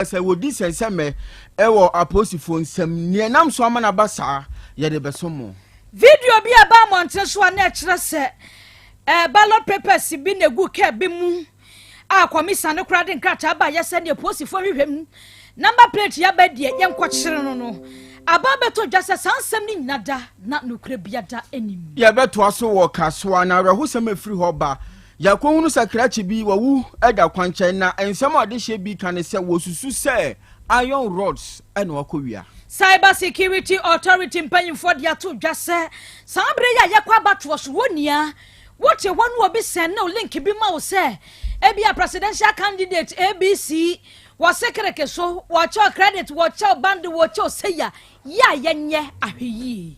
Sɛ wɔdi sɛnsɛmmɛ wɔ apolisifoɔ nsam, nea ɛnam so ama no aba saa, yɛde bɛsom mo. Video bi a ɛbaa mmɔnten so a na ɛkyerɛ sɛ eh, ballot papers bi na egu kaa bi mu a kɔmisa no koraa de nkrataa baeɛ sɛ neɛ polisifoɔ hwehwɛ mu number plate yaba deɛ yɛnkɔkyere no no aba bɛtɔ dwa sɛ saa nsɛm no nyina da na nokorɛ biada anim. Yɛbɛtoa so wɔ Kasoa na awerɛhosɛm a ɛfiri hɔ ba. Yɛakɔhunu sɛ krakye bi wawu da kwankyɛn na nsɛm a adehyeɛ bi ka ne sɛ wɔsusu sɛ iron rods na wakɔwia. Cyber Security Authority mpanyimfoɔ de ato dwa sɛ saa bere yi a yɛkɔ abatoɔ so wɔ nea wote hɔ no obi sɛn ne link bi ma wo sɛ ebia presidential candidate ABC wɔ sekereke so wɔkyɛw credit, wɔkyɛw band, wɔkyɛw sɛya yɛ a yɛnyɛ ahwɛyie.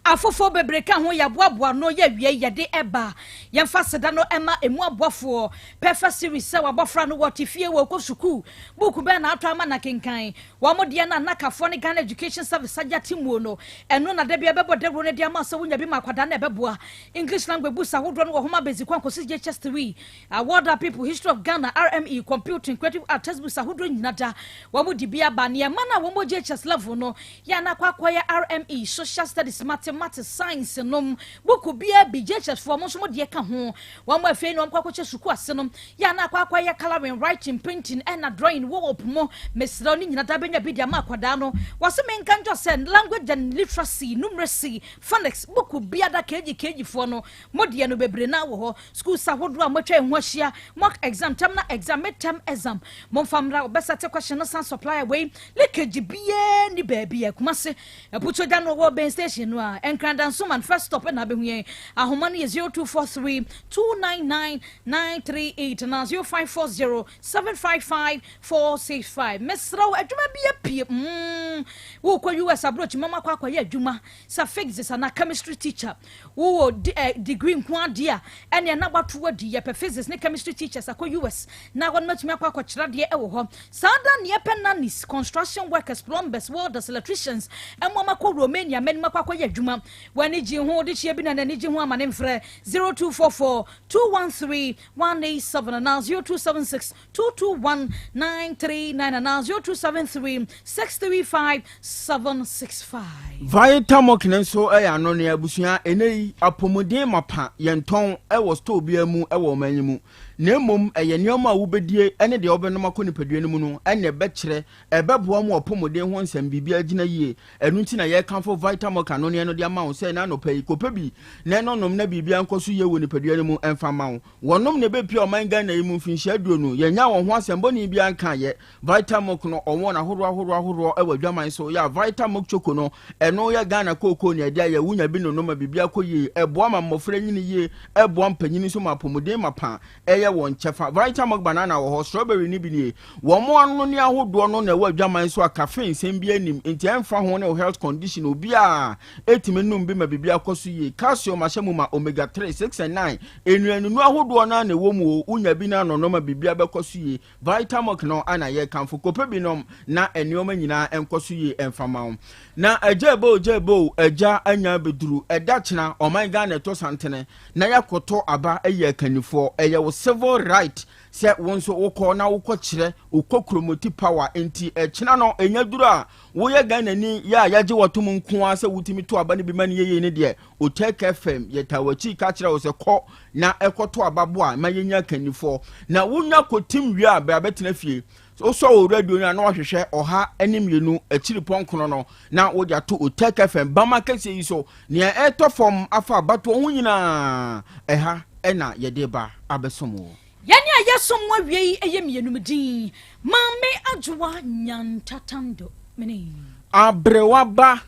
Afoforɔ bebree ka ho. Yɛaboaboa no yɛ awie yɛde ɛba. Yɛmfa seda no ɛma emu aboafoɔ Perfect Series sɛ wabɔfra no wɔte fie wɔ kɔ sukuu, buuku bɛn na atɔ ama na kenkan wɔn deɛ no anakafoɔ ne Ghana Education Service agya timuo no ɛno na dabi ɛbɛbɔ dawuro no de ama sɛ wonya bi ma akwadaa no ɛbɛboa. English language books ahodoɔ no wɔ homa basic 1 kɔsi JHS 3, Award of People, History of Ghana, RME, Computing, Creative Art, textbooks ahodoɔ nyina da wɔn de bi aba. Nneɛma no a wɔn wɔ JHS level no yɛ anakɔ akɔyɛ RME, Social Studies, Mathematics, Science nom buku biara bi. JHS foɔ mo nso mo deɛ ka ho. Wɔn mo afei na wɔn kɔ akɔkyɛ sukuu ase no yɛ anakɔ akɔyɛ colouring, writing, painting ɛna drawing wɔ mo. Mesrɛ ne nyina da bɛnya bi de ama akwadaa no. Wɔse menka njɔ sɛ language and literacy, numeracy, phonics buku biada. KG KG foɔ no mo deɛ no bebree na wɔ hɔ. Schools ahodoɔ a moatwa ɛho ahyia, mock exam, terminal exam, midterm exam, momfa mmra. Wɔbɛsɛte question no san supplier wei leakage biara ni baabi a Kumase Aputuogya no wɔ bɛn station no a Nkrandansoman first stop na abɛhu yɛn. Ahoma no yɛ 0243 299 938 na 0540 755 465. Mesrɛ wo, adwuma bi apue. Wokɔ US aborɔkyi mama akɔ akɔyɛ adwuma sɛ physics anaa chemistry teacher, wowɔ degree nko adeɛ a ɛneɛ na wato adi. Yɛpɛ physics ne chemistry teachers akɔ US na wɔn matumi akɔ akɔkyerɛ adeɛ ɛwɔ hɔ. Saa da neɛ pɛ nannies, construction workers, plumbers, welders, electricians, ɛmo ama kɔ Romania mɛnim akɔ akɔyɛ adwuma. Wɔn gye ho de kyia bi na n'ani gye ho ama ne mfrɛ 0244 213 187 na 0276 221 939 na 0273 635 765. Vitamilk ne nso yɛ ano ne abusua. Ɛnɛ yi apɔmuden mapa yɛntɔn wɔ store biara mu wɔ ɔman yi mu, na mmom ɛyɛ nneɛma a wobɛdie ne deɛ wobɛnom akɔ nipadua no mu no ɛna ɛbɛkyerɛ ɛbɛboa mu ɔpɔmuden ho nsɛm biribiara gyina yie. Ɛno nti na yɛkamfo Vitamilk anoneɛ no de ama wo sɛ na anɔpa yi kɔpɛ bi na ɛno nom na biribiara nkɔ so yie wɔ nipadua no mu ɛmfa ma wo. Wɔnom na ɛbɛpia ɔman Ghana yi mu mfinhyia 20, yɛnya wɔn ho asɛm bɔne biara nka yɛ. Vitamilk no ɔwɔ no ahodoɔ ahodoɔ ahodoɔ ɛwɔ adwaman so. Yɛ a Vitamilk Choco no, ɛno yɛ Ghana kookoo ne ɛde ayɛ. Wonya bi nonom a biribiara kɔ yie. Ɛboa ma mmɔfra nyini yie, ɛboa mpanyini nso ma apɔmuden ma pa ɛyɛ wɔn kyɛfa. Vitamilk Banana wɔ hɔ, strawberry ne bi nie. Wɔn mo ano ne ahodoɔ no na ɛwɔ adwaman so a caffeine nsɛm bi anim nti ɛmfa ho ne wo health condition, obiara ɛtumi nom bi ma biribi akɔ so yie. Calcium ahyɛ mu ma, omega 3, 6 and 9, nnuanunu ahodoɔ no a na ɛwɔ mu o. Wonya bi no anonom a biribi abɛkɔ so yie. Vitamilk no ana yɛkamfo kɔpɛ bi nom na nneɛma nyinaa nkɔ so yie ɛmfa ma wo. Na agya ebo agya ebo agya anya abɛduru ɛda kyena ɔman Ghana ɛtɔ santene na yɛakɔtɔ aba ɛyɛ akannifoɔ. Ɛyɛ wo civil right sɛ wo nso wokɔ na wokɔ kyerɛ wokɔ kuromoti power. Nti ɛkyena no ɛnya duru a woyɛ Ghanani yɛ a yɛagye wɔtom nko ara sɛ wotumi to aba no bi ma no yɛyie no deɛ, Otec FM yɛta w'akyi ka kyerɛ wo sɛ kɔ na ɛkɔto aba boa ma yɛnya akannifoɔ. Na wonya kɔtim wie a, bɛ abɛtena fie, wosɔ wo radio no a na wahwehwɛ 102 akyiri pɔnkono no na wode ato Otec FM bama kɛseɛ yi so. Nea ɛtɔ fam afa abatoɔ ho nyinaa, ɛha ɛna yɛde ba abɛsom wo. Yɛne a yɛsom mo awie yi ɛyɛ mmienu din Maame Adwoa Nyantatando mene Aberewa ba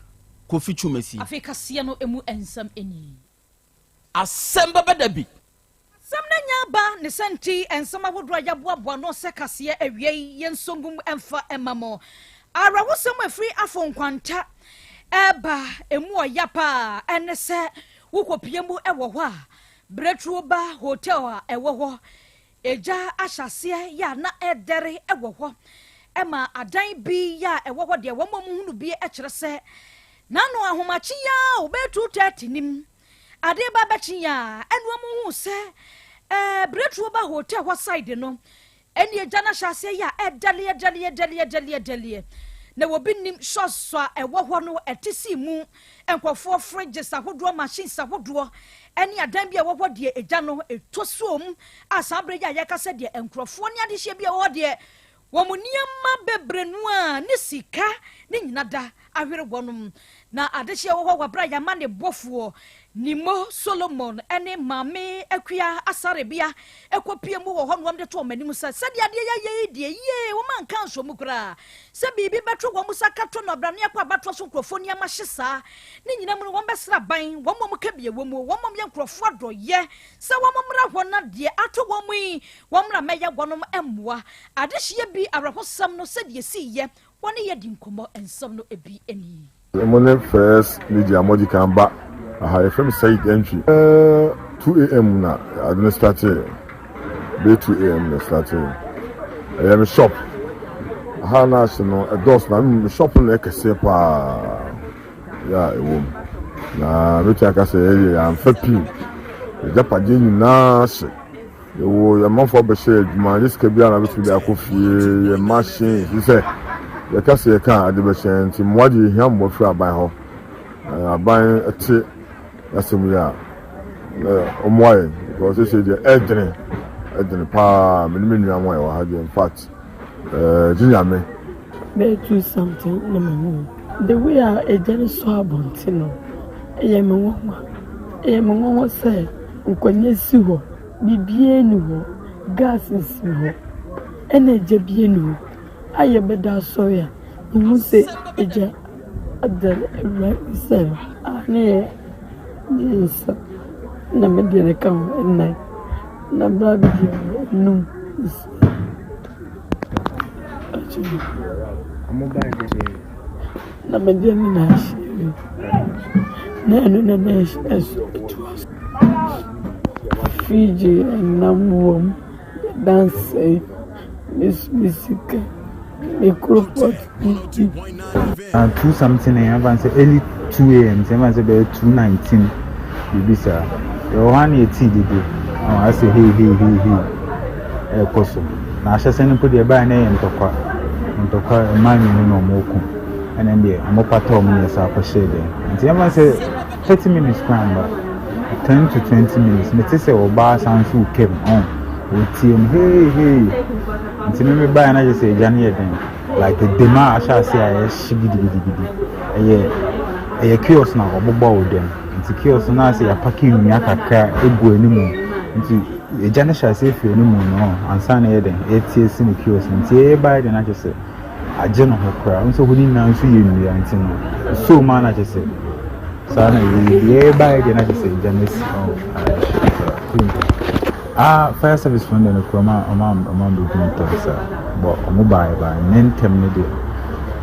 Kofi Twumasi. Afei kaseɛ no emu nsɛm ani. Asɛm bɛbɛ da bi. Asɛm no nya aba ne sɛ nti nsɛm ahodoɔ a yɛaboaboa no sɛ kaseɛ awie yi yɛnso ngum ɛmfa ɛma mo. Awerɛhosɛm afiri afo nkwanta ɛba emu ɔya paa ɛne sɛ wokɔpie mu ɛwɔ hɔ a Berɛtuo Ba Hotel a ɛwɔ hɔ, egya ahyɛ aseɛ yɛ a na ɛdɛre ɛwɔ hɔ ɛma adan bi yɛ a ɛwɔ hɔ deɛ wɔn a wɔn hunu bi kyerɛ sɛ n'ano ahomakye yi a ɔbɛyɛ 2:30 nim adeɛ ba bɛkye yi a ɛna wɔn hu sɛ Berɛtuo Ba Hotel hɔ side no. Ɛnneɛ gya no ahyɛ aseɛ yɛ a ɛdɛleɛ dɛleɛ dɛleɛ dɛleɛ dɛleɛ. Na obi nnim shops a ɛwɔ hɔ no ɛte sii mu, nkurɔfoɔ fridges ahodoɔ, machines ahodoɔ ɛne adan bi a ɛwɔ hɔ deɛ egya no ɛtɔ soom a saa berɛ yi a yɛkasa deɛ nkurɔfoɔ ne adehyeɛ bi a ɛwɔ hɔ deɛ wɔn nneɛma bebree no a ne sika ne nyina da ahwere wɔnom. Na adehyeɛ wɔ hɔ wɔ berɛ a yɛama ne bɔfoɔ Nimo Solomon ne Maame Akua Asarebea kɔpue mu wɔ hɔ na wɔde to wɔn anim sɛ, sɛdeɛ adeɛ yi ayɛ yi deɛ, yie, wɔn anka anso mu koraa sɛ biribi bɛto wɔn sa ka to no abrane akɔ abatoɔ so nkurɔfoɔ nneɛma hye saa. Ne nyina mu no, wɔbɛsrɛ aban, wɔn a wɔka bi wɔ mu, wɔn a wɔyɛ nkurɔfoɔ adɔeɛ sɛ wɔn mmra hɔ na deɛ ato wɔn yi, wɔn mmra mmɛyɛ wɔnom mmoa. Adehyeɛ bi awerɛhosɛm no sɛdeɛ ɛsiiɛ, wɔne yɛ di nkɔmmɔ nsɛm no bi ni. Mo ne first lady a moadi kan ba aha. Yɛfrɛ me Said Antwi. Bɛyɛ 2 a.m. na ade no startee. Bɛyɛ 2 a.m. na startee. Ɛyɛ me shop. Aha na ahye no ɛdɔɔso na me shop no na ɛkɛseɛ paa yɛ a ɛwɔ mu. Na mɛtumi aka sɛ yɛyɛ yɛamfa pii. Yɛgyapadeɛ nyinaa hye. Yɛwɔ yɛn amanfoɔ abɛhyɛ yɛn adwuma, nyɛ sika biara na bɛtumi de akɔ fie, yɛn machine, fi sɛ yɛka sɛ yɛka a ade bɛkyɛ nti mmoa deɛ yɛhia mmoa firi aban hɔ. Aban te asɛm yi a ɔmmoa yɛn because sɛ deɛ ɛdene ɛdene paa me ne me nua mo a yɛwɔ ha deɛ, in fact, gye Nyame. Bɛyɛ two something na mehu the way a egya no sɔ abɔnten no, ɛyɛ me nwanwa. Ɛyɛ me nwanwa sɛ nkonnwa si hɔ, biribiara nni hɔ, gas si hɔ, ɛna egya bi nni hɔ a yɛbɛda asɔre a mehu sɛ egya adane awura inside a ne yɛ mmiɛnsa na me deɛ no ka ho nnan na bra bi deɛ num, nsia. Na me deɛ no na ahye awie na ɛno na na ɛso ɛtoa so. Fridge ɛnam wɔ mu, dansɛn, me sika, me koropɔt bi. Two something a.m., ɛmfa sɛ early 2 a.m., sɛ ɛmfa sɛ bɛyɛ 2:19 biribi saa. Yɛwɔ hɔ a na yɛtii dede na asɛ hei hei hei hei ɛrekɔ so. Na ahyɛsɛ no mpo deɛ ɛbaeɛ na ɛyɛ ntɔkwa ntɔkwa, mmaa mmienu na wɔn reko, ɛna deɛ wɔn pata wɔn na yɛsa akɔhyɛɛ dɛm. Nti ɛmfa sɛ 30 minutes koraa mba, 10 to 20 minutes, mete sɛ ɔbaa san so retwam ɔn ɔretie mu hei hei. Nti me mebaeɛ na kyerɛ sɛ agya no yɛ den like dɛm a ahyɛ ase a ɛhye gidigidigidi. Ɛyɛ kiosk na ɔbobɔ wɔ dɛm, nti kiosk no ase yɛapack nnua kakra egu anim, nti agya no hyɛ ase efiri anim no ansa na ɛyɛ den ɛte si ne kiosk no. Nti ɛyɛ deɛ na kyerɛ sɛ agye ne ho koraa nso hɔ ne nyinaa nso yɛ nnua, nti no so mu a na kyerɛ sɛ saa na yɛyɛ deɛ ɛbaeɛ deɛ na kyerɛ sɛ agya no asi ɔn ayɛ. Ah, fire service fo deɛ no kura ɔma ɔma bɛdu ntɛm saa, but ɔmo baeɛ baa ne ntɛm no deɛ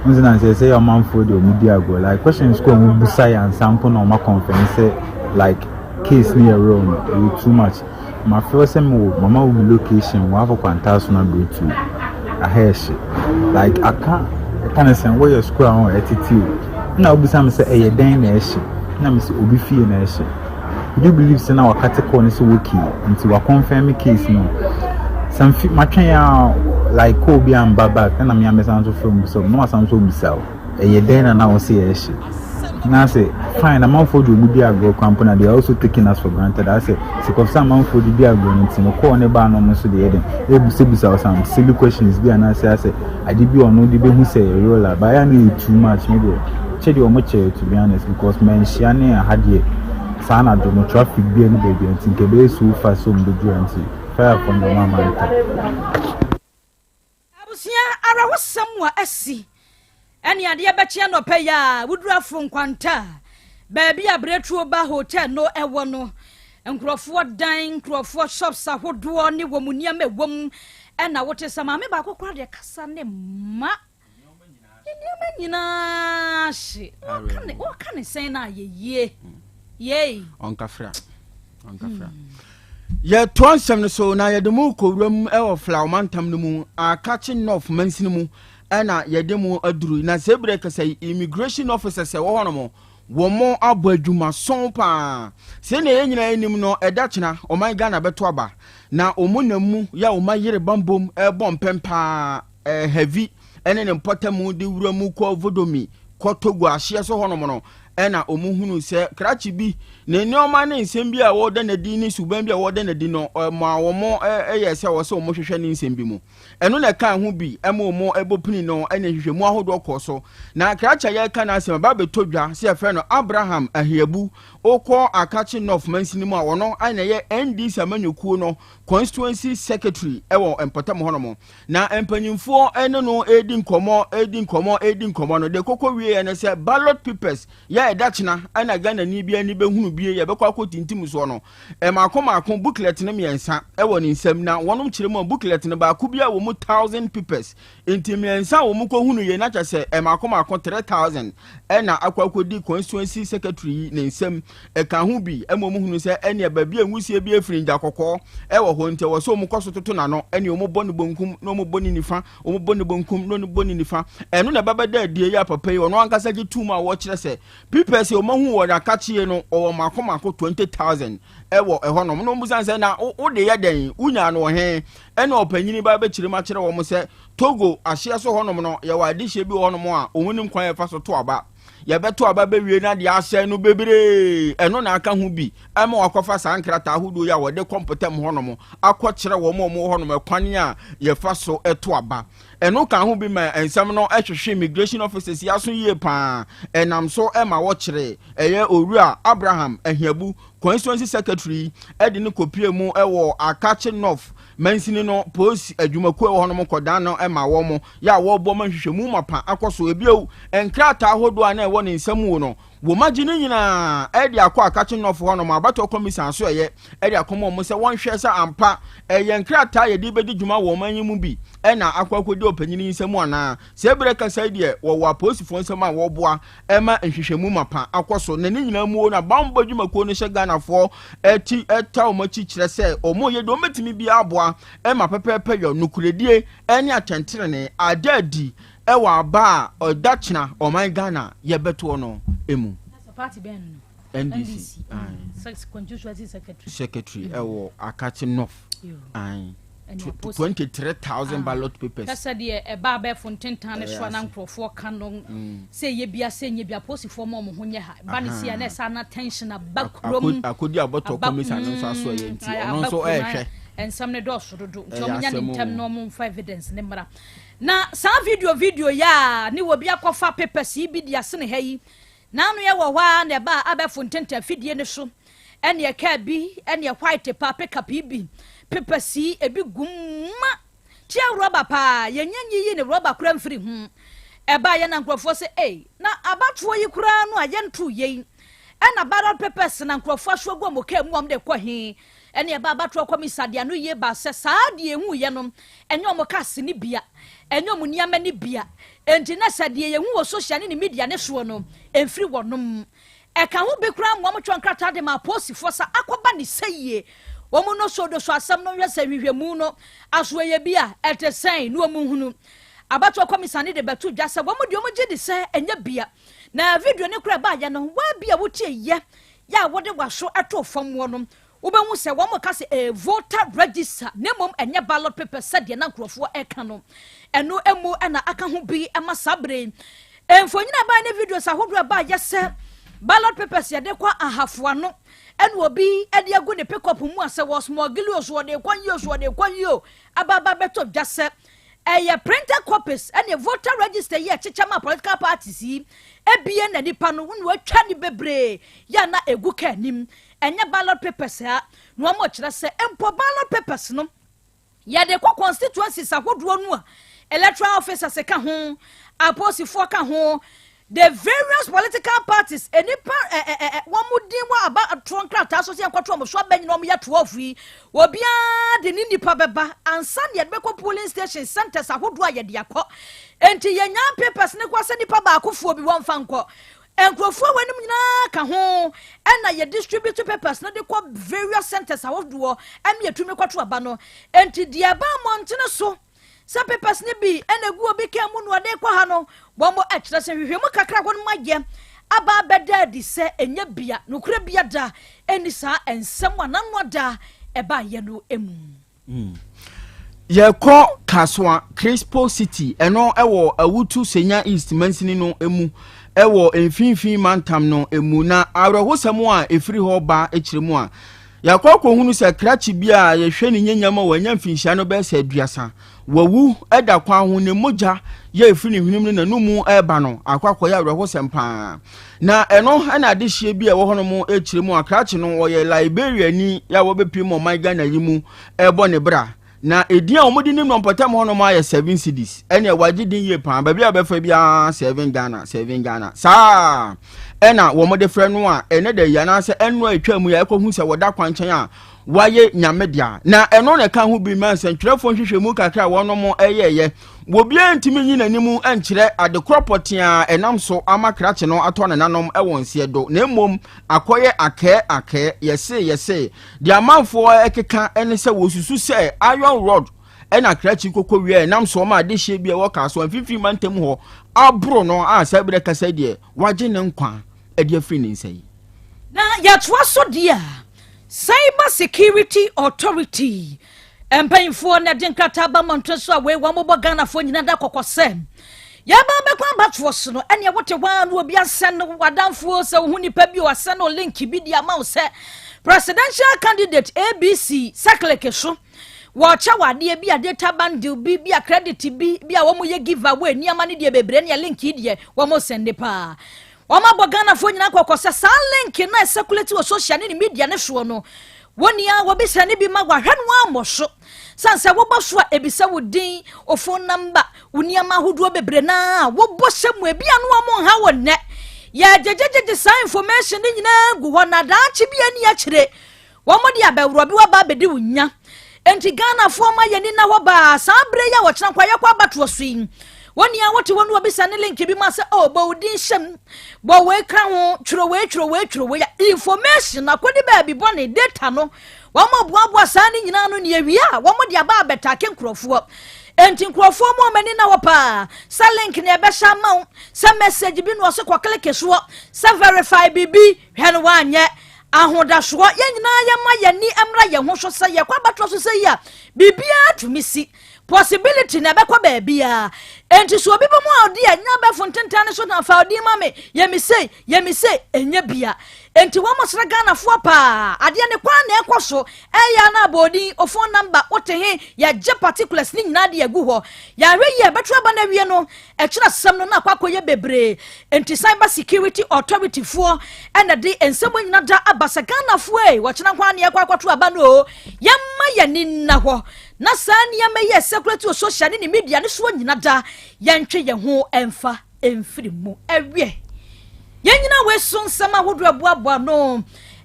nso na sɛ yɛ ɔmanfoɔ deɛ ɔmo di agorɔ, like questions kɔ ɔmo busa yɛ ansa mpo na ɔmo confirm sɛ like case no yɛ real no, ɛyɛ too much. Ma feel sɛ mo wɔ mama wo mi location wɔ afɔ kwantaa so na abiritu aha ɛhye like aka ɛka ne sɛn wɔyɛ sukuu a wɔn ɛtete o na obisa mi sɛ ɛyɛ dɛn na ɛhye na mi sɛ obi fie na ɛhye. Would you believe sɛ na wakate call no sɛ okay, nti wa confirm case no samfi matwɛn a like call bi amba back, ɛna me amesa nso fɛ mu sɛ na wasan nso bisa o ɛyɛ dɛn na wɔsɛ yɛ ɛhye na sɛ fine, amanfoɔ de ɔmu di agorɔ kwan po na they are also taking us for granted asɛ sikɔfisɛ amanfoɔ de di agorɔ no, nti no call ne baa no ɔmo nso de yɛ den ebisabisa o some silly questions bi anaasɛ asɛ ade bi ɔno de bɛhu sɛ ɛyɛ real a baayɛ no yɛ too much. Me deɛ kyɛ deɛ ɔmo kyɛ, to be honest, because manhyia ne aha deɛ saa na do no traffic bi ne baabi a nti nka ɛbɛyɛ so fast sɛ ɔmo bɛduru a, nti fire fɔ no ɔmo ama ntɛm. Abusua, awerɛhosɛm a asi ɛne adeɛ bɛkye anɔpɛ yi a woduru Afo Nkwanta a baabi a Berɛtuo Ba Hotel no ɛwɔ no, nkurɔfoɔ dan, nkurɔfoɔ shops ahodoɔ ne wɔ mu nneɛma ɛwɔ mu, ɛna wote sɛ maame baako koraa deɛ kasa ne ma ne nneɛma nyinaa hye. Wɔka ne sɛn no ayɛ yie yei. Ɔnkafra ɔnkafra. Yɛtoa nsɛm no so na yɛde mu kɔ wuram ɛwɔ Flawo mantam no mu, Akakye North mansini mu ɛna yɛde mu aduru. Na sɛ ebire kasa yi, immigration officers ɛwɔ hɔ nom wɔn mo abɔ adwumason paa. Sɛnea yɛn nyinaa anim no, ɛda kyena ɔman Ghana bɛto aba. Na wɔn nam mu yɛ a wɔn ayere bambom rebɔ mpɛn paa eh, Heavy ne ne mpɔtamu de wura mu kɔ Vodomi kɔ Togo ahyeɛ so hɔnom no, ɛna wɔn hunu sɛ krakye bi ne nneɛma ne nsɛm bi a wɔda n'adi ne suban bi a wɔda n'adi no ma wɔn yɛ sɛ wɔ sɛ wɔn hwehwɛ ne nsɛm bi mu. Ɛno na ɛkaa ho bi ma wɔn bɔ pini no ne nhwehwɛmu ahodoɔ kɔɔ so. Na krakye a yɛreka n'asɛm aba abɛtɔ dwa sɛ yɛfrɛ no Abraham Ahiabu. Wokɔ Akakye North mansini mu a, ɔno na ɛyɛ NDC amanyɔkuo no constituency secretary wɔ mpɔtam hɔnom. Na mpanyinfoɔ ne no redi nkɔmmɔ, redi nkɔmmɔ, redi nkɔmmɔ no, deɛ kɔkɔ wieɛ ne sɛ ballot papers yɛ ɛda kyena ɛna Ghanani bi ani bɛhunu bie yɛbɛkɔ akɔ tintim soɔ no, mmaako mmaako booklet no mmiɛnsa wɔ ne nsam na wɔnom kyerɛ mu a booklet no baako biara wɔ mu 1000 papers. Nti mmiɛnsa a wɔn kɔ hunu yei na kyɛ sɛ mmaako mmaako 3000 ɛna akɔ akɔdi constituency secretary yi ne nsam. Ɛka ho bi ɛma wɔn hunu sɛ ɛneɛ baabi a nwusie bi afiri ngya kɔkɔɔ ɛwɔ hɔ nti ɛwɔ sɛ wɔn kɔ so toto n'ano ɛne wɔn bɔ ne bonkum na wɔn bɔ ne nifa, wɔn bɔ ne bonkum na wɔn bɔ ne nifa. Ɛno na ɛbɛbɛda adie yi a papa yi ɔno ankasa gye tum a wɔkyerɛ sɛ papers a wɔn ahu wɔ n'akakyie no ɔwɔ mmaako mmaako 20,000 ɛwɔ ɛhɔnom. Na wɔn bisa sɛ na wo de yɛ dɛn, wonyaa no wɔ he? Ɛna ɔpanyini ba bɛkyerɛ mu akyerɛ wɔn sɛ Togo ahyeɛ so hɔnom no yɛwɔ adehyeɛ bi wɔ hɔnom a wɔn nim kwan yɛfa so to aba. Yɛbɛto aba bɛwie na deɛ asɛe no bebree. Ɛno na aka ho bi ɛma wakɔfa saa nkrataa ahodoɔ yi a wɔde kɔ mpɔtam hɔnom akɔkyerɛ wɔn a wɔwɔ hɔnom ɛkwan a yɛfa so to aba. Ɛno ka ho bi ma nsɛm no hwehwe immigration officers yi aso yie paa. Ɛnam so ma wɔkyere ɛyɛ Owura Abraham Ahiabu, constituency secretary yi de no kɔpie mu wɔ Akakye North mansini no polisi adwumakuo ɛwɔ hɔnom kɔdan no ma wɔn yɛ a wɔrebɔ ma nhwehwɛmu mapa akɔ so. Ebio, nkrataa ahodoɔ a na ɛwɔ ne nsam wo no, wɔagye ne nyinaa de akɔ Akakye North hɔnom abatoɔ kɔmisa so ɛyɛ de akɔma wɔn sɛ wɔnhwɛ sɛ ampa ɛyɛ nkrataa a yɛde bɛdi dwuma wɔ ɔman yi mu bi na akɔ akɔdi ɔpanyin yi nsam anaa. Sɛ berɛ kasa yi deɛ wɔwɔ apolisifoɔ nsam a wɔboa ma nhwehwɛmu mapa akɔ so na ne nyinaa mu na bammɔ adwumakuo no hyɛ Ghanafoɔ ti ta wɔn akyi kyerɛ sɛ wɔyɛ deɛ wɔbɛtumi biara aboa ma pɛpɛɛpɛ yɔ nokorɛdie ne atɛntenenee ada adi wɔ aba a ɔda kyena ɔman Ghana yɛbɛtoɔ no mu. NDC secretary ɛwɔ Akatse North. 23,000 ballot papers. Hwɛ sɛdeɛ ɛba abɛɛfo ntentan no so a na nkurɔfoɔ ka no sɛ ɛyɛ bia sɛ ɛnyɛ bia apolisifoɔ ma wɔn ho nyɛ ha ba ne si a na ɛsa na tension aba kurom. Akodi abɔtɔ kɔmisa no nso aso ɛyɛ nti ɔno nso ɛrehwɛ. Nsɛm no dɔɔso dodo nti wɔn nya ne ntɛm na wɔn mfa evidence ne mmra. Na saa video video yi a ne wɔ bi akɔfa papers yi bi de asene ha yi N'ano yɛ wɔ hɔ ara na ɛbaa abɛɛfo ntɛntɛn afidie no so, ɛneɛ kaa bi, ɛneɛ white paa pickup yi bi, pepa sii ebi gum ma tia rɔba paa, yɛnyɛ nyiyi ne rɔba koraa mfiri ho. Ɛbaa yɛ na nkurɔfoɔ sɛ ei, na abatoɔ yi koraa no a yɛntoo yei, ɛna ballot papers na nkurɔfoɔ aso agu wɔn kaa mu wɔn de kɔ he? Ɛne ɛbaa abatoɔ kɔmisa de ano yie baa sɛ saa deɛ ɛhuiɛ no, ɛnyɛ wɔn cars no bia, ɛnyɛ wɔn nneɛma no bia, Enti na sɛ deɛ yɛhu wɔ social ne ne media no soɔ no mfiri wɔnom. Ɛka ho bi koraa ma wɔtwerɛ nkrataa de ma apolisifoɔ sɛ akɔba ne sɛyie. Wɔn no so doso asɛm no nhwɛ sɛ nhwehwɛmu no aso ɛyɛ bi a ɛte sɛn na wɔn nhunu. Abatoɔ kɔmisa no de bɛto dwa sɛ wɔn deɛ wɔn gye di sɛ ɛnyɛ bia. Na video no koraa ɛbaeɛ no waa bi a wotie yɛ yɛ a wode w'aso too fam wɔ no Wobɛhu sɛ wɔka sɛ ɛyɛ voter register na mmom ɛnyɛ ballot paper sɛdeɛ na nkurɔfoɔ ɛka no. Ɛno mu na aka ho bi ma saa berɛ yi mfonyin a ɛbaeɛ ne videos ahodoɔ a ɛbaeɛ sɛ ballot papers yɛde kɔ ahafo ano ɛna obi de agu ne pickup mu a sɛ wɔsmɔgili o so wɔde kɔ yi o so wɔde kɔ yi o aba aba bɛtɔ dwa sɛ ɛyɛ printed copies ɛne voter register yi a ɛkyekyɛ ma political parties yi ebie na nipa no na watwa ne bebree yɛ a na egu kaa anim. Ɛnyɛ ballot papers a na wɔn kyerɛ sɛ mpo ballot papers no yɛde kɔ constituencies ahodoɔ no a electoral officers ka ho, apolisifoɔ ka ho, the various political parties nnipa ɛ ɛ ɛ wɔn din wɔ aba toɔ nkrataa so sɛ yɛnkɔto wɔn so aba nyina wɔn yɛ 12 yi, obiara de ne nipa bɛba ansa na yɛde bɛkɔ polling station centers ahodoɔ a yɛde akɔ. Enti yɛnya papers no kɔ sɛ nipa baakofoɔ bi wɔmfa nkɔ. Nkurɔfoɔ a wɔanim nyinaa ka ho na yɛ distribute papers no de kɔ various centers ahodoɔ ɛne yɛtumi kɔto aba no. Enti deɛ ɛba mmɔntene so sɛ papers no bi na ɛgu obi kan mu na ɔde kɔ ha no, wɔn kyerɛ sɛ nhwehwɛmu kakra a wɔn ayɛ aba abɛda adi sɛ ɛnyɛ bia, nokorɛ bia da ɛnni saa nsɛm a n'ano ada. ɛbaeɛ no mu. Yɛkɔ Kasoa, Crispo City, ɛno wɔ Awutu Senya East mansini no mu wɔ Mfinfin mantam no mu. Na awerɛhosɛm a ɛfiri hɔ ba kyerɛ mu a, yɛakɔ akɔhunu sɛ krakye bi a yɛhwɛ ne nyanyam a wanya mfinhyia no bɛyɛ sɛ aduasa, wawu da kwan ho, ne mogya yɛ ɛfiri ne hwenem ne n'anomu reba no akɔ akɔyɛ awerɛhosɛm paa. Na ɛno na adehyeɛ bi a ɛwɔ hɔnom kyerɛ mu a krakye no ɔyɛ Liberiani a wɔbɛpiem ɔman Ghana yi mu ɛrebɔ ne bra. Na edin a wɔde nim no mpɔtam hɔnom ayɛ seven cedis. Ɛnneɛ wagye din yie paa. Baabi a bɛfa biara seven Ghana, seven Ghana. Saa ɛna wɔde frɛ no a ɛnɛ da yi anaasɛ ɛno a ɛtwa mu yi a ɛkɔhu sɛ wɔda kwankyɛn a wayɛ nyame dea. Na ɛno na ɛka ho bi ma nsɛntwerɛfoɔ nhwehwɛmu kakra a wɔnom ɛyɛɛyɛ. Obiara ntumi nyi n'anim nkyerɛ adekorɔ pɔtee a ɛnam so ama krakye no atɔ ne nanom wɔ nseɛ do, na mmom akɔyɛ akɛɛ akɛɛ, yɛsee yɛsee. Deɛ amanfoɔ ɛkeka ne sɛ wɔsusu sɛ iron rod na krakye kɔkɔ wia ɛnam so ama adehyeɛ bi a ɛwɔ Kasoa mfimfini mantam hɔ aboro no a saa berɛ kasa deɛ wagye ne nkwa de afiri ne nsa yi. Na yɛtoa so deɛ a, Cyber Security Authority mpanyinfoɔ na ɛde nkrataa ba mmɔnten so a wei wɔn bɔ Ghanafoɔ nyinaa da kɔkɔ sɛ yɛba bɛkɔ abatoɔ so no ɛnea wote hɔ a na obi asɛn no w'adamfoɔ sɛ wohu nipa bi o asɛn no link bi de ama wo sɛ presidential candidate ABC sɛ kleke so wɔkyɛ wɔ adeɛ bi a data bundle bi bi a credit bi bi a wɔn yɛ give away nneɛma ne deɛ bebree ne link yi deɛ wɔn sɛnde paa. Wɔabɔ Ghanafoɔ nyinaa kɔkɔ sɛ saa link no a ɛsɛkulati wɔ social ne ne media no soɔ no, wɔn a wɔbisa no bi ma wɔahwɛ no ammɔ so. Sane sɛ wobɔ so a, ɛbisa wo din, wo phone number, wo nneɛma ahodoɔ bebree no a wobɔ hyɛ mu ebi a no wɔn nha wo nnɛ. Yɛgyegyegyegye saa information no nyinaa gu hɔ na daakye bi ani akyire Wɔn de abɛworɔ bi waba abɛdi wo nya. Enti Ghanafoɔ ma yɛn ani nna hɔ baa saa berɛ yi a wɔkyena nkwa yɛkɔ abatoɔ so yi. Wo nea wote hɔ no obi sɛne link bi ma sɛ oh bɔ wo din hyɛm, bɔ wei ka ho, twerɛ wei twerɛ wei twerɛ wei a information akɔdi baabi bɔne data no wɔn aboaboa saa ne nyinaa no ne awie a wɔn de aba abɛtake nkurɔfoɔ. Enti nkurɔfoɔ mu wɔn ani nna hɔ paa sɛ link na ɛbɛhyɛ ama wo sɛ message bi na ɔse kɔ click soɔ sɛ verify biribi hwɛ no wanyɛ Ahodasoɔ, yɛn nyinaa yɛmma yɛn ani mmra yɛn ho so sɛ yɛkɔ abatoɔ so sɛ yi a, biribiara tumi si. Possibility na ɛbɛkɔ baabiara. Enti sɛ obi bɛ mu a ɔde a, nya abɛɛfo ntentan no so na fa ɔdin ma me, yɛ me sei, yɛ me sei, ɛnyɛ bia. Enti wɔn srɛ Ghanafoɔ paa, adeɛ ne kwan na ɛkɔ so, ɛyɛ a na abɔ odin, o phone number, wote he, yɛgye particulars ne nyinaa de agu hɔ. Yɛanhwɛ yie a, ɛbɛto aba no awie no, Ɛkyerɛ asɛm no na akɔ akɔyɛ bebree nti cyber security authority foɔ ɛna de nsɛm nyina da aba sɛ Ghanafoɔ ei wɔkyena nko ara ne yɛkɔ akɔto aba no o yɛmma yɛni nna hɔ na saa nneɛma yi a ɛsɛkulati wɔ social ne ne media ne soɔ nyina da yɛntwe yɛn ho ɛmfa mfiri mu ɛwiɛ yɛn nyina wei so nsɛm ahodoɔ ɛboaboa no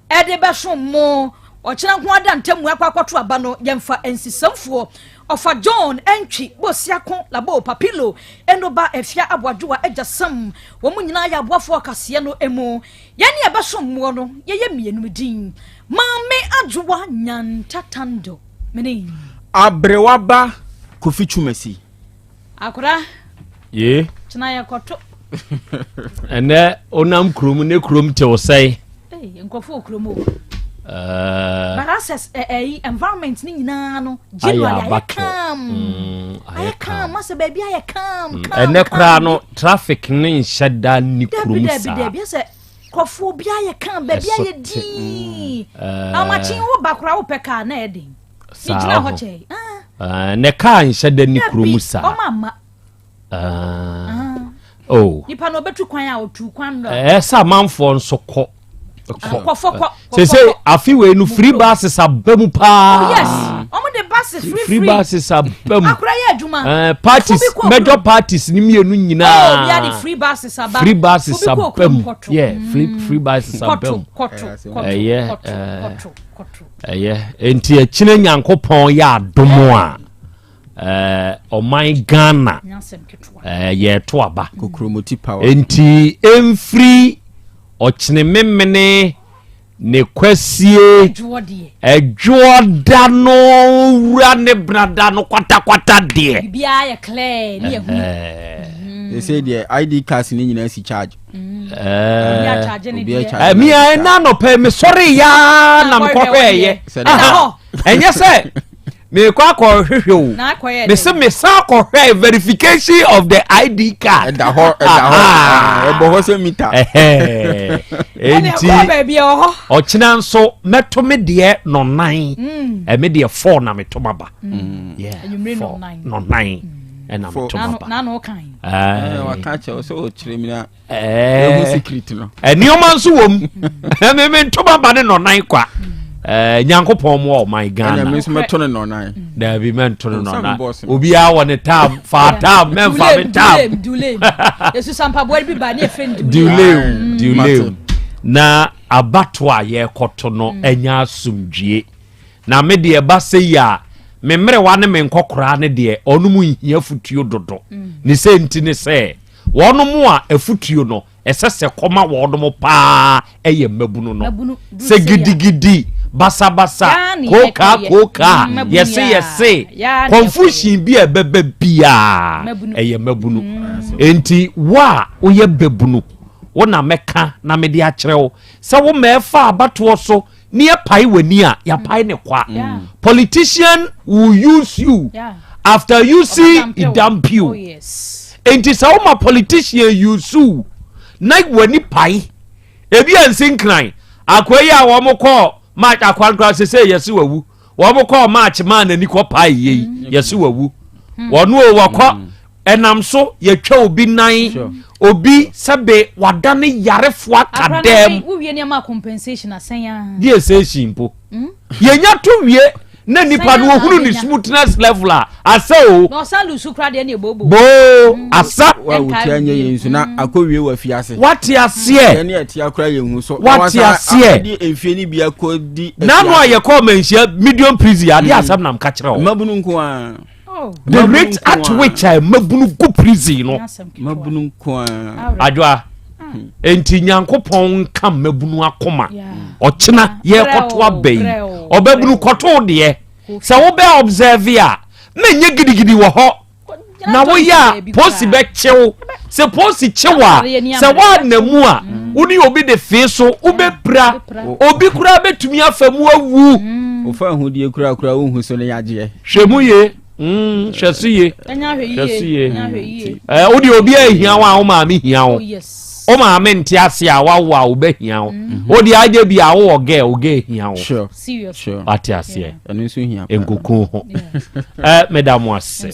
ɛde bɛso mo ɔkyena nko ada ntamu akɔ akɔto aba no yɛmfa nsisɛmfoɔ ɔfa John Antwi Bosiako Labo Papilo Enoba Afia Aboadwoa Agya Sam wɔn nyinaa yɛ aboafoɔ kaseɛ no mu yɛne ɛbɛso mmoɔ no yɛyɛ mmienu din Maame Adwoa Nyantatando mene Aberewa ba Kofi Twumasi. Akora. Yee. Kyena yɛ kɔto. Ɛnɛ onam kurom ne kurom te osɛe. Ee nkurɔfo wɔ kurom o. Uh, But access eh, eh, environment ni nyinaa no generally ayɛ calm. Mm, ayɛ calm asɛ baabi ayɛ calm mm, calm. Ɛnɛ koraa no traffic ne nhyɛ da ni kurom saa. Dabi dabi dabi asɛ nkurɔfoɔ bi ayɛ calm baabi ayɛ dii. Amakye wo ba koraa wopɛ kaa na ɛyɛ den. Saa hɔ ah. Ne kaa nhyɛ da ni kurom saa. Ɔma ama. Ah. Oh. Nipa na ɔbɛtu kwan a ɔtu kwan no. Ɛɛ sɛ amanfoɔ nso kɔ. Kɔfɔ kɔ. Sese afi wei no free buses aba mu paa. Oh yes, wɔn de buses free free. Buses aba mu. Akora yɛ adwuma. Ɛɛ parties major parties ni mmienu nyinaa. Oh, obi de free buses aba. Free buses aba mu. Yeah, free free buses aba mu. Kɔto kɔto kɔto kɔto kɔto. Ɛyɛ nti ɛkyinɛ Nyankopɔn yɛ adom a ɔman Ghana yɛto aba. Kokromoti power. Nti ɛmfiri ɔkyene memene ne kwasie ɛdwoɔ da no wura ne brada no kwatakwata deɛ. Biribiara yɛ clear ne yɛ hu. Ɛsɛ deɛ ID cards ne nyinaa si charge. Mia ɛna nɔpɛ mesɔre yaa na mekɔhwɛɛyɛ. Ɛnyɛ sɛ mekɔ akɔhwehwɛ o. Mese mesan kɔhwɛ verification of the ID card. Ɛda hɔ ɛda hɔ ɛbɔ hɔ sɛ mita. Enti ɔkyena nso mɛto me deɛ nɔnan. Mm. Ɛme deɛ fɔɔ na meto maba. Mm. Yeah, fɔɔ nɔnan ɛna meto maba. Waka kyerɛ sɛ ɔkyerɛ mi na. Ɛɛ secret no. Nneɛma nso wɔ mu. Meme ntoma ba ne nɔnan kwa. Ɛɛ Nyankopɔn mu ɔman Ghana. Ɛna mi nso mɛto ne nɔnan. Daabi mɛnto ne nɔnan. Obiara wɔ ne tam fa tam mɛnfa me tam. Dulem dulem. Yesu sampaboa bi ba ne efe dulem. Dulem dulem. Na abato a yɛrekɔto no ɛnya asomdwie. Na me deɛ ba sɛ yi a me mmerewa ne me nkɔkoraa ne deɛ ɔno mu nhia futuo dodo. Ne sɛ nti ne sɛ. Wɔnom a afutuo no ɛsɛ sɛ kɔma wɔnom paa ɛyɛ mmabunu no. Sɛ gidigidi, basabasa, kookaa kookaa, mm, yɛse yɛse, confusion bi a ɛbɛba biara ɛyɛ mmabunu. Mm. Enti wo a woyɛ babunu, wo na mɛka na mede akyerɛ wo sɛ wo mɛɛfa abatoɔ so ne yɛpae w'ani a yɛapae ne kwa mm. politician will use you yeah. after using he dump you oh, yes. enti sɛ woma politician use you na w'ani pae ebi a nsi nkran akoa yi a wɔn kɔɔ march akwankora sese yɛsi wawu wɔn kɔɔ march maa n'ani kɔ pae yie yi mm. yɛsi wawu mm. wɔn o wɔkɔ mm. Ɛnam so yɛtwa obi nan, obi sɛbe wada ne yarefoɔ aka dɛm. Wowie nneɛma compensation asɛn a. Deɛ station mpo. Hmm? Yɛnya to wie na nipa no ohunu ne smoothness level a asa o. Na ɔsan lusu kora deɛ ne ebobo. Boo hmm. asa. Wa wuti anya yɛn nso na hmm. akɔ wie wɔ fi ase. Wate aseɛ. Yɛn ne ɛte akora yɛn hu so. Wate aseɛ. Akɔdi mfie ne bi akɔ di. N'ano a yɛkɔ ɔmanhyia medium prison adeɛ asɛm nam ka kyerɛ o. Mmabunu nko ara. the rate at which a mmabunu gu prison no mmabunu nko ara adwoa nti nyankopɔn nka mmabunu akoma ɔkyena yɛkɔto aba yi ɔbabunu kɔto deɛ sɛ wobɛ observe a na nyɛ gidigidi wɔ hɔ na woyɛ a polisi bɛkyew sɛ polisi kyew a sɛ woanna mu a wo ne obi de fee so wobɛpira obi koraa bɛtumi afa mu awu mm. wofa ahodie koraa koraa wohu so no yɛagyeɛ hwɛ mu ye mm, hwɛ so ye hwɛ so ye eh, wode obi ahia wo a wo maame hia wo oh, wo maame nte ase a wawo a wobɛhia wo mm-hmm. wode agye bi a wowɔ gɛ wo gɛ hia wo wate aseɛ nkuku ho eh, meda mo ase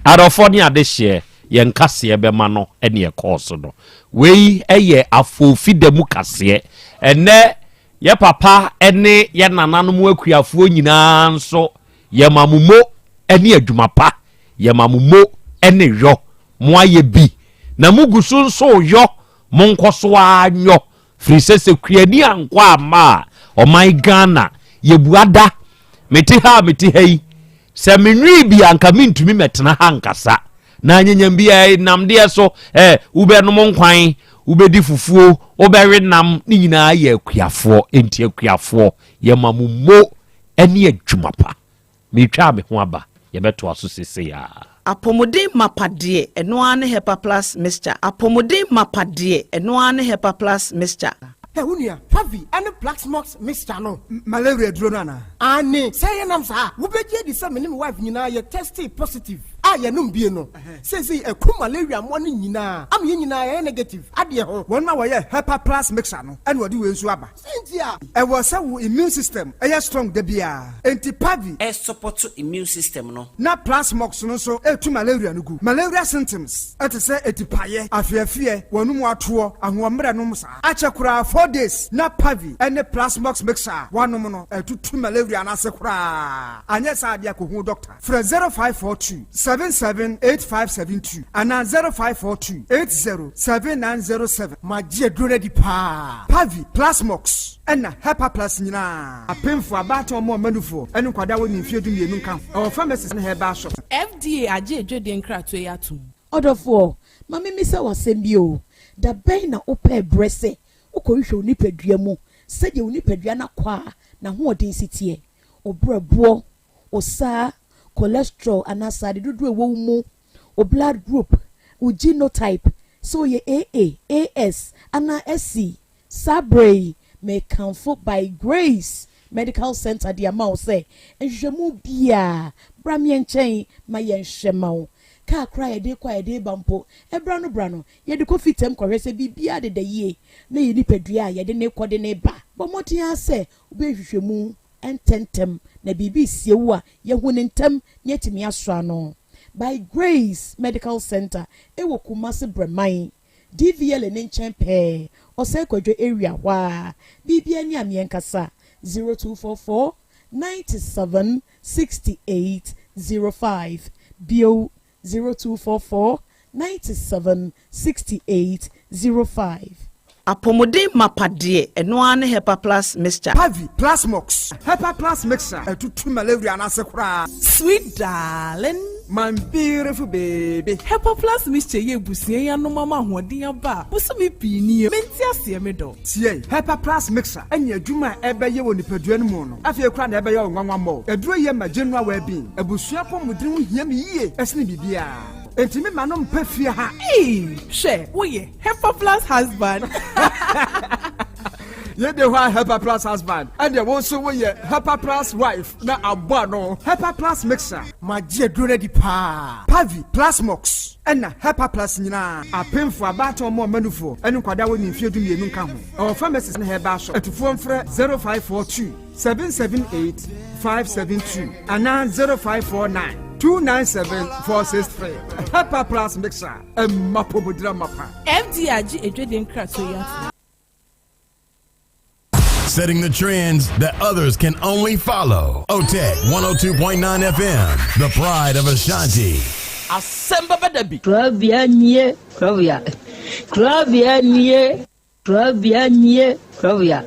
adɔfoɔ ne adehyeɛ Yɛn kaseɛ bɛma no ne ɛkɔɔ so no. Wei yɛ afoofi da mu kaseɛ. Ɛnnɛ yɛ papa ne yɛ nananom akuafoɔ nyinaa nso yɛma mo mo ne adwuma pa, yɛma mo mo ne yɔ. Mo ayɛ bi na mo gu so nso yɔ, mo nkɔ so ara nyɔ. Firi sɛ sɛ kuani ankɔ amma a, ɔman Ghana yɛbua da. Mete ha a mete ha yi, sɛ menwee bi a anka mentumi mɛtena ha nkasa. Na anyanyam bi a namdeɛ so, eh, wobɛnom nkwan, wobɛdi fufuo, wobɛwe nam, ne nyinaa yɛ akuafoɔ. Enti akuafoɔ, yɛma mo mo ne adwuma pa. Meretwa me ho aba, yɛbɛtoa so seesei ara. Apɔmuden mapa deɛ, ɛno ara ne Hepa Plus Mixture. Apɔmuden mapa deɛ, ɛno ara ne Hepa Plus Mixture. Hɛ wo nua, Pavi ne Plaxmox mixture no, malaria duro no anaa? Aane, sɛ ɛyɛ nam saa a, wobɛgye adi sɛ me ne me wife nyinaa yɛ testee positive a yɛnom bie no, seesei ɛku malaria mmoa no nyinaa ama yɛn nyinaa yɛayɛ negative adeɛ ho. Wɔn a wɔyɛ Hepa Plus mixture no na wɔde wei nso aba. Sɛ nti a. Ɛwɔ sɛ wo immune system yɛ strong da biara. Enti Pavi. Ɛsupɔto immune system no. Na Plasmox no nso ɛtu malaria no gu. Malaria symptoms te sɛ atipaeɛ, afeafeɛ, w'anum atoɔ, ahoɔmmerɛ nom saa. Akyɛ koraa 4 days na Pavi ne Plasmox mixture a woanom no atutu malaria no ase koraa. Anyɛ saa deɛ kɔhu doctor. Frɛ 0542 77 8572 anaa 0542 80 7907. Magye aduro no adi paa. Pavi, Plasmox, ɛna Hepaplus nyinaa. Apemfoɔ, abaatan, wɔn a wɔma nufoɔ, ne nkwadaa a wɔnni mfeɛ dumienu nka ho. Ɛwɔ pharmacies ne herbal shops. FDA agye adwadie nkratoɔ yi atom. Ɔdɔfoɔ, ma memmisa wo asɛm bi o, da bɛn na wopɛɛ berɛ sɛ wokɔhwehwɛ wo nipadua mu sɛdeɛ wo nipadua no akwaa n'ahoɔden si teɛ, wo berɛboɔ, wo saa, cholesterol anaa sradeɛ dodoɔ a ɛwɔ wo mu, wo blood group, wo genotype, sɛ woyɛ AA, AS anaa SC. Saa berɛ yi, mekamfo By Grace. Medical Centre de ama wo sɛ nhwehwɛmu biara bra me nkyɛn ma yɛnhwɛ ma wo. Kaa koraa a yɛde rekɔ a yɛde reba mpo, ɛberɛ ano berɛ ano, yɛde kɔ fitam kɔhwɛ sɛ biribiara deda yie na yɛn nipadua a yɛde no rekɔ de no reba. Bɔ mmɔden ara sɛ wobɛyɛ nhwehwɛmu ntɛmntɛm na biribi resie wo a, yɛahu no ntɛm na yɛatumi asɔ ano. By Grace Medical Centre wɔ Kumasi Brɛman, DVLA no nkyɛn pɛɛ, Ɔsɛe Kwadwo area hɔ ara. Biribiara ni a meɛnkasa, 0244 97 68 05, bio 0244 97 68 05. Apɔmuden mapa deɛ, ɛno ara ne Hepa Plus Mixture. Pavi, Plasmox, Hepa Plus Mixture ɛtutu malaria no ase koraa. Sweet darling. My beautiful baby. Hepa Plus Mixture yi abusua yi anom ama ahoɔden aba a bosome pii nie. Mente aseɛ me dɔ. Tie! Hepa Plus Mixture anya adwuma a ɛbɛyɛ wɔ nipadua no mu no, afei koraa na ɛbɛyɛ wo nwanwa mmɔɔ. Aduro yi yɛ ma general well-being. Abusua apɔmuden ho hia me yie sene biribiara. Enti me ma no mpɛ fie ha. Eii hwɛ woyɛ Hepa plus husband. Yɛ de hɔ a Hepa plus husband ɛdeɛ wo nso woyɛ Hepa plus wife na abɔ ano. Hepa plus mixer. Magye aduro no adi paa. Pavi, Plasmox ɛna Hepa plus nyinaa. Apemfo, abaatan, ɔmo ɔmanufoɔ ɛne nkwadaa a wɔnni mfeɛ 12 nka ho. Ɛwɔ pharmacies ne herbal shop. Atufoɔ mfrɛ 0542 778 572 anaa 0549 297 463. Hepa plus mixer ɛmma pɔmudira mapa. FDA agye adwadie nkratoɔ yi atom. Setting the trends that others can only follow. OTEC 102.9 FM, the pride of Ashanti. Asɛm bɛba da bi. Korabea nie, korabea, korabea nie, korabea nie, korabea,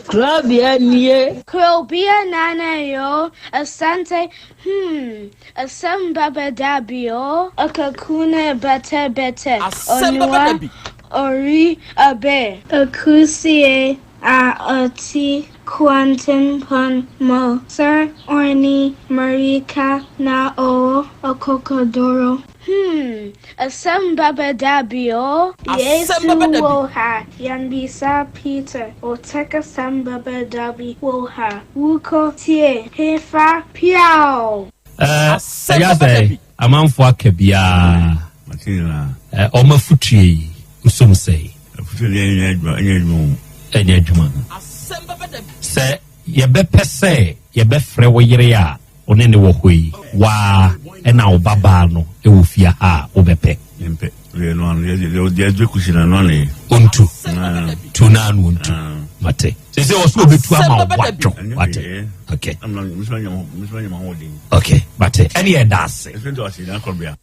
korabea nie. Krobea nana yo, Asante hmm, asem baba dabi o. Akakuna bete bete, Asɛm bɛba da onua bi. ori abe. Akusie a ɔte kwantempɔn mu sɛ ɔne mmirika na ɔwɔ akokoduru. Hmm, asɛm bɛba da bi o. Asɛm Yesu bɛba da bi. wɔ ha, yɛmmisa Peter, ɔtɛk asɛm bɛba da bi wɔ ha. Wokɔ tie, hefa, piaw! Ɛɛ, Asɛm ɛyɛ bɛba da sɛ bi. amanfoɔ aka biara. Mate nyinaa. Ɛ, wɔn afotuo yi, wosom sɛe. Afotuo deɛ ɛnyɛ adwuma, ɛnyɛ adwuma o. Ɛnyɛ adwuma. Asɛm bɛba da bi. Sɛ yɛbɛpɛ sɛ yɛbɛfrɛ wo yere a wo ne no wɔ hɔ yi, wo ara na wo babaa no wɔ fie ha a, wobɛpɛ? Mempɛ. Deɛ ɛno ano, deɛ deɛ deɛ ɛgye kusi no, ɛno ano yɛ. Ɔntu. Ah. Tu no ano ɔntu. Ah. Mate. Sɛ sɛ ɔso ɔbɛtu ama wo Asɛm bɛba da bi. wadwo. Ɛnyɛ Wate. hwee. Okay. Amina, mesoma nya ho, mesoma nya m'ahoɔden. Okay. Mate. Ɛne ɛda ase. Ɛsɛ nti ɔse, na kɔbea.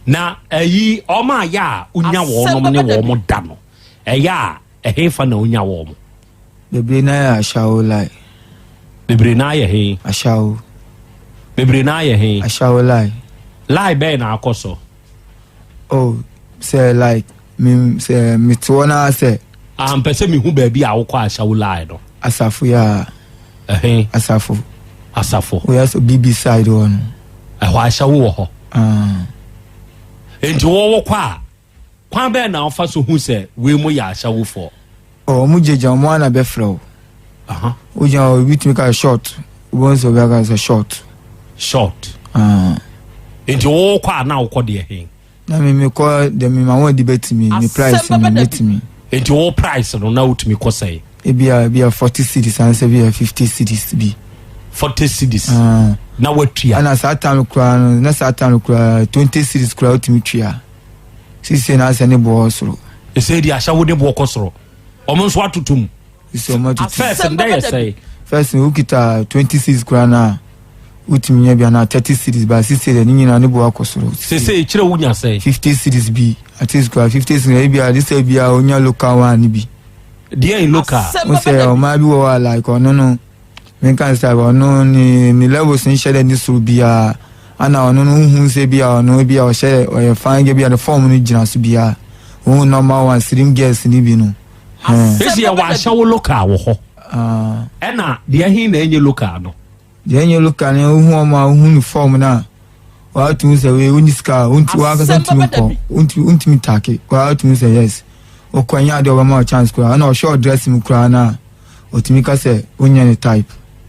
Na ɛyi wɔn a yɛ a wonya Asɛm wɔnom ne bɛba da bi. wɔn da no, ɛyɛ a ɛhefa na wonya wɔn? Bebree naa yɛ ashawo lie. Bebree naa yɛ he? Ashawo. Bebree naa yɛ he? Ashawo lie. Lie bɛn na akɔ so? Oh, sɛ like me sɛ mete hɔ naa sɛ. Ah, mpɛ sɛ mehu baabi a wokɔ ashawo lie no. Asafo yɛ a. Ɛhe? Asafo. Asafo. Woyɛ sɛ BB side hɔ no. Ɛhɔ ahyɛwo wɔ hɔ. Ah. Nti wɔwɔ kɔ a, kwan bɛn na wofa so hu sɛ wei mu yɛ ahyɛwofoɔ? Oh, wɔn gyegya wɔn ana bɛfrɛ wo. Wogyina hɔ obi tumi ka short. Wobɛhu sɛ obi aka sɛ short. Short. Ah. Nti wɔwɔ kɔ a na wokɔ deɛ he? Na me me kɔ deɛ me ma wɔn adi bɛtumi me price no mɛtumi. Nti wo price no na wotumi kɔ sɛn? Ebia ebia 40 cedis ansa bi a 50 cedis bi. 40 cedis. Ah. Na watua. Ɛna saa time koraa no na saa time koraa 20 cedis koraa wotumi tua. Sisi na asɛ ne boɔ soro. Ɛsɛ di ahyɛ wo ne boɔ kɔ soro. Wɔn nso atoto mu. Sisi wɔn atoto. First ndɛ yɛ sɛn? First no wokita 20 cedis koraa na wotumi nya bi anaa 30 cedis ba sisi deɛ ne nyinaa ne boɔ akɔ soro. Sese ekyirɛ wonya sɛn? 50 cedis bi at least koraa 50 cedis ebi a de sɛ bi a wonya local one bi. Deɛ local. Wo sɛ ɔmaa bi wɔ hɔ a like ɔno no menka sɛ ɔno ne ne levels nhyɛ dɛ ne soro biara ana ɔno no wohu sɛ bi a ɔno bi a ɔhyɛ ɔyɛ fine girl bi a ne form no gyina so biara wohu normal one slim girls ne bi no. Sisi yɛ wɔ ahyɛwo local wɔ hɔ. Ɛna deɛ he na ɛnyɛ local no. Deɛ ɛnyɛ local no wohu ɔmo a wohu ne form no a wɔatumi sɛ wei wonni sika a wonti wankasa ntumi nkɔ wontumi wontumi take wɔatumi sɛ yes wokɔ ɛnyɛ adeɛ ɔbɛma wo chance koraa ɛna ɔhwɛ ɔdress mu koraa no a ɔtumi ka sɛ wonyɛ ne type.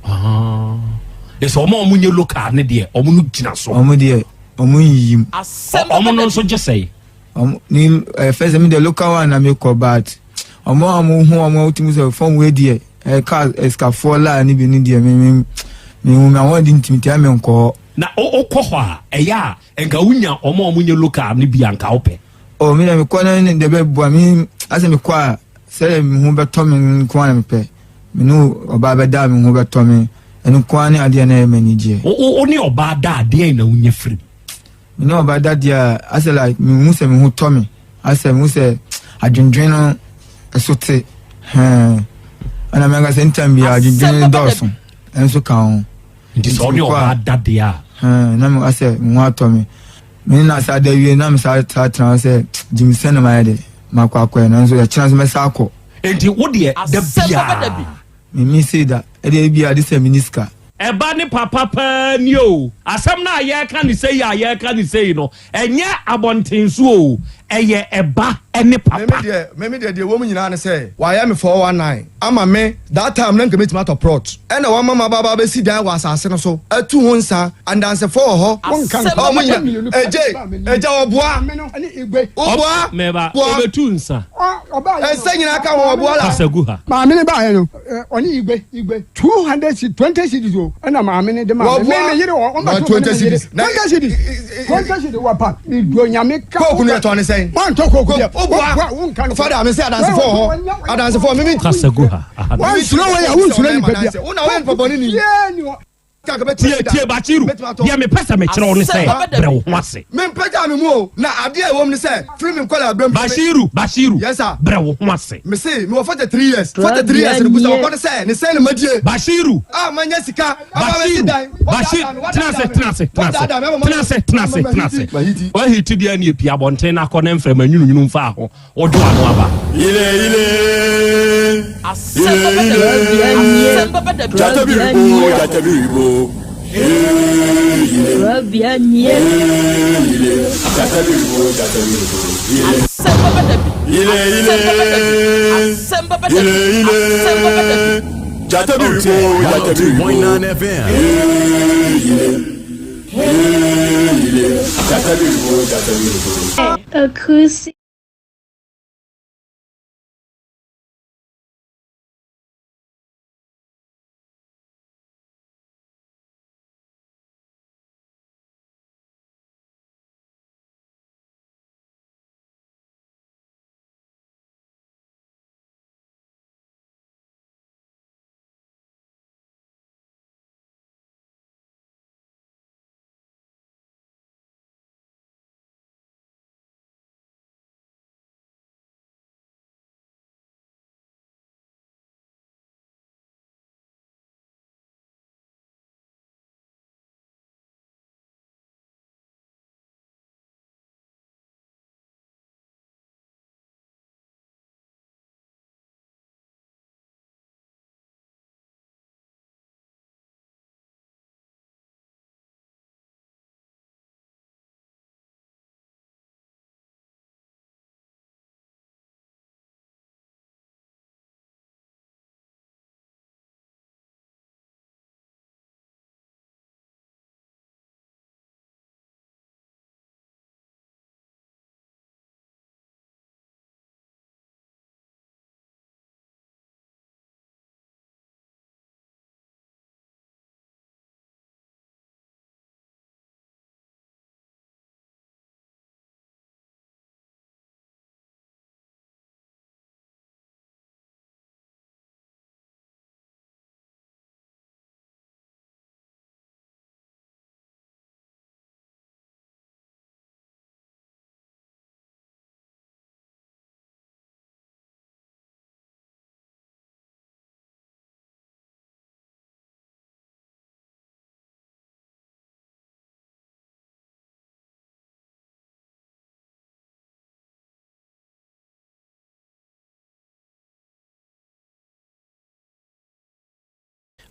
Ɛsɛ ɔmo a ɔmo nyɛ local ne deɛ ɔmo no gyina so. Ɔmo deɛ ɔmo nyiyim. Ɔmo no nso gye sɛe. Ɔmo ni ɛɛ fɛsɛ mi deɛ local one na mi kɔ but ɔmo a ɔmo hu ɔmo ti mu sɛ fɔm wei deɛ ɛɛ kaa ɛsikafoɔ laa ne bi ne deɛ mi mi mi hu mi ahoɔden ntumi tia mi nkɔ hɔ. Na o kɔ hɔ a ɛyɛ a nka wonya ɔmo a ɔmo nyɛ local ne bi a nka wopɛ. O mi deɛ mi kɔ na ne deɛ bɛ bua mi asɛ mi kɔ a sɛdeɛ mi ho bɛtɔ mi nko ara na mi pɛ. Me ne ɔbaa bɛda a me ho bɛtɔ me, ɛno nko ara ne adeɛ na ɛyɛ m'ani gyeɛ. Wo ne ɔbaa da a, deɛn na wonya firi mu? Me ne ɔbaa da deɛ a, asɛ like mehu sɛ me ho tɔ me, asɛ mehu sɛ adwendwen no ɛso te, hɛn. Ɛna me ankasa ntam biara adwendwen no dɔɔso, ɛnso ka ho. Nti sɛ ɔne ɔbaa da deɛ a? Hɛn, na me asɛ me ho atɔ me. Me ne no asa da wie na me saa tena hɔ sɛ gyimi sɛ na mayɛ de makɔ akɔɛ nanso ɛkyena nso mɛsa akɔ. Enti wo deɛ da biara. Me me sei da ɛdeɛ ebi a de sɛ me ni sika. Ɛba ne papa paa nie o. Asɛm no a yɛreka no sei a yɛreka no sei no, ɛnyɛ abɔnten so o, ɛyɛ ɛba ne papa. Meme deɛ meme deɛ deɛ ɛwɔ mu nyinaa ne sɛ wayɛ me 419 ama me that time na nka mɛtumi atɔ plot ɛna wama maba aba abɛsi dan wɔ asase no so atu ho nsa andansefoɔ wɔ hɔ ɔmo nyina egye egya ɔboa Woboa? Meba, obetu nsa. Nsa nyinaa ka ho, ɔboa la. Kasa gu ha. Maame no baeɛ no, ɔne Igwe, Igwe, 200 cedis, 20 cedis o, ɛna maame no de maa me. Me me yere wɔ, ɔmba to me ne me yere. 20 cedis, 20 cedis wɔ pa. Me duro nyame ka. Kooku no yɛ tɔn ne sɛn? Wantɔ kooku deɛ. Woboa? Wonka no. Fada, me sɛ adansefoɔ wɔ hɔ. Adansefoɔ, me me. Kasa gu ha. Wansuro wei a, wonsuro nipa bia. Wo na woyɛ nipa bɔne ni. Tie, tie, Bashiru, deɛ mepɛ sɛ mekyerɛ wo ne sɛ, brɛ wo ho ase. Mempagyaa me mu o, na adeɛ a ɛwɔ mu ne sɛ, firi me nkwadaa berɛ mu. Bashiru, Bashiru, Yes sir. brɛ wo ho ase. Mese, mewɔ 43 years, 43 years no, busa wɔkɔ no sɛ, ne sɛn na madie? Bashiru. A manya sika, ama masi Bashiru, dan. Bashiru, tena ase, tena ase, tena ase, tena ase, tena ase, tena ase. Wahiti deɛ ne epie abɔnten na akɔ ne mframa nwununwunu mfaa ho. Wode w'ano aba. Ile ile ile ile Jata biribo jata biribo Ile ile jata biribo jata biribo Ile ile ile ile Jata biribo jata biribo Ile ile jata biribo jata biribo. Akusi.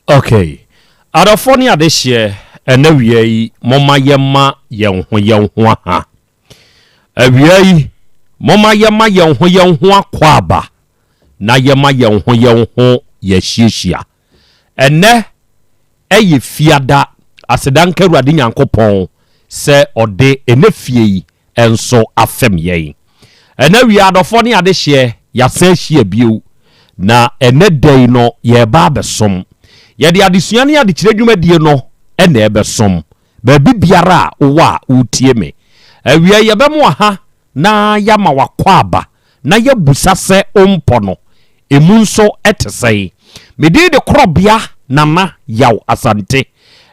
Okay. Adɔfoɔ ne adehyeɛ, ɛnɛ wia yi, momma yɛmma yɛn ho yɛn ho aha. Awia yi, momma yɛmma yɛn ho yɛn ho akwaaba na yɛma yɛn ho yɛn ho yɛahyiahyia. Ɛnnɛ, Ɛyɛ Fiada, aseda nka Awurade Nyankopɔn sɛ ɔde ɛnɛ fie yi nso afɛm yɛn. Ɛnɛ awia adɔfoɔ ne adehyeɛ yɛasan ahyia bio, na ɛnɛ da yi no yɛreba abɛsom. Yɛde adesua ne adekyerɛ dwumadie no na ɛrebɛsom. Baabi biara a wowɔ a woretie me awia yi, yɛbɛmo aha na yɛama w'akwaaba na yɛabusa sɛ ompɔ no, emu nso te sɛn? Me din de Korɔbea Nana Yaw Asante.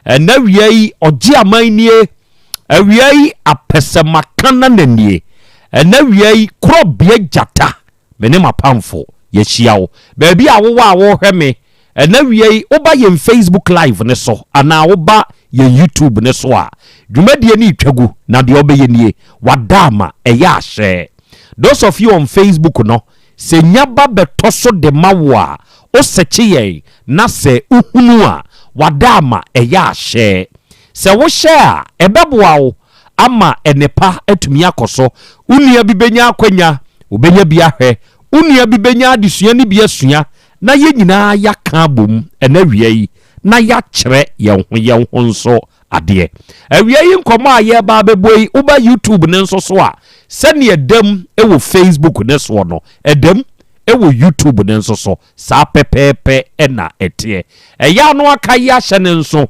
Ɛnnɛ awia yi, ɔgye aman nie. Awia yi, apɛsɛmaka nana nie. Ɛnnɛ awia yi, Korɔbea Gyata Me ne m'apamfo, yɛahyia wo. Baabi a wowɔ a worehwɛ me ɛnnɛ awia yi, woba yɛn Facebook Live no so anaa woba yɛn YouTube no so a, dwumadie no retwa gu, na deɛ wobɛyɛ nie, wada ama ɛyɛ ahyɛ. Those of you on Facebook no, sɛ nya ba bɛtɔ so de ma wo a, wo sɛkye yɛn na sɛ wohunu a, wada ama ɛyɛ ahyɛ. Sɛ wohyɛ a, ɛbɛboa wo ama nnepa atumi akɔ so. Wo nua bi bɛnya akwanya, ɔbɛnya bi ahwɛ. Wo nua bi bɛnya adesua no bi asua, na yɛn nyinaa yɛaka abom ɛnnɛ awia yi na yɛakyerɛ yɛn ho yɛn ho nso adeɛ. Awia yi nkɔmmɔ a yɛreba abɛbɔ yi, woba YouTube no nso so a, sɛdeɛ ɛda mu wɔ Facebook no soɔ no, ɛda mu wɔ YouTube no nso so. Saa pɛpɛɛpɛ na ɛteɛ. Ɛyɛ a na waka yi ahyɛ no nso.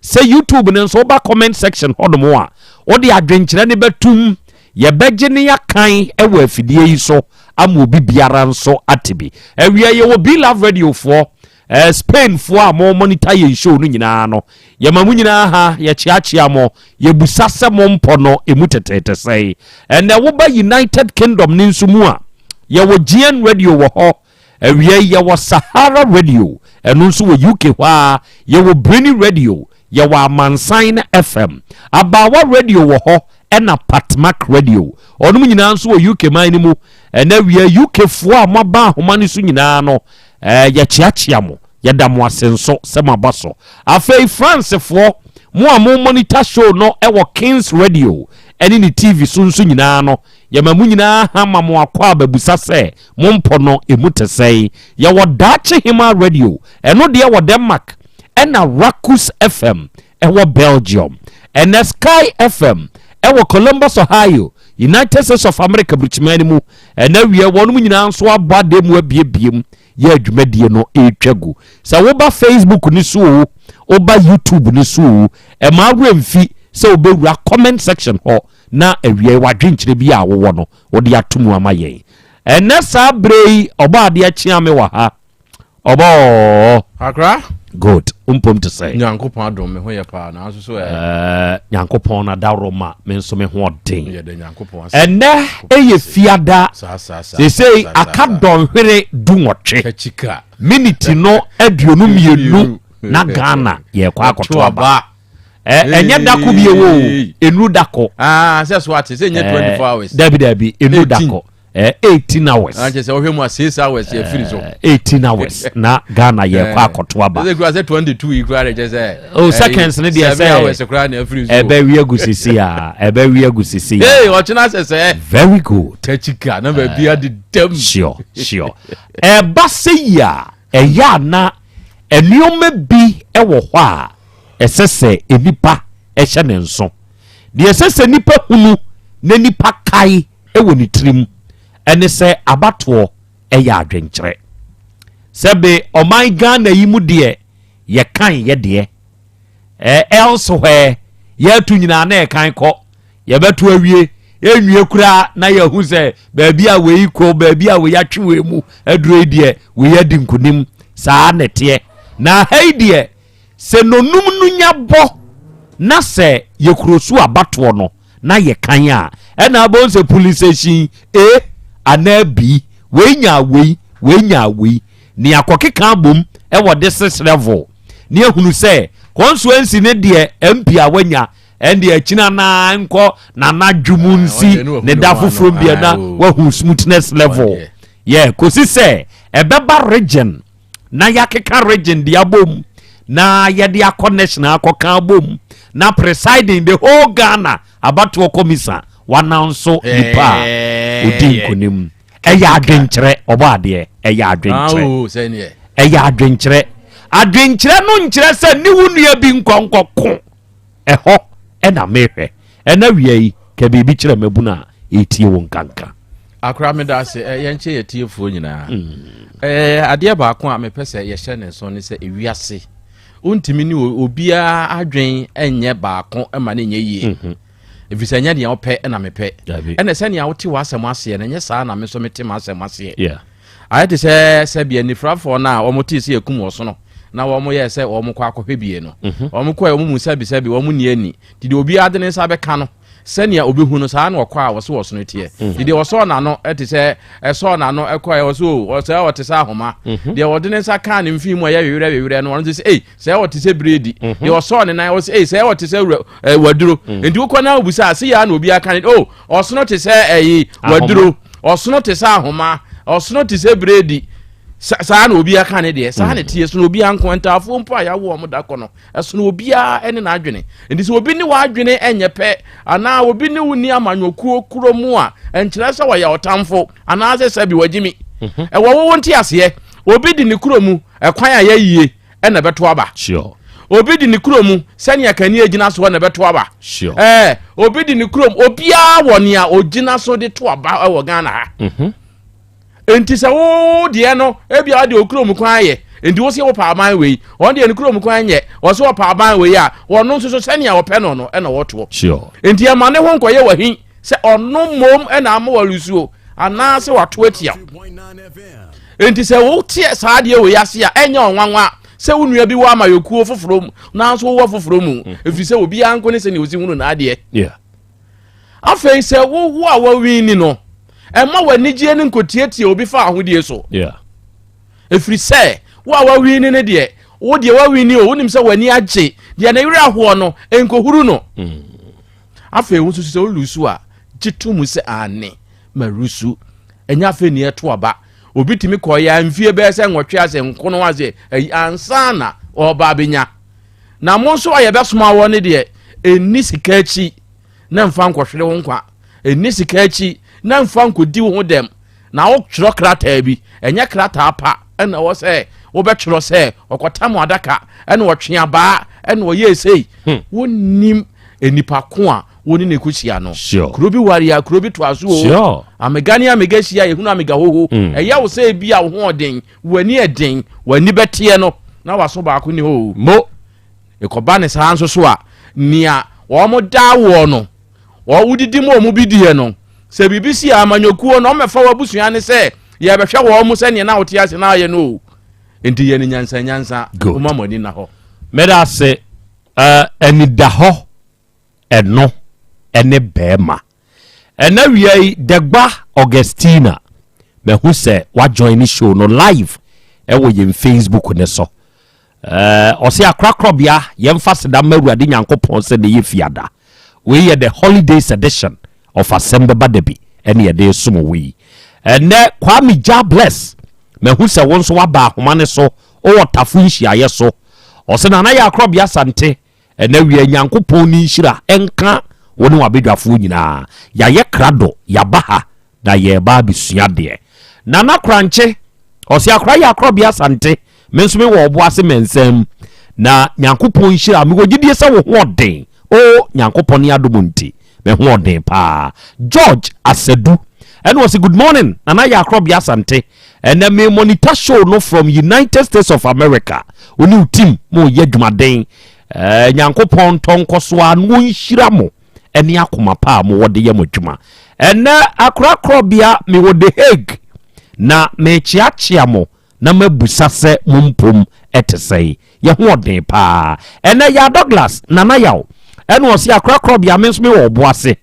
Sɛ YouTube no nso woba comment section hɔnom a, wode adwenkyerɛ no bɛtum. Yɛbɛgye ne yɛakan wɔ afidie yi so ama obi biara nso ate bi. Awia yɛwɔ Be Love Radio foɔ, eh, Spain foɔ a mo monitor yɛn show no nyinaa no, yɛma mo nyinaa ha, yɛkyeakyea mo, yɛbusa sɛ mo mpɔ no emu teteete sɛn. Ɛnɛ woba United Kingdom no nso mu a, yɛwɔ GN Radio wɔ hɔ, Awia yi yɛwɔ Sahara Radio, ɛno nso wɔ UK hɔ ara, yɛwɔ Brini Radio, yɛwɔ Amansan FM, Abaawa Radio wɔ hɔ, ɛna Patmak Radio. Ɔnom nyinaa nso wɔ UK man no mu. Ɛna awia UK foɔ a moaba ahoma no so nyinaa no, eh, yɛkyeakyea mo. Yɛda mo ase nso sɛ moaba so. Afei France foɔ, mo a mo monitor show no wɔ Kings Radio ɛne ne TV so nso nyinaa no, yɛma mo nyinaa ha ma mo akɔ abɛbusa sɛ Mo mpɔ no emu te sɛn? Yɛwɔ Daakye Hemaa Radio, ɛno deɛ wɔ Denmark, ɛna Rakus FM ɛwɔ Belgium. Ɛnɛ Sky FM ɛwɔ Columbus, Ohio, United States of America burukyiman no mu. Ɛnɛ awie wɔnom nyinaa nso abɔ adeɛ mu abiebie mu yɛ adwumadie no ɛretwa gu. Sɛ woba Facebook no so o, woba YouTube no so o, ɛma awerɛ mfi sɛ wobɛwura comment section hɔ na awiei w'adwenkyerɛ bi a wowɔ no wode ato mu ama yɛn. Ɛnnɛ saa berɛ yi ɔbɔ adeɛ kyea me wɔ ha. Ɔbɔ. Akra. Good. Mpom te sɛ. Nyankopɔn adom me ho yɛ paa nanso so ɛ. Ɛɛ Nyankopɔn na daworo ma me nso me ho ɔden. Yɛda Nyankopɔn ase. Ɛnnɛ ɛyɛ fiada. Saa saa saa. Seesei aka dɔnhwere dunwɔtwe. Kachika. Miniti no 22 na Ghana yɛkɔ akɔto aba. Ɛnyɛ dako bi ewo o, enu dako. Ah, sɛ so ate sɛ nyɛ 24 hours. Dabi dabi, enu dako. 18 hours. Ah, kyerɛ sɛ wohwɛ mu a 6 hours yɛ firi so. 18 hours na Ghana yɛ kɔ akɔto aba. Sɛ kura sɛ 22 yi kura de kyerɛ sɛ. Oh, seconds ne deɛ sɛ. 7 hours kura na afiri so. Ɛbɛ wi agu sisi a, ɛbɛ wi agu sisi a. Ee, ɔkyena sɛ sɛ. Very good. Kachika na baabi adi dɛm. Sure, sure. Ɛba sɛ yi a, ɛyɛ a na nneɛma bi wɔ hɔ a ɛsɛ sɛ nnipa hyɛ ne nso. Deɛ ɛsɛ sɛ nnipa hunu na nnipa kae wɔ ne tirim ne sɛ abatoɔ yɛ adwenkyerɛ. Sɛbe ɔman Ghana yi mu deɛ yɛkan yɛ deɛ. Elsewhere yɛatu nyinaa na yɛkan kɔ. Yɛbɛto awie, ɛnwie koraa na yɛahu sɛ baabi a wei kɔ, baabi a wei atwe wei mu aduro yi deɛ wei adi nkonim. Saa na ɛteɛ. Na ha yi deɛ sɛ nonum no nya bɔ na sɛ yɛkuro so abatoɔ no na yɛkan a, ɛna abɛhu sɛ police station A anaa B, wei nyaa wei, wei nyaa wei. Ne akɔkeka abom wɔ district level ne ahunu sɛ constituency ne deɛ MP a wanya ɛnde akyina na nkɔ nanadwo mu nsi ne da foforɔ bia na wahu smoothness level yɛ kɔsi sɛ ɛbɛba region na yɛakeka region de abom na yɛde akɔ national akɔka abom na presiding the whole Ghana abatoɔ kɔmisa wananso nipa a ɔdi nkonim ɛyɛ adwenkyerɛ ɔbɔ adeɛ ɛyɛ adwenkyerɛ ah, oh, ɛyɛ adwenkyerɛ. Adwenkyerɛ no nkyerɛ sɛ ne wo nua bi nkɔ nkɔko. Ɛhɔ na mehwɛ. Ɛna awia yi, ka biribi kyerɛ mmabunu a ɛretie wo nkanka. Akora meda ase ɛ yɛnkyɛ yɛ tiefoɔ nyinaa. Ɛɛ adeɛ baako a mepɛ sɛ yɛhyɛ ne nso ne sɛ ewiase wontumi ne obiara adwen nyɛ baako ma ne nyɛ yie. Ɛfiri sɛ ɛnyɛ deɛ wopɛ na mepɛ. Ɛna sɛnea wote w'asɛm aseɛ no ɛnyɛ saa na me nso mete m'asɛm aseɛ. Ayɛ te sɛ sɛbi anifirafoɔ no a wɔtee sɛ yɛkum ɔsono na wɔyɛɛ sɛ wɔkɔ akɔhwɛ bie no. Mhm. Wɔkɔɛ wɔn mu sɛbisɛbi wɔn nni ani. Nti deɛ obiara de ne nsa bɛka no sɛnea obehu no saa na ɔkɔ a wɔso ɔsono teɛ. Mhm. Nti deɛ ɔsɔɔ n'ano te sɛ ɛsɔɔ n'ano ɛkɔɛ ɔso o ɔsɛ ɔte sɛ ahoma. Mhm. Deɛ ɔde ne nsa kaa ne mfin mu a ɛyɛ wewerɛ wewerɛ no ɔno nso sɛ ei sɛ ɔte sɛ biredi. Deɛ ɔsɔɔ ne nan ɔsɛ ei sɛ ɔte sɛ wura ɛɛ waduro. Nti wokɔ na obusa ase yɛ na obiara ka ne o ɔsono te sɛ ɛyi waduro. Ɔsono te sɛ ahoma, ɔsono te sɛ biredi. Saa na obiara ka ne deɛ, saa na mm. ɛteɛ. Sono obiara nko, ntaafoɔ mpo a yɛawo wɔn da kɔ no, ɛsono obiara ne n'adwene. Nti sɛ obi ne w'adwene nyɛ pɛ, anaa obi ne wo ni amanyɔkuo kuro mu a, ɛnkyerɛ sɛ wɔyɛ ɔtamfo, anaasɛ sɛbi wagyimi. Mhm. Ɛwɔ wo wo nteaseɛ. Obi de ne kuro mu ɛkwan a yɛyie ɛna ɛbɛto aba. Sure. Obi di ne kurom sɛnea kanea gyina soɔ na ɛbɛto aba. Sure. Ɛɛ obi di ne kurom obiara wɔ nea ogyina so de to aba wɔ Ghana ha. Mm -hmm. Nti sɛ wo deɛ no ebi a ɔde okurom kwan ayɛ nti wo se wo pa aban wei wɔn deɛ ne kurom kwan nyɛ wɔn so wɔpa aban wei a wɔn nso so sɛnea wɔpɛ no no ɛna wɔtoɔ. Sure. Nti ɛma ne ho nkɔyɛ wahi sɛ ɔno mmom ɛna ama wɔresuo anaasɛ wato atia. Enti sɛ woteɛ saa adeɛ wei ase a, ɛnyɛ ɔnwanwa sɛ wo nua bi wɔ amayɔkuo foforɔ mu nanso wowɔ foforɔ mu, mm. ɛfiri sɛ obiara nko ne sɛnea ɔsi hunu n'adeɛ. Afei sɛ wowo a wawini no, ɛma w'anigyeɛ no nkɔtiatia obi fa ahodie so. Ɛfiri sɛ wo a wawini no deɛ, wo deɛ wawini o, wonim sɛ w'ani agye, deɛ ne werɛ ahoɔ no, nkɔhuru no. Mm. Afei wo nso sɛ wolusu a, gye to mu sɛ aane, marusu. Ɛnyɛ afei ne ɛto aba. Obi tumi kɔeɛ a mfie bɛyɛ sɛ nwɔtwe ase nkono ase ayi ansa na ɔreba abɛnya. Na mo nso a yɛbɛsoma wɔ no deɛ, ɛnni sika akyi na mfa nkɔhwere wo nkwa. Ɛnni sika akyi na mfa nkɔdi wo ho dɛm. Na wotwerɛ krataa bi, ɛnyɛ krataa pa ɛna ɛwɔ sɛ wobɛtwerɛ sɛ ɔkɔtam adaka ɛna ɔtwe abaa ɛna ɔyɛɛ sei. Hmm. Wonnim nnipa ko a wo ne ne kɔhyia no. Sure. Kuro bi ware a kuro bi toa so o. Sure. Amega ne amega hyia yɛhunu amega hoho. Mm. Ɛyɛ wo sɛ ebi a wo ho ɔden, w'ani ɛden, w'ani bɛteɛ no na w'aso baako ni hɔ o. Mo. Ɛkɔba ne saa nso so a, nea wɔn daa woɔ no, wɔn wodidi mu wɔn bi diɛ no, sɛ biribi si a amanyɔkuo no wɔmmɛfa w'abusua ne sɛ yɛbɛhwɛ wɔn mo sɛnea na wote ase na ayɛ no o. Nti yɛ no nyansa nyansa, woma mo ani na hɔ. Meda ase. Uh, anidahɔ ɛno ɛne bɛɛma. Ɛna wia yi Dɛgba Augustina mahu sɛ wa join ne show no live ɛwɔ yɛn Facebook ne so. Ɛɛ ɔse akorakorɔbea yɛmfa seda ma Awurade Nyankopɔn sɛ ne yɛ fiada. Wei yɛ the holidays edition of Asɛm Bɛba Da Bi ɛne yɛde resom wo yi. Ɛnɛ Kwame Jah Bless mahu sɛ wo nso waba ahoma ne so wowɔ Tafo nhyiaeɛ so. Ɔse Nana yɛ akorɔbea Asante Ɛnɛ wia Nyankopɔn ne nhyira nka wo ne w'abadwafoɔ nyinaa. Yayɛ krado, yaba ha na yɛreba abɛsua adeɛ. Nana Korankye, ɔse akora yɛ akorɔbea Asante, me nso me wɔ Ɔboase Mɛnsa mu. Na Nyankopɔn nhyira, mewɔ gyidie sɛ wo ho ɔden. O Nyankopɔn ne adom nti, me ho ɔden paa. George Asadu, ɛna ɔse good morning Nana yɛ akorɔbea Asante. Ɛnɛ me monitor show no from United States of America. Wo ne wo team mo yɛ adwumaden. Eh, Nyankopɔn ntɔ nkɔso a na ɔnhyira mo ɛne akoma pa a mowɔ de yɛ mo adwuma. Ɛnɛ akorakorɔbea mewɔ The Hague na mekyeakyea mo na mabusa sɛ mo mpom ɛte sɛn. Yɛ ho ɔden paa. Ɛnɛ Yaa Douglas, Nana Yaw, ɛna ɔse akorakorɔbea me nso mewɔ Ɔboase.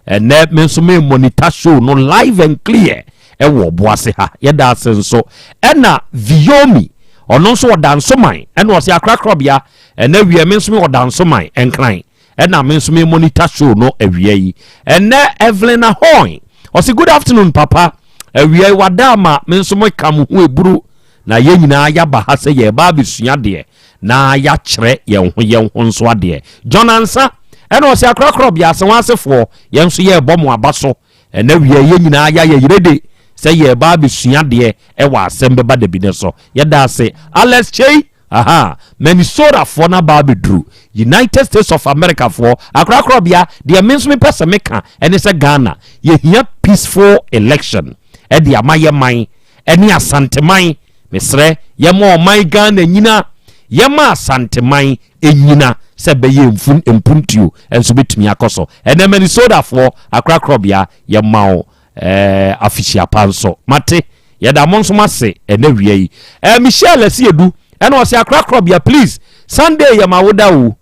Ɛnɛ me nso me monitor show no live and clear ɛwɔ Ɔboase ha. Yɛda ase nso. Ɛna Viyomi, ɔno nso ɔda Nsoman, ɛna ɔse akorakorɔbea, ɛnɛ wia me nso me ɔda Nsoman, Nkran. Ɛna me nso me monitor show no awia yi. Ɛnɛ Evelyn Ahoy, ɔse good afternoon papa, awia yi wada ama me nso me ka mo ho eburu. Na yɛn nyinaa yɛaba ha sɛ yɛreba abɛsua adeɛ na yɛakyerɛ yɛn ho yɛn ho nso adeɛ. John Ansah, ɛna ɔse akorakorɔ bea ase ho asefoɔ, yɛn nso yɛrebɔ mo aba so. Ɛnɛ wia yɛn nyinaa yɛayɛ yerede sɛ yɛreba abɛsua adeɛ ɛwɔ asɛm bɛba dabi no so. Yɛda ase. Alex Kyei, Aha, Minnesota foɔ no aba abɛduru United States of America foɔ. Akorakorɔbea, deɛ me nso mepɛ sɛ meka ɛne sɛ Ghana, yɛhia peaceful election ɛde ama yɛ man ɛne Asanteman. Mesrɛ, yɛma ɔman Ghana nyina, yɛma Asanteman ɛnyina sɛ bɛyɛ mfun mpuntuo nso bɛtumi akɔ so. Ɛnɛ Minnesota foɔ, akorakorɔbea, yɛma wo eh, afihyia pa nso. Mate, yɛda mo nso mo ase ɛnɛ wia yi. Eh, Michelle Asiedu, ɛna ɔse akorakorɔbea please, Sunday yɛ ma woda o.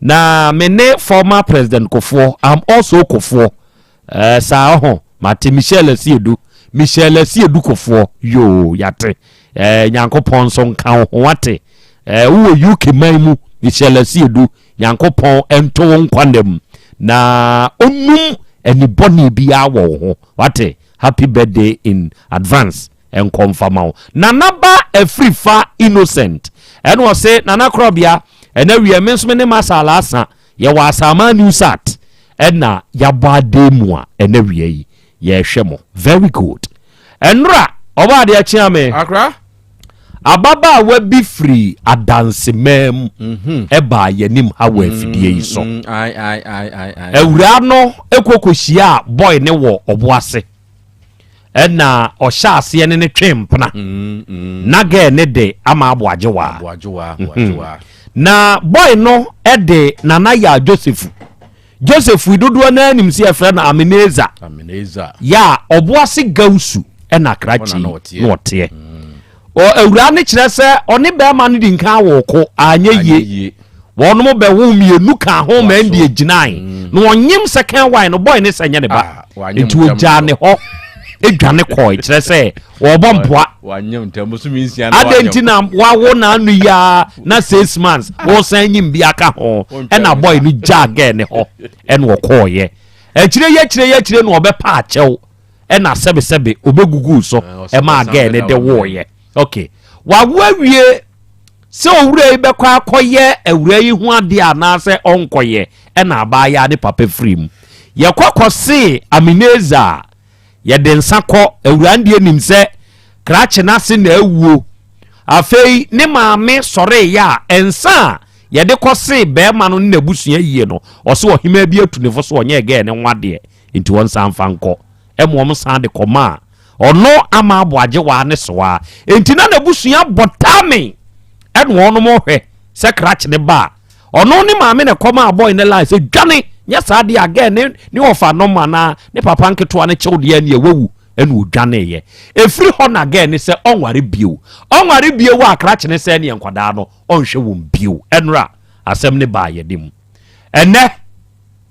Na me ne former President Kofoɔ, I'm also Kofoɔ. Eh, saa ɔho, mate Michelle Asiedu, Michelle Asiedu Kofoɔ, yoo, yate. Eh, Nyankopɔn nso nka wo ho, wate. Eh, wowɔ UK man mu, Michelle Asiedu, Nyankopɔn nto wo nkwa nna mu na ɔnum ani bɔne biara wɔ wo ho, wate. Happy birthday in advance nkɔ mfa ma wo. Nana ba Afrifa Innocent ɛna ɔse Nana Korɔbea ɛna wiɛ me nso me ne Masa Alasa yɛwɔ Asaman New Sat ɛna yɛabɔ adeɛ mu a ɛna wia yi yɛhwɛ mo. Very good. Ɛnora ɔbɔ adeɛ kyea me. Akra. Ababaawa bi firi adansemaa mu mhm. ɛbaa yɛnim ha wɔ afidie yi so. Mm, mm, Awuraa no kɔ kɔhyia boy ne wɔ ɔbo ase ɛna ɔhyɛ aseɛ ne ne twe mpena mm, na gɛɛ ne de ama aboagyewaa mhm. na boy no de nana yɛ Joseph Joseph yi dodoɔ no ara nim sɛ yɛfrɛ no Ameneza. Yɛ a Ɔboase Gawusu ɛna Krakye na ɔteɛ. Awuraa no kyerɛ sɛ ɔne bɛrima no di nkan wɔ ko anyɛ yie. Wɔnom bɛwo mmienu ka ho ma ɛndeɛ gyinae. Mm. Na ɔnyem second wife no boy ne sɛ nyɛ ne ba. Ah, Nti ɔgyaa ne hɔ edwane kɔe kyerɛ sɛ wɔbɔ mpoa. Adɛn nti na wawo n'ano yi ara na six months wɔsan nyim bi aka ho ɛna boy no gyaa girl ne hɔ ɛna ɔkɔɔyɛ. Akyire yi akyire yi akyire na ɔbɛpa akyɛw ɛna sɛbesɛbe ɔbɛgugu so ɛmaa girl ne de woeɛ. Okay, wawo awie sɛ owura yi bɛkɔ akɔyɛ awura yi ho adeɛ anaasɛ ɔnkɔyɛ ɛna abaayaa ne papa firi mu. Yɛkɔ kɔsee Amineza a Yɛde nsa kɔ, awuraa no deɛ nim sɛ krakye no ase na awuo. Afei ne maame sɔreeɛ a, nsa a yɛde kɔsee barima no ne n'abusua yie no, ɔse ɔhemaa bi atu ne fo so ɔnyɛɛ gɛɛ no ho adeɛ, nti wɔnsan mfa nkɔ. Ɛma wɔn san de kɔmaa ɔno ama aboagyewaa ne sewaa. Nti na n'abusua bɔ tame ɛna wɔnom hwɛ sɛ krakye no ba a, Ɔno ne maame na ɛkɔmaa boy ne line sɛ dwane nyɛ saa deɛ a girl ne ne ɔfa nom anaa ne papa nketewa no kyew deɛ neɛ wawu ɛna ɔdwaneeɛ. Ɛfiri hɔ na girl ne sɛ ɔnware bio. Ɔnware bio a krakye ne sɛ neɛ nkwadaa no ɔnhwɛ wɔn bio. Ɛnora asɛm ne baa yɛne mu. Ɛnɛ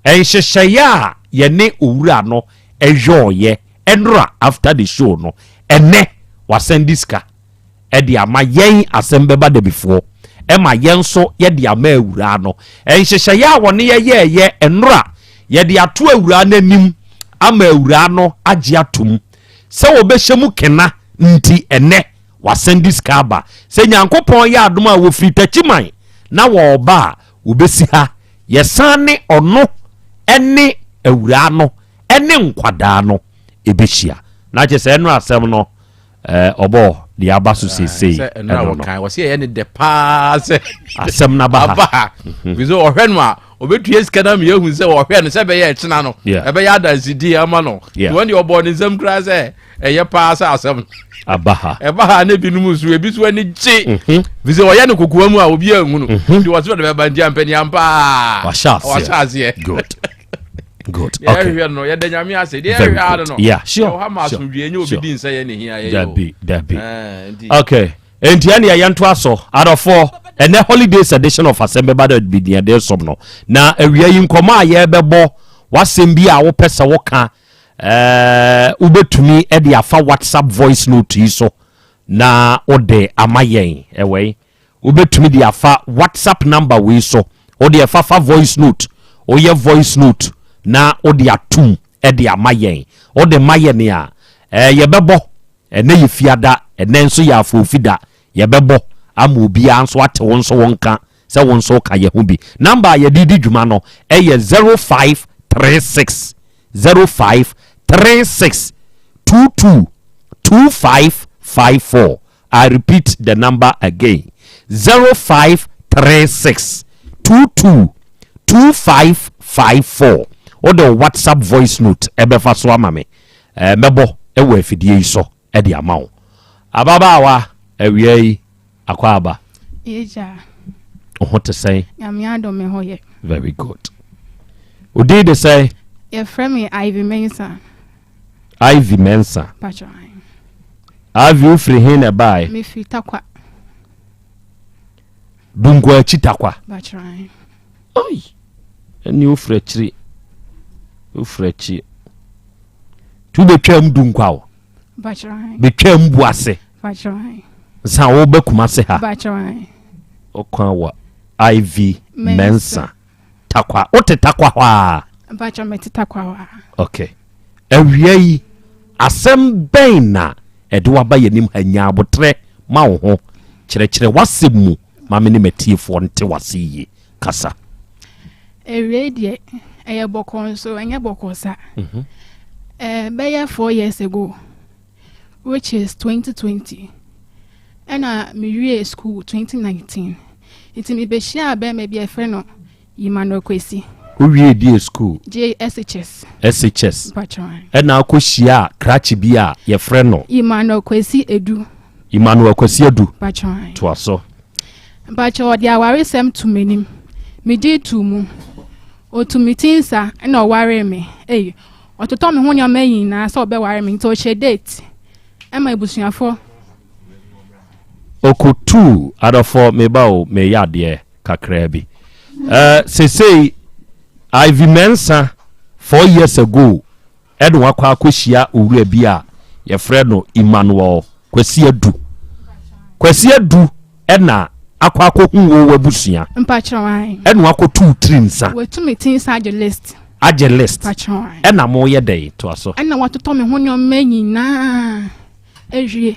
nhyehyɛeɛ a yɛne owura no yɔɔyɛ ɛnora after the show no ɛnɛ wasɛnde sika. de ama yɛn asɛm bɛba dabifoɔ ma yɛn nso yɛde ama awuraa no. Nhyehyɛeɛ a wɔne yɛ yɛɛyɛ nnora yɛde ato awuraa no anim ama awuraa no agye atom sɛ wɔbɛhyɛ mu kena nti ɛnɛ wasan de sika aba. Sɛ Nyankopɔn yɛ adom a wɔfiri Takyiman na wɔreba a wɔbɛsi ha. Yɛsan ne ɔno ne awuraa no ne nkwadaa no ɛbɛhyia. Na kyerɛ sɛ ɛno asɛm no ɔbɔ deɛ aba so seesei ɛno no wɔsɛ ɛyɛ ne dɛ paa sɛ asɛm no aba ha mhm. fi sɛ ɔhwɛ no a ɔbɛtua sika no ama yɛahu sɛ ɔhwɛ no sɛ ɛbɛyɛ ɛkyena no ɛbɛyɛ adansedie ama no wɔn deɛ ɔbɔɔ ne nsɛm koraa sɛ ɛyɛ paa sɛ asɛm aba ha ɛba ha ne binom nso ebi so ani gye mhm. fi sɛ ɔyɛ no kokoa mu a obi anhu no mhm. nti wɔsɛ ɔde bɛba nti ampani ampa wahyɛ aseɛ good good okay yɛhwɛ no yɛda nyame ase deɛ yɛhwɛ ara no yeah sure yɛwɔ ha ma asomdwie nyɛ obi di nsɛ yɛ ne hia yɛyɛ dabi dabi eh, okay nti ɛne yɛn to aso adɔfoɔ ɛnɛ holidays edition of asɛm bɛba dɛ bi deɛ de som no na awia yi nkɔmɔ a yɛbɛbɔ wasɛm bi a wopɛ sɛ woka ɛɛ wobɛtumi de afa whatsapp voice note yi so na wode ama yɛn ɛwɔ yi Wobɛtumi de afa WhatsApp number wei so. Wo deɛ fa fa voice note. Woyɛ voice note na wode atum de ama yɛn. Wode ma yɛn a, eh, yɛbɛbɔ. Ɛnɛ yɛ fiada, ɛnɛ nso yɛ afoofida. Yɛbɛbɔ ama obiara nso ate wo nso wo nka sɛ wo nso woka yɛn ho bi. Number a yɛde di dwuma no yɛ 0536 0536 22 2554. I repeat the number again. 0536 22 2554. Wode wo WhatsApp voice note ɛbɛfa so ama me. Eh, mɛbɔ ɛwɔ afidie yi so ɛde ama wo. Ababaawa, awia yi, akɔ aba. Yegya. Wo ho te sɛn? Nyame adom me ho yɛ. Very good. Wo din de sɛn? Yɛfrɛ me Ivy Mensah. Ivy Mensah. Pacho. Ivy wofiri he na ɛbaeɛ? Mefiri Takwa. Dunkwa akyi Takwa. Pacho. Oi. Ɛne wofiri akyiri. Wofiri akyi. Tu bɛtwam Dunkwa o. Pacho. Bɛtwam Buase. Pacho. Nsa wobɛ Kumase ha. Pacho. Ɔkwan wɔ Ivy Mensah. Takwa. Wote Takwa hɔ a? Mpakyɛ mete Takwa hɔ a. Okay. Awia yi, asɛm bɛn na ɛde waba yɛn anim ha? Nya abotrɛ ma wo ho. Kyerɛkyerɛ w'asɛm mu ma me ne m'atiefoɔ nte w'ase yie. Kasa. Awia yi deɛ, ɛyɛ bɔkɔɔ nso ɛnyɛ bɔkɔɔ sa. Mm -hmm. Bɛyɛ four years ago. which is 2020 ɛna mewiee school 2019 nti mebɛhyiaa bɛrima bi a yɛfrɛ no Emmanuel Kwesi. Wowiee die school? JSHS. SHS. Mpakyɛw. Ɛna akɔhyiaa krakye bi a yɛfrɛ no? Emmanuel Kwesi Adu. Emmanuel Kwesi Adu. Mpakyɛw. Toa so. Mpakyɛw ɔde awaresɛm to m'anim. Megye too mu. Ɔtu me ti nsa ɛna ɔwaree me. Ei, Ɔtotɔ me ho nneɛma nyinaa sɛ ɔbɛware me nti ɔhyɛ date ɛma abusuafoɔ. Ɔkɔtuu adɔfoɔ meba o meyɛ adeɛ kakraa bi eh, sesei Ivy Mensah four years ago ɛna wakɔ akɔhyia owura bi a yɛfrɛ no Emmanuel Kwasi Adu Kwasi Adu ɛna akɔ akɔhu wo w'abusua. Mpakyɛw ae. Ɛna wakɔtu wo tiri nsa. Watu me ti nsa agye list. Agye list. Mpakyɛw ae. Ɛna moyɛ dɛn toa so. Ɛna watotɔ me ho nneɛma nyinaa awie.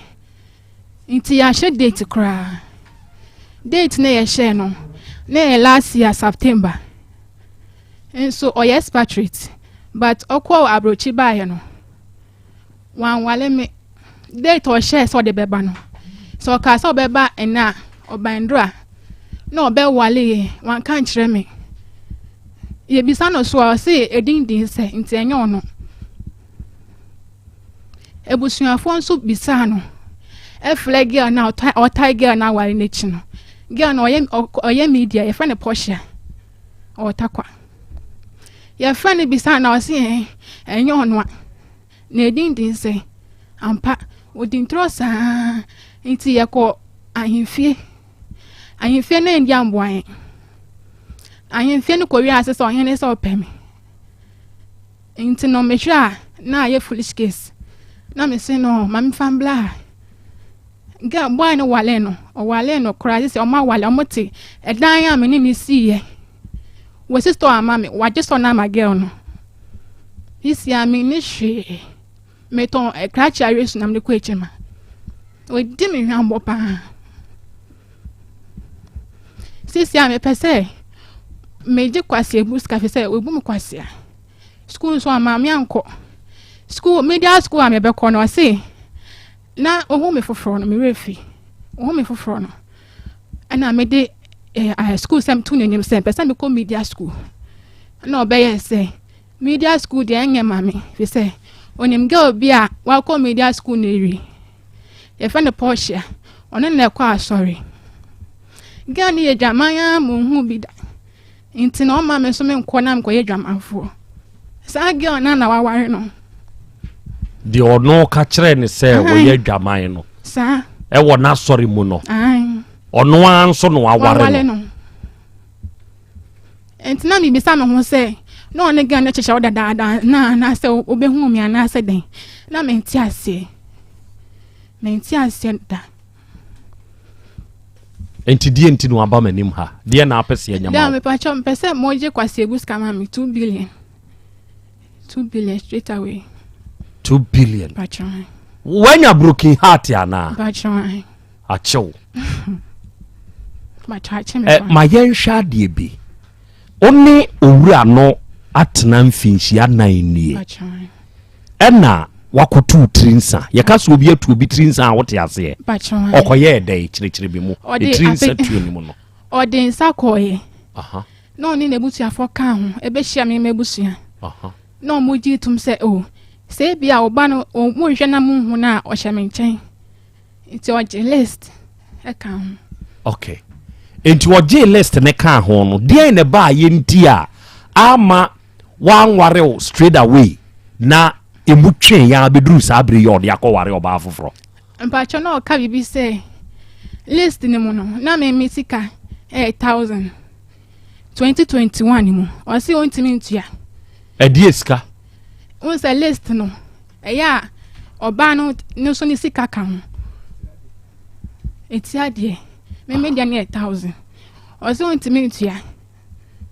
Nti yɛahyɛ date koraa. Date na yɛhyɛɛ no na ɛyɛ last year September. Nso ɔyɛ expatriate but ɔkɔɔ abrokyi baeɛ no. Wanwale me. Date a ɔhyɛɛ sɛ ɔde bɛba no, sɛ ɔkaa sɛ ɔbɛba ɛnnɛ a, ɔba nnora na ɔbɛwale yɛ, wanka ankyerɛ me. Yɛbisa no so a, ɔse edin din sɛ, nti ɛnyɛ ɔno. Abusuafoɔ nso bisaa no, ɛfrɛ girl no a ɔtae girl no aware n'akyi no. Girl no ɔyɛ ɔyɛ media, yɛfrɛ no Portia, ɔwɔ Tarkwa. Yɛfrɛ no bisaa no a, ɔse ɛn, ɛnyɛ ɔno a. Na edin din sɛ, Ampa, odi ntorɔ saa nti yɛkɔ ahemfie. Ahemfie no andi amboa yɛn. Ahemfie no kɔwie ase sɛ ɔhene sɛ ɔpɛ me. Nti no mehwɛ a na ayɛ foolish case. Na mese no ma memfa mbla ha. Girl boy no wale no, ɔwale no koraa sɛ ɔmo awale ɔmo te ɛdan a me ne ne siiɛ. Wɔsi store ama me, wagye store no ama girl no. Sisi a menni hwee. Metɔn eh, krakye awe so na mede kɔ akyiri ma. Wɔdi me hwammɔ paa. Sisi a mepɛ sɛ megye kwasea bu sika fi sɛ wɔbu me kwasea. Sukuu nso ama me ankɔ. Sukuu, media sukuu a mebɛkɔ no ɔse na ohu me foforɔ no me werɛ fi. Ohu me foforɔ no ɛna mede eh, eh, sukuu sɛm to n'anim sɛ mpɛ sɛ mekɔ media school ɛna ɔbɛyɛ sɛ media school deɛ ɛnyɛ ma me fi sɛ onim girl bi a wakɔ media school na ewie yɛfrɛ no Portia ɔno na ɛkɔ asɔre girl no yɛ dwaman a mo nhu bi da Nti na ɔma me nso menkɔ na mekɔyɛ dwamanfoɔ. Saa girl no na waware no. Deɛ ɔno ka kyerɛɛ ne sɛ wɔyɛ adwaman no. Saa. Ɛwɔ n'asɔre mu no. Ɔno ara nso na waware no. Nti na mebisa me ho sɛ na ɔne girl no kyekyɛ wo dadaada na anaasɛ wobɛhu me anaasɛ dɛn na mente aseɛ. Mente aseɛ da. Nti deɛ nti na waba m'anim ha? Deɛ na apɛ sɛ yɛnyɛ ma wo? Mepakyɛ mepɛ sɛ mogye Kwasi Abu sika ma me 2 billion. 2 billion straight away. 2 billion. Pakyɛ. Wanya broken heart anaa? Pakyɛ. Akyew. Pakyɛ akye me. Eh, ma yɛnhwɛ adeɛ bi. Wo ne owura no atena mfinhyia nan nie. Pakyɛ. Ɛna Wakɔtu tiri nsa. Yɛka sɛ obi atu obi tiri nsa a wote aseɛ? Ɔkɔyɛɛ dɛn? Kyerɛkyerɛ bi mu. Tiri nsa tuo no mu no. Ɔde nsa kɔɔeɛ. Na ɔne n'abusuafoɔ kaa ho ɛbɛhyia me m'abusua. Na wɔn gye tom sɛ o oh, sɛ ebi a ɔba no wɔn na mo nhu no a ɔhyɛ me nkyɛn. Nti ɔgye list ɛka ho. Okay. Nti ɔgye list ne kaa ho no, deɛn na ɛbaa yɛ nti a ama wanware wo straight away na emu twee ya abɛduru saa bere yi a ɔde akɔware ɔbaa foforɔ? Mpakyɛ na ɔka biribi sɛ list no mu no na me me sika ɛyɛ 1000 2021 mu ɔse ɔntumi ntua. Ɛdeɛ sika? Wohu sɛ list no ɛyɛ a ɔbaa no no nso ne sika ka ho ɛti adeɛ meme deɛ no yɛ thousand ɔsɛ ɔntumi ntua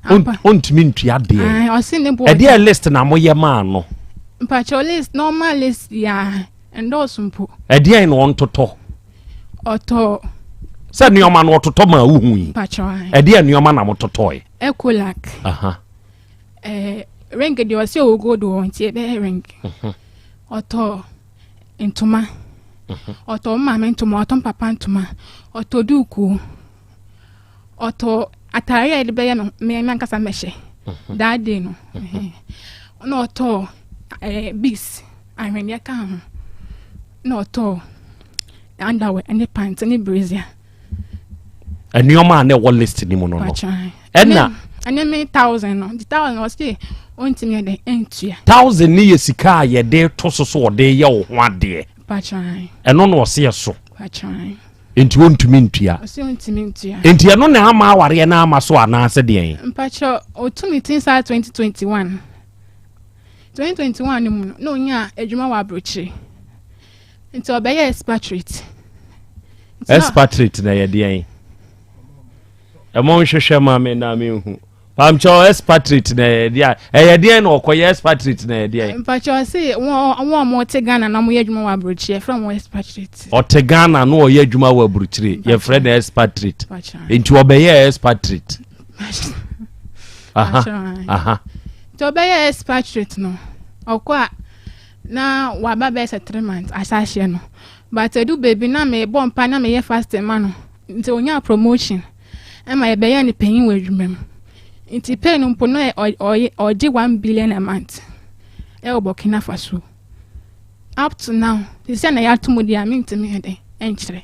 ɔntumi ntua deɛ ɔse ne boɔ ɛdeɛ list na moyɛ maa no mpakyɛw list normal list yɛ ndɔɔso mpo ɛdeɛn na ɔntotɔ ɔtɔ sɛ nneɛma no ɔtotɔ maa wohu yi ɛdeɛ nneɛma na mototɔe Ecolac Eh, ring deɛ ɔsɛ ɔwɔ gold wɔ nti ɛbɛyɛ ring. Mhm. Ɔtɔ ntoma. Mhm. Ɔtɔ maame ntoma, ɔtɔ papa ntoma, ɔtɔ duukuu, ɔtɔ ataare a yɛde bɛyɛ no me ankasa mɛhyɛ mhm. that day no. Na ɔtɔ eh, beads ahweneɛ ka ho. Na ɔtɔ underwear ne pants ne brazier. nneɛma a na ɛwɔ list ni mu no no ɛna ɛne me thousand no the thousand ɔsi ɔntumi ɛdɛ ɛntua. Thousand ne yɛ sika a yɛde to so so ɔde yɛ wo ho adeɛ. Ɛno na ɔsi ɛso. Nti ɔntumi ntua. Ɔsi ɔntumi ntua. Nti ɛno na ama awareɛ na ama so anaasɛ deɛn. Mpakyɛ ɔtumi ti saa 2021 2021 no mu no na ɔnya adwuma wɔ aburokyire. Nti ɔbɛyɛ expatriate. Expatriate na yɛ deɛn? Ɛmɔ nhwehwɛ ma me na me nhu. Pamkyɛw expatriate na yɛ deɛn? Ɛyɛ deɛn na ɔkɔyɛ expatriate na yɛ deɛn? Mpakyɛw ɔse wɔn a wɔte Ghana na wɔyɛ adwuma wɔ aburokyire yɛfrɛ wɔn expatriate. Ɔte Ghana na ɔyɛ adwuma wɔ aburokyire yɛfrɛ no expatriate. Nti ɔbɛyɛ expatriate. Aha aha. Nti ɔbɛyɛ expatriate no ɔkɔ a. Na waba bɛyɛ sɛ 3 months ahyɛaseɛ no, but ɛdu baabi na mebɔ mpa na meyɛ fasting ma no, nti onyaa promotion ɛma yɛbɛyɛɛ no panyin wɔ adwuma mu. Nti pay no mpo na ɔgye 1 billion a month ɛwɔ Burkina Faso. Up to now, sisi a na yɛato mu deɛ a mentumi yɛ dɛn ɛnkyerɛ.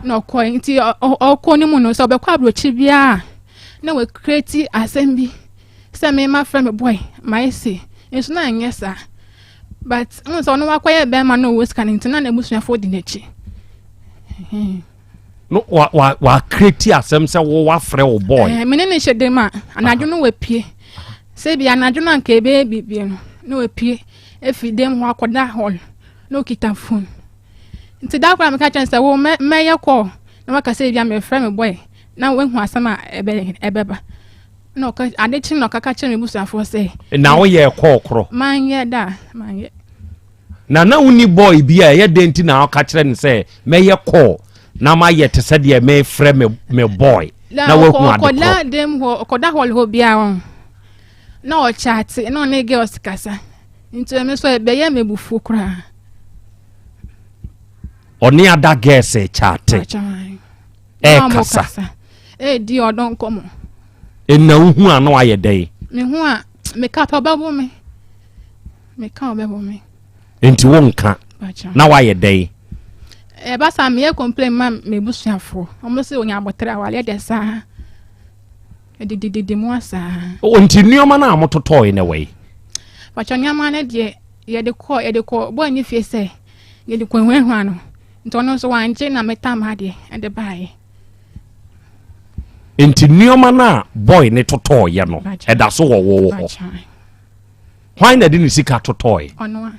Na ɔkɔe nti ɔkɔ no mu no sɛ ɔbɛkɔ aburokyi biara na wɔakreti asɛm bi sɛ me ma frɛ me boy ma ese nso na ɛnyɛ saa but n sɛ ɔno wakɔyɛ bɛrima na ɔwɔ sika no nti na n'abusuafoɔ di n'akyi. No wa wa wa kreti asɛm sɛ wo wafrɛ wo boy. Ɛɛ me ne ne hyɛ dɛm a anadwo no wapue sɛ bi anadwo no anka ɛbɛyɛ biribi no na wapue efi dɛm hɔ akɔda hall na okita phone nti da koraa meka kyerɛ sɛ wo mɛyɛ call na waka sɛ ebi a mefrɛ me boy na wahu asɛm a ɛbɛ ɛbɛba. Na ɔka ade kye na ɔkaka kyerɛ m'abusuafoɔ sɛ. Na woyɛ kɔɔ korɔ. Manyɛ da manyɛ. Na na wonni boy bi a ɛyɛ dɛn nti na ɔka kyerɛ no sɛ mɛyɛ kɔɔ na mayɛ te sɛ deɛ mefrɛ me me boy na wahu ade korɔ. Ɔkɔda dɛm hɔ ɔkɔda hall hɔ biara ho na ɔkyate na ɔne girls kasa nti ɛmi nso ɛbɛyɛ me abufuo koraa. Ɔne ada girls kyate. Ɛkasa. Ɛredi ɔdɔ nkɔmmɔ. Ɛna wohu a na wayɛ dɛn? Mehu a meka pɛ ɔbɛbo me. Meka ɔbɛbo me. Nti wonka na wayɛ dɛn? Ɛba saa meyɛ complain ma m'abusuafoɔ. Wɔn sɛ onya abɔtere awareɛ deɛ saa. Ɛdidididi mu asaa. Nti nneɛma no a mototɔe no wɔ yi? Pakyɛ nneɛma no deɛ yɛde kɔ yɛde kɔ bɔɔ ne fie sɛ yɛde kɔ huahua no. Nti ɔno nso wangye na metam adeɛ ɛde baeɛ. Nti nneɛma no a boy ne totɔɔyɛ no ɛda so wɔ wo hɔ? Hwan na ɛde ne sika totɔɔe? Ɔno a.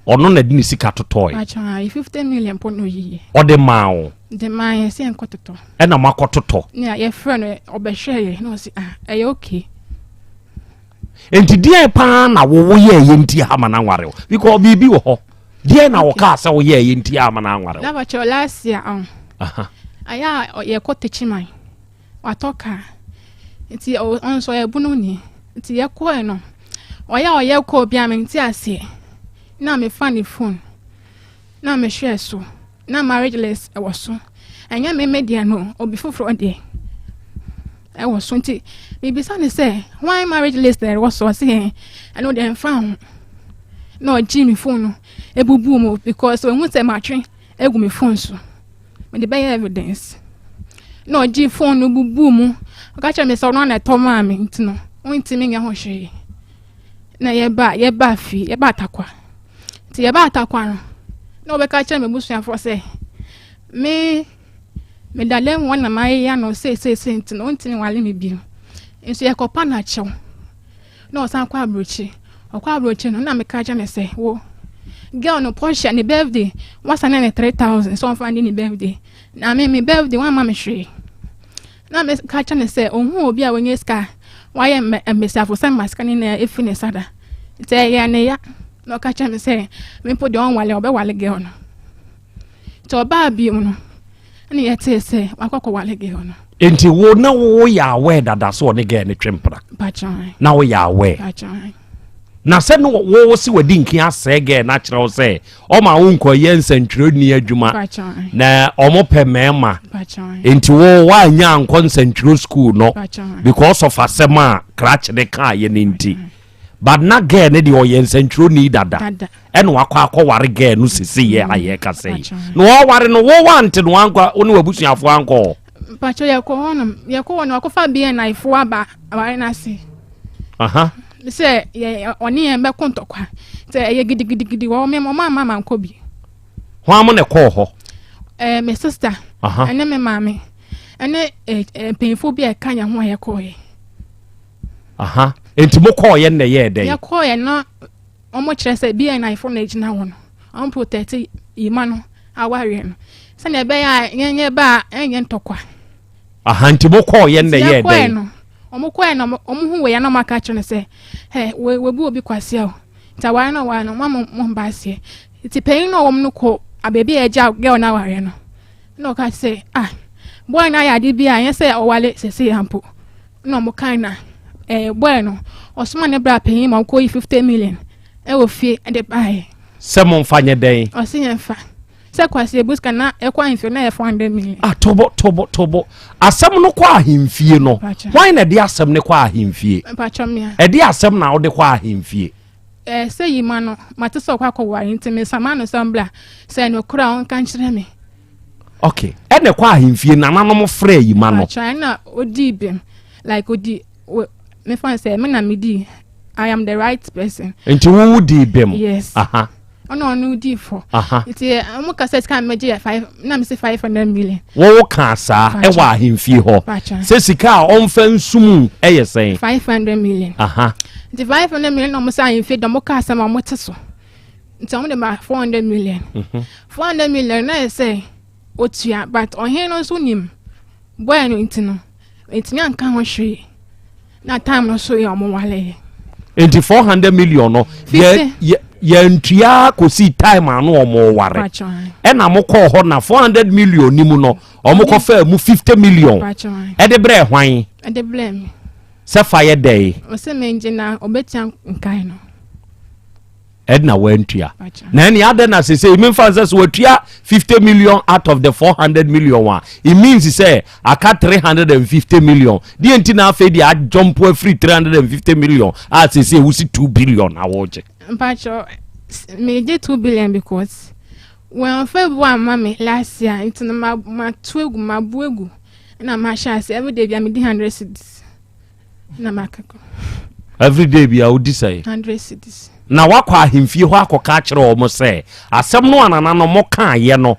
Ɔno na ɛde ne sika totɔɔe. 50 million po na oyiye. Ɔde maa wo. De maa yɛ sɛ nkɔtotɔ. Ɛna mo akɔtotɔ. Ne a yɛfrɛ no ɔbɛhwɛ yɛ na ɔsi ah ɛyɛ okay. Nti deɛn paa na wo woyɛɛ yɛ nti ama no anware wo? Because biribi wɔ hɔ. Deɛn na wɔkaa sɛ woyɛɛ yɛ nti ama no anware wo? Na bakyɛ last year ɔn. Ayɛ a yɛkɔ Techiman. Watɔ kaa. Nti ɔno nso ɔyɛ bunu ni. Nti yɛkɔɛ no ɔyɛ a ɔyɛ kɔɔ bi a mente aseɛ. Na mefa ne phone na mehwɛɛ so na marriage list ɛwɔ so. Ɛnyɛ me me deɛ no, obi foforɔ deɛ ɛwɔ so nti mebisa ne sɛ hwan marriage list na ɛwɔ so ɔse ɛn ɛno deɛ mfa ho. Na ɔgyee me phone no ebubuu mu because ohu sɛ matwe egu me phone so. Mede bɛyɛ evidence. Na ɔgyee phone no bubuu mu. Ɔka kyerɛ me sɛ ɔno na ɛtɔ maa me nti no ɔntumi nyɛ ho hwee. Na yɛba yɛba fie yɛba Atakwa. Nti yɛba Atakwa no na ɔbɛka kyerɛ m'abusuafoɔ sɛ me meda dɛm hɔ na mayeyɛ no seeseesei nti no ɔntumi nwale me bio. Nso yɛkɔpa no akyɛw. Na ɔsan kɔ aburokyi. Ɔkɔ aburokyi no na meka kyerɛ no sɛ wo girl no Portia ne birthday wasane ne 3000 sɛ ɔmfa ndi ne birthday. Na me me birthday wamma me hwee. Na meka kyerɛ no sɛ ohuu obi a wanya sika a wayɛ mmesiafo sɛ ma sika no nyinaa efi ne nsa da. Nti ɛyɛɛ ne ya. Na ɔka kyerɛ me sɛ me mpo deɛ ɔnwale ɔbɛwale girl no. Nti ɔbaa bio no ɛna yɛtee sɛ wakɔ akɔwale girl no. Nti wo na woyɛ aware dada sɛ ɔne girl no twe mpena? Na woyɛ aware? Na sɛ no wo se wadi nkin asɛe girl no akyerɛ wo sɛ ɔma wo nkɔyɛ nsɛntwerɛni adwuma na ɔmo pɛ mmarima nti wo woanya ankɔ nsɛntwerɛ school no because of asɛm a krakye ne kaayɛ no nti but na girl no deɛ ɔyɛ nsɛntwerɛni dada ɛna wakɔ akɔware girl no sese yɛ a yɛkasa yi na ɔware no wo wante no ankɔ wo ne w'abusuafoɔ ankɔ hɔ. Mpakyɛ yɛkɔ hɔ nom yɛkɔ hɔ no wakɔfa BNI foɔ aba aware no ase. Aha. Sɛ yɛ ɔne yɛn bɛko ntɔkwa sɛ ɛyɛ gidigidigidi wɔ hɔ ɔmo ama ma nkɔ bi. Hwan mo na ɛkɔɔ hɔ? Ɛɛ me sister. Aha. Ɛne me maame ɛne ɛɛ mpanyinfoɔ bi a ɛka yɛn ho a yɛkɔɔ yɛ. Aha nti mo kɔɔ yɛ na ɛyɛɛ dɛn? Yɛkɔɔ yɛ na wɔn kyerɛ sɛ BNI fo na egyina hɔ no wɔn protect yima no awareɛ no sɛnea ɛbɛyɛ a yɛn yɛ ba a ɛnyɛ ntɔkwa. Aha nti mo kɔɔ yɛ na ɛyɛɛ dɛn? No wɔn kɔɛ no wɔn hu wɔ yɛn na wɔn aka kyerɛ no sɛ ɛ wɔ wɔbu obi kwasia o nti aware no aware no wɔn ama wɔn ba aseɛ nti panyin na wɔn no kɔ abeebi a ɛgya girl no awareɛ no na ɔka sɛ ah boy no ayɛ ade bi a ɛnyɛ sɛ ɔwale sɛsɛ yɛ ampo. Na ɔmo kae na ɛɛ boy no ɔsoma ne bra panyin ma ɔkɔ yi 50 million ɛwɔ fie ɛde baeɛ. Sɛ mo nfa nyɛ dɛn? Ɔse yɛn fa. Sɛ Kwasi ebu sika na ɛkɔ ahemfie na ɛyɛ 400 million. Ah tobo tobo tobo. Asɛm no kɔ ahemfie no. Hwan na ɛde asɛm no kɔ ahemfie? Mpakyɛ mea. Ɛde asɛm na wode kɔ ahemfie? Ɛɛ sɛ yi ma no mate sɛ ɔkɔ akɔware nti mesama no sɛ ɔmbra sɛ ɛnokorɛ a ɔnka nkyerɛ me. ok ɛna ɛkɔ ahemfie nananom frɛ yi ma no. ɛna odi bem like odi me fa sɛ me na me di i am the right person. nti wo di bem. yes ɔna ɔno di fɔ. nti ɔmo kasa sika mi gye yɛ five na mi si 500 million. wɔwɔ kan saa ɛwɔ ahemfie hɔ sɛ sika a ɔnfɛ nsumu ɛyɛ sɛn. 500 million. Nti 500 million na ɔmo sɛ ahemfie dɔm ɔka asɛm a ɔmo te so. Nti ɔmo de ma 400 million. 400 million na yɛ sɛ otua but ɔhen no nso nim boy no nti no ntumi anka ho hwee na time no so yɛ ɔmo wale yɛ. Nti 400 million no yɛ yɛ yɛntua kɔsi time ano ɔmo ware ɛna mo kɔɔ hɔ na 400 million ni mu no ɔmo kɔ faa mu 50 million ɛde brɛ hwan? Ɛde brɛ mi. Sɛ fa yɛ dɛn? Ɔsɛ mɛngye na ɔbɛtua nkae no. Ɛna wantua. Na ɛne adɛn na sese memfa nsɛ sɛ watua 50 million out of the 400 million a it means sɛ aka 350 million. Deɛ nti na afei deɛ adwɔmpo afiri 350 million a sese wosi 2 billion na wogye. Mpakyɛ megye 2 billion because wɔamfa bu amma me last year nti no mato agu mabu agu na mahyɛ ase everyday bia medi 100 cedis. Na maka kɔ. Everyday bia wodi sɛn? 100 cedis. Na wakɔ ahemfie hɔ akɔka akyerɛ wɔn sɛ asɛm no a nananom kaeɛ no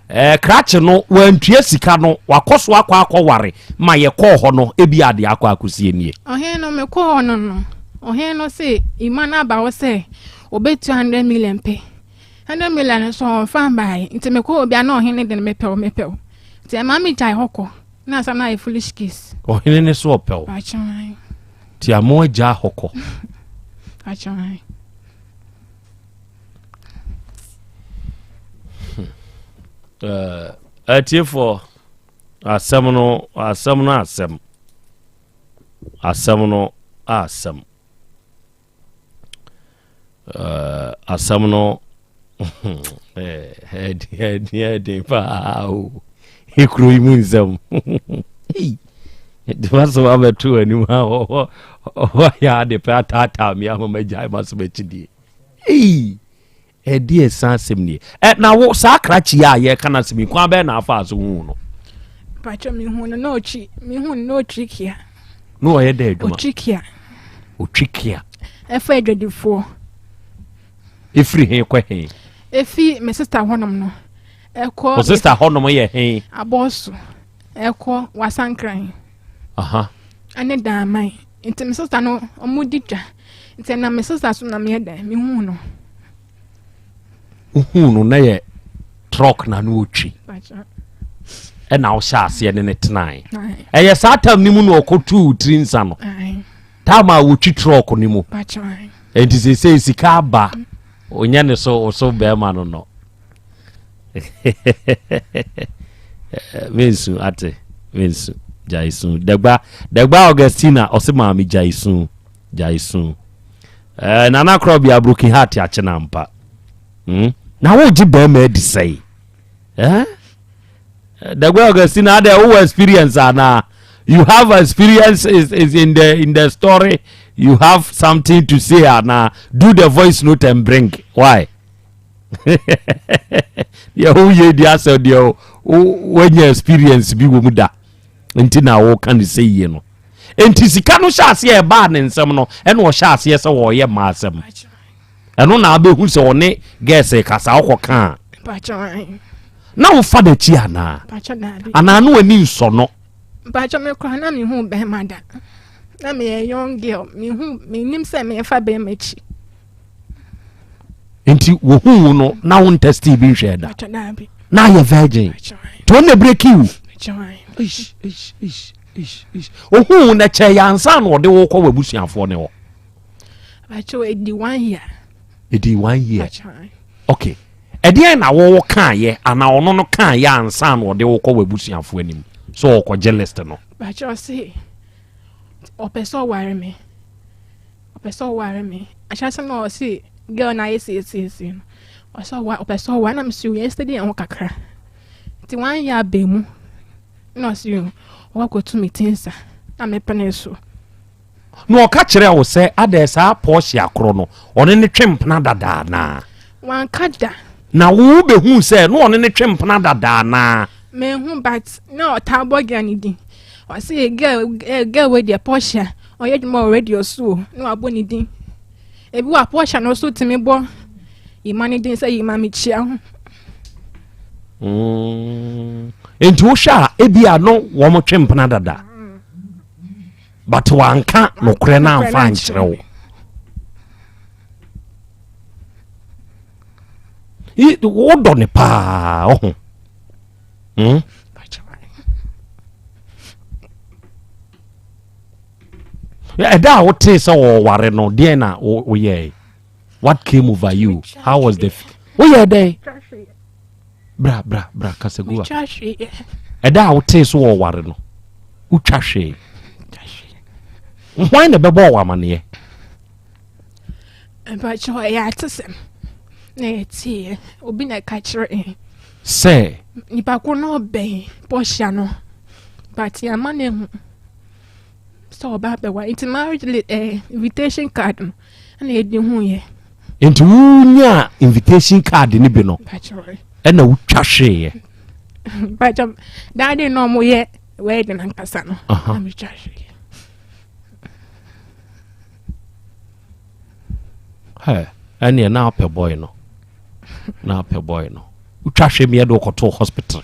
eh, krakye no wantua sika no wakɔ so akɔ akɔware ma yɛkɔɔ hɔ no ebi adeɛ akɔ akɔsie nie. Ɔhene no mekɔɔ hɔ no no ɔhene no se ima no aba hɔ sɛ ɔbɛtua 100 million pɛ 100 million nso ɔmfa mbaeɛ nti mekɔɔ obi a na ɔhene de no mepɛw mepɛw nti ɛma megyae hɔ kɔ. Na asɛm no ayɛ foolish case. Ɔhene ne so ɔpɛ wo. Ti amo agya hɔ kɔ. Atiefoɔ asɛm no asɛm no asɛm asɛm no asɛm. Uh, asɛm no ɛden paa o ekuro yi mu nsɛm nti masɛm abɛto anim a wɔyɛ ade pɛ ataataa me ama magyae masɛm akyidie ei ɛde ɛsan asɛm nie ɛ na wo saa krakye a yɛka no asɛm yi kwan bɛyɛ na afa so hu no Pacho mi hu no na otwi mi hu no na otwi kia. Na ɔyɛ dɛ adwuma. Otwi kia. Otwi kia. Ɛfa adwadifoɔ. Efiri he kɔ he? Efi me sista hɔnom no. Ɛkɔ. O sista hɔnom yɛ he? Abɔso. Ɛkɔ Wasankran. Aha. Ɛne Daaman. Nti me sista no ɔmo di dwa. Nti ɛnam me sista so na meyɛ dɛ me hu no. Wohuu no na yɛ truck na no ɔtwi ɛna wohyɛ aseɛ ne ne tenae ɛyɛ saa tam no mu na ɔkɔtuu tiri nsa no tam a wɔtwi truck no mu ɛnti seesei sika aba onyɛ ne so wo so bɛrima no no mensu ate mensu gyae su dagba dagba augustina ɔse maame gyae su gyae su Eh, Nana Korɔbea broken heart akye no ampa. Hmm? Na wogye bɛrima adi sɛe. Eh? Dagba Augustina, adɛ wowɔ experience anaa? You have experience is, is in the in the story. You have something to say anaa? Do the voice note and bring. Why? Deɛ woyɛ di asɛ deɛ woanya experience bi wɔ mu da. Nti na woka ne sɛ yie no. Enti sika no hyɛ aseɛ ɛbaa ne nsam no ɛna ɔhyɛ aseɛ sɛ wɔyɛ mmaa asɛm. Ɛno na abɛhu sɛ ɔne gɛɛse kasa wokɔ kaa. Na wofa n'akyi anaa? Anaa na w'ani nsɔ no? Mpakyɛ me koraa na mehu bɛrima da. Na meyɛ young girl mehu menim sɛ mefa bɛrima akyi. Nti wohu wo no na wo ntɛstii bi nhwɛɛ da? Na ayɛ virgin. Nti ɔno na breki wo. Ohuu wo na kyɛ yɛ ansa na ɔde wo kɔ w'abusuafoɔ ne hɔ. Akyɛw edi one year. Edi one year. Okay. Ɛdeɛn na wɔwɔ kaayɛ anaa ɔno no kaayɛ ansa na ɔde wo kɔ w'abusuafoɔ anim so ɔkɔgye list no. Akyɛw se ɔpɛ sɛ ɔware me. Ɔpɛ sɛ ɔware me. Ahyɛase no ɔse girl no ayɛ seesiesie no. Ɔsɛ ɔwa ɔpɛ sɛ ɔware na mese yɛn steady yɛn ho kakra. Nti one year abɛn mu na ɔse ɔkɔ akɔtu me ti nsa na mepene so. Na ɔka kyerɛɛ wo sɛ adɛn saa Portia koro no ɔne no twe mpena dada anaa? Wanka da. Na wo wobɛhuu sɛ na ɔne no twe mpena dada anaa? Menhu but na ɔtaa bɔ girl no din. Ɔse girl eh, girl wei deɛ Portia ɔyɛ adwuma wɔ radio so o na wabɔ ne din. Ebi wɔ a Portia no nso tumi bɔ Yima ne din sɛ Yima mekyia ho. Mm. Nti wohwɛ a ebi a no wɔn twe mpena dada. But wanka nokorɛ no amfa ankyerɛ wo. Wodɔ ne paa ɔho. Hmm? Ɛda a wotee sɛ wɔware no deɛn na woyɛe? What came over you? How was the woyɛɛ dɛn? Bra bra bra kasagua. Ɛda a wotee so wɔware no wotwa hwee. Hwan na ɛbɛbɔɔ wɔ amaneɛ? Mpakyɛw ɛyɛ atesɛm na yɛteeɛ obi na ɛka kyerɛ yɛn. Sɛ. Nipa ko no ɔbɛn Portia no but yɛama no ehu sɛ ɔba abɛwa nti marriage li eh, invitation card no ɛna yɛde hu yɛ. Nti wonyaa invitation card no bi no ɛna wotwa hweeɛ. Mpakyɛw daade na ɔmo yɛ wedding ankasa no na metwa hweeɛ. Hɛ, ɛneɛ na apɛ boy no. Na apɛ boy no. Wotwa hwɛ mi ɛde wokɔtoo hospital.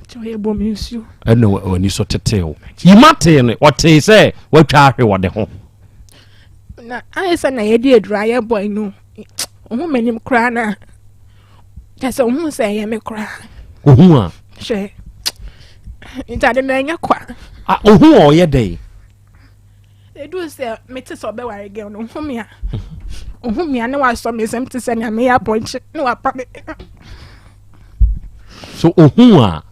Ɛna w'ani so tetee wo. Yima tee no, ɔtee sɛ watwa ahwe wɔ ne ho. Na ayɛ sɛ na yɛde aduru ayɛ boy no. Ohun m'anim koraa na kyɛ sɛ ohun sɛ ɛyɛ me koraa. Ohun a. Hwɛ. Nti ade na ɛnyɛ kwa. Ohun a ɔyɛ dɛn? Eduu sɛ mete sɛ ɔbɛware girl no, ohun me a, ohun me a ne wasɔ me nsam te sɛ nea meyɛ apɔnkye ne wapa me. So ohun a.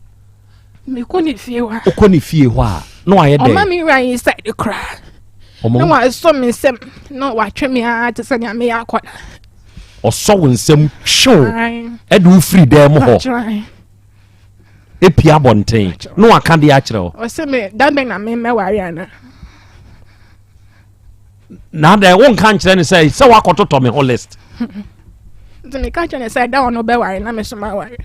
Mekɔ ne fie hɔ a. Okɔ ne fie hɔ a na wayɛ dɛ. Ɔma me wura inside koraa. Na wasɔ me nsam na watwe me ara te sɛ nea meyɛ akwadaa. Ɔsɔ wo nsam twe wo ɛde wo firi dan mu hɔ. Epia abɔnten na waka deɛ akyerɛ wo. Ɔsɛ me da bɛn na me mɛware ana? Na adɛn wonka nkyerɛ ne sɛ sɛ woakɔtotɔ me ho list. Nti meka kyerɛ ne sɛ da ɔno bɛware na me so maware.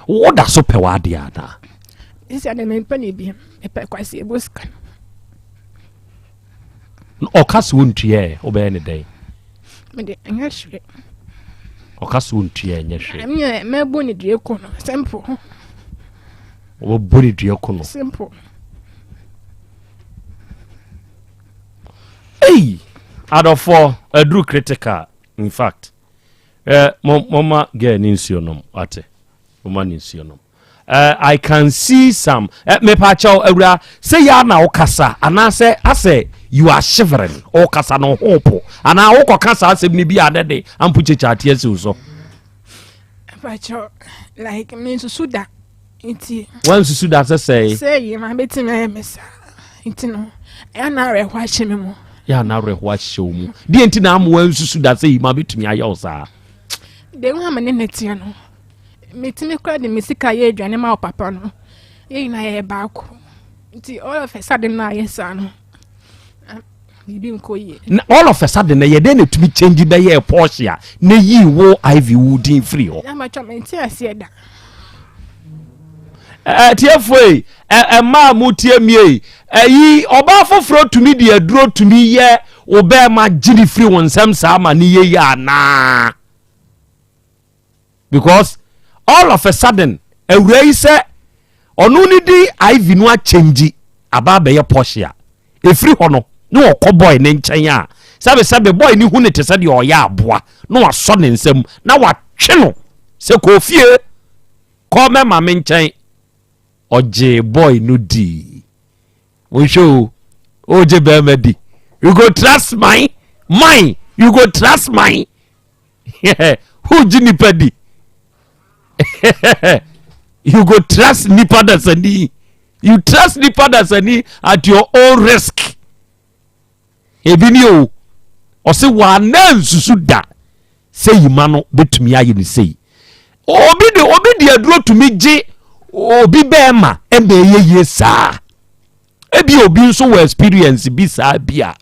Woda so pɛ w'adeɛ anaa? Sisi ade mempɛ ne bi mepɛ kwasi ebo sika no. Ɔka sɛ wontua ɛ wobɛyɛ ne dɛn? Mede ɛnyɛ hwee. Ɔka sɛ wontua ɛnyɛ hwee. Ɛmeɛ mɛbɔ ne dua ko no simple. Wɔbɛbɔ ne dua ko no. Simple. Ei adɔfoɔ aduru critical in fact. Eh, mo moma girl ne nsuo nom wate. Moma ne nsuo nom. Eh, I can see some. Eh, mepa kyɛw awura sɛ ya na wokasa anaasɛ asɛ you are shivering. Wokasa no ho po. Anaa wokɔka saa asɛm no bi a ne de ampo kyekye ate asi wo so. Mepa like me nsusu da. Nti. Wansusu da sɛ sɛe. Sɛ yi ma betumi ayɛ me saa. Nti no, ɛyɛ na awerɛho ahyɛ me mu. Yɛ na awerɛho ahyɛ wo mu. Deɛ nti na ama wansusu da sɛ yi ma betumi ayɛ wo saa. Deɛ hu ama ne ne teɛ no. Metumi kora de me sika yɛ aduane ma wo papa no. Yɛn nyinaa yɛyɛ baako. Nti all of a sudden na ayɛ saa no. Biribi nkɔ yie. Na all of a sudden na yɛ dɛn na etumi change bɛyɛɛ Porsche a na yii wo Ivy wo din firi hɔ. Na matwa mente aseɛ da. Atiefoɔ yi, mmaa a motie mie yi, ɛyi ɔbaa foforɔ tumi de aduro tumi yɛ wo bɛrima gye ne firi wo nsɛm saa ma ne yɛ yie anaa? Because all of a sudden awura yi sɛ ɔno ne din Ivy no akyɛngyi aba abɛyɛ Porsche a ɛfiri hɔ no na ɔkɔ boy ne nkyɛn a sɛbesɛbe boy ne hu ne te sɛ deɛ ɔyɛ aboa na wasɔ ne nsam na watwe no sɛ kɔ fie kɔ mɛma me nkyɛn ɔgyee boy no dii monhwɛ o ɔgye bɛrima di you go trust my mine you go trust my wogye nipa di you go trust nipa dasani you trust nipa dasani at your own risk ebi ni o ɔse wɔana nsusu da sɛ yima no bɛtumi ayɛ ne sei obi de obi de aduro tumi gye obi bɛɛma ɛma ɛyɛ yie saa ebi obi nso wɔ experience bi saa bi a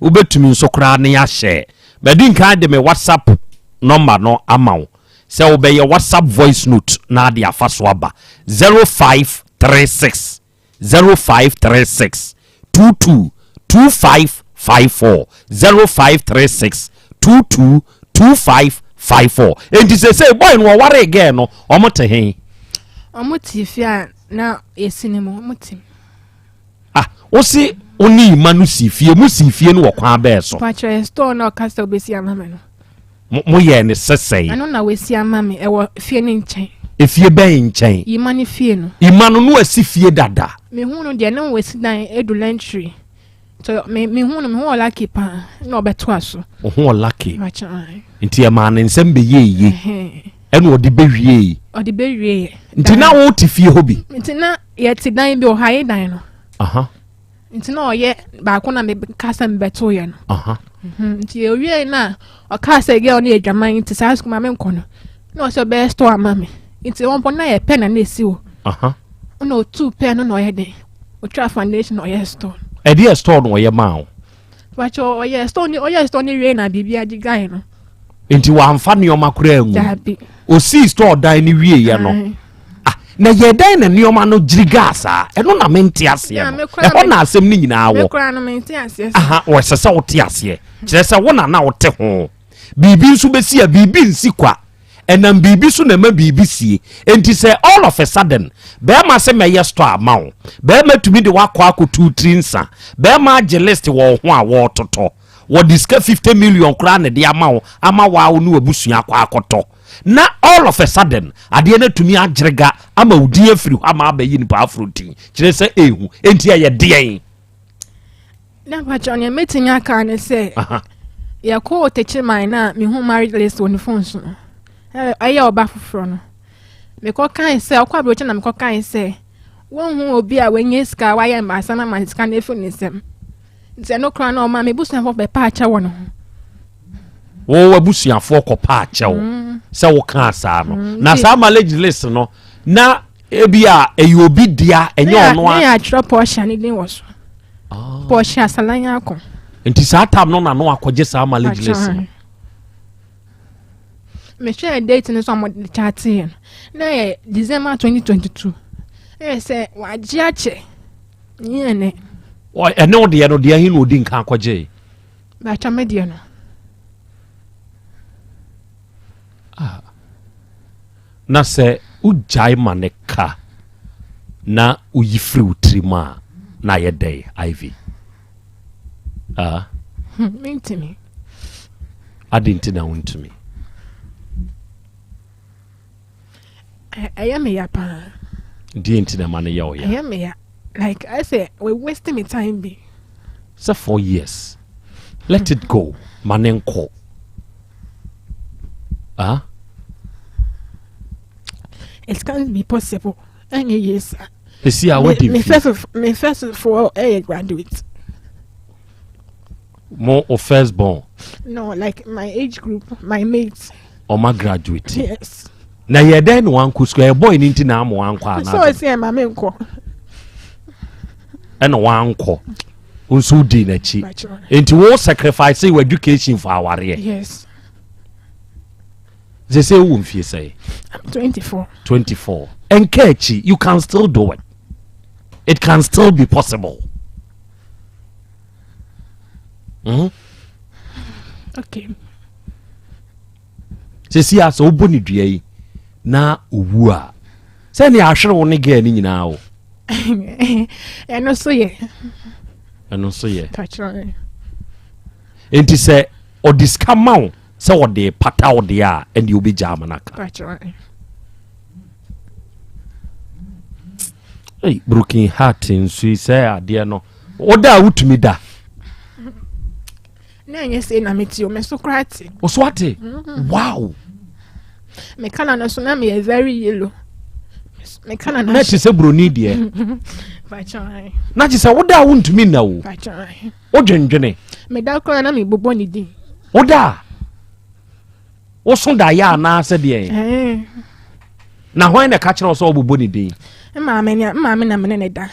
wobɛtumi nso koraa ne ahyɛ madi nkan de me whatsapp number no ama wo sɛ wobɛyɛ whatsapp voice note na ade afa so aba 0536 0536 22 2554 0536 22 2554 enti sɛsɛ boy no ɔwaree girl no ɔmo te he Ɔmo te fie a na yɛsi ne mu ɔmo te mu. Ah, wo se wo ne Ima no si fie, mo si fie no wɔ kwan bɛɛ so? Pakyɛ store na ɔka sɛ obesi ama me no. Mo, mo yɛɛ ne sɛ sɛn? Ɛno na wasi ama me, ɛwɔ fie no nkyɛn. Efie bɛn nkyɛn? Ima no fie no. Ima no, no asi fie dada? Me hu no deɛ, na wasi dan edu lɛntri. So me, me hu no, me ho wɔ lucky paa, na ɔbɛtoa so. Wo ho wɔ lucky? Pakyɛ, ae. Nti ɛmaa ne nsɛm bɛyɛɛ yie, ɛna ɔde bɛwiee? Ɔde bɛwieɛ. Nti na wote fie hɔ bi? Nti na yɛte dan bi wɔ hɔ ayɛ dan no nti na ɔyɛ baako na meka sɛ mebɛtoyɛ no mhm, nti owie na ɔkaa sɛ girl no yɛ adwaman nti saa sukuu ma menkɔ no na ɔsɛ ɔbɛyɛ store ama me nti wɔn mpo na yɛ pɛ na na esi hɔ na otu pɛ no na ɔyɛ den otwa foundation na ɔyɛ store. Ɛde yɛ store na ɔyɛ maa o. Bàtchɛ ɔyɛ store ni ɔyɛ store ni wie na biribi agye guy no. Nti wamfa nneɛma koraa ngu. Dabi. Osii store dan no wieeɛ no. Ah, na yɛ dɛn na nneɛma no gyiri saa? Ɛno na mente aseɛ no. Ɛhɔ na asɛm no nyinaa wɔ. Mekora no mente aseɛ. Aha, wɔsɛ sɛ wote aseɛ. Kyerɛ sɛ wo na na wote ho. Biribi nso bɛsi a biribi nsi kwa. Ɛnam biribi so na ɛma biribi sie. Enti sɛ all of a sudden, bɛrima sɛ mɛyɛ store ama wo. Bɛrima tumi de wakɔ akɔtu tiri nsa. Bɛrima agye list wɔ wo ho a wɔretotɔ. Wɔde sika 50 million koraa na ɛde ama wo ama waa wo ne w'abusua akɔ akɔtɔ. Na all of a sudden, adeɛ no atumi agyerega ama wo din afiri hɔ ama abɛyɛ nipa aforo din. Kyerɛ sɛ ehu. Enti ɛyɛ deɛn? Na mpakyɛw nea mɛtumi aka ne sɛ yɛkɔɔ Techiman na mehu marriage list wɔ ne phone so no ɛyɛ ɔba foforɔ no mekɔ kae sɛ ɔkɔ aburokyi na mekɔ kae sɛ wɔnhu obi a wanya sika wayɛ mbaasa na ma sika no efi ne nsam. Nti ɛno koraa na ɔma m'abusuafoɔ bɛpa akyɛ wɔ ne ho. Wo abusuafoɔ kɔpa akyɛw mm. sɛ wokaa saa no. Mm, na saa marriage list no na ebi a ɛyɛ obi dea ɛnyɛ ɔno a. Ne yɛ atwerɛ Portia ne din wɔ so. Ah. Portia Salanya ako. Nti saa tam no na no akɔgye saa marriage list no. Mehwɛɛ date no so a wɔde kyateeɛ no na yɛ December 2022. Ɛyɛ sɛ wagye akyɛ. Nyɛ nɛ. Ɛne wo deɛ no deɛ he na ɔdi nka akɔgyee? Bɛatwa me deɛ no. Ah. Na sɛ wogyae ma ne ka na woyi firi wo tirim a na ayɛ dɛn Ivy? Ah. Hmm, mentumi. Ade nti na wontumi? Ɛyɛ me ya paa. Deɛ nti na ɛma no yɛ wo ya? Ɛyɛ me ya. Like I say, we wasting me time bi. Sɛ 4 years. Let it go. Ma ne nkɔ. Ah? It can't be possible. Ɛnyɛ yie saa. Esi a wadi mfe. Me first four ɛyɛ graduate. Mo o first born. No, like my age group, my mates. Ɔma graduate. Yes. Na yɛ dɛn na wankɔ sukuu? Ɛyɛ boy ne nti na ama wankɔ anaa? Sɛ ɔsi ɛma me nkɔ. Ɛna wankɔ. Nso di n'akyi. Nti wo sacrifice your education for awareɛ. Yes. Sɛ sɛ wowɔ mfie sɛn? I'm 24. 24. Ɛnka akyi, you can still do it. It can still be possible. Okay. Sɛsi a sɛ wobɔ ne dua yi na owu a sɛnea ahwere wo ne girl no nyinaa o. Ɛno so yɛ. Ɛno so yɛ. Nti sɛ ɔde sika ma wo sɛ ɔde pata wo deɛ a ɛndeɛ wobɛgya ama no aka. Hey, broken heart nso yi sɛ adeɛ no woda a wotumi da. Na ɛnyɛ sei na mete o, me so koraa te. Wo so ate? Wow. Me kala no so na meyɛ very yellow. Me kala no. Na te sɛ buroni deɛ. Na te sɛ woda a wontumi nna o. Wodwendwene. Meda koraa na mebobɔ ne din. Woda a woso da yɛ anaasɛ deɛ? Na hwan na ɛka kyerɛ wo sɛ wobobɔ ne din? Maame ne maame na mene ne da.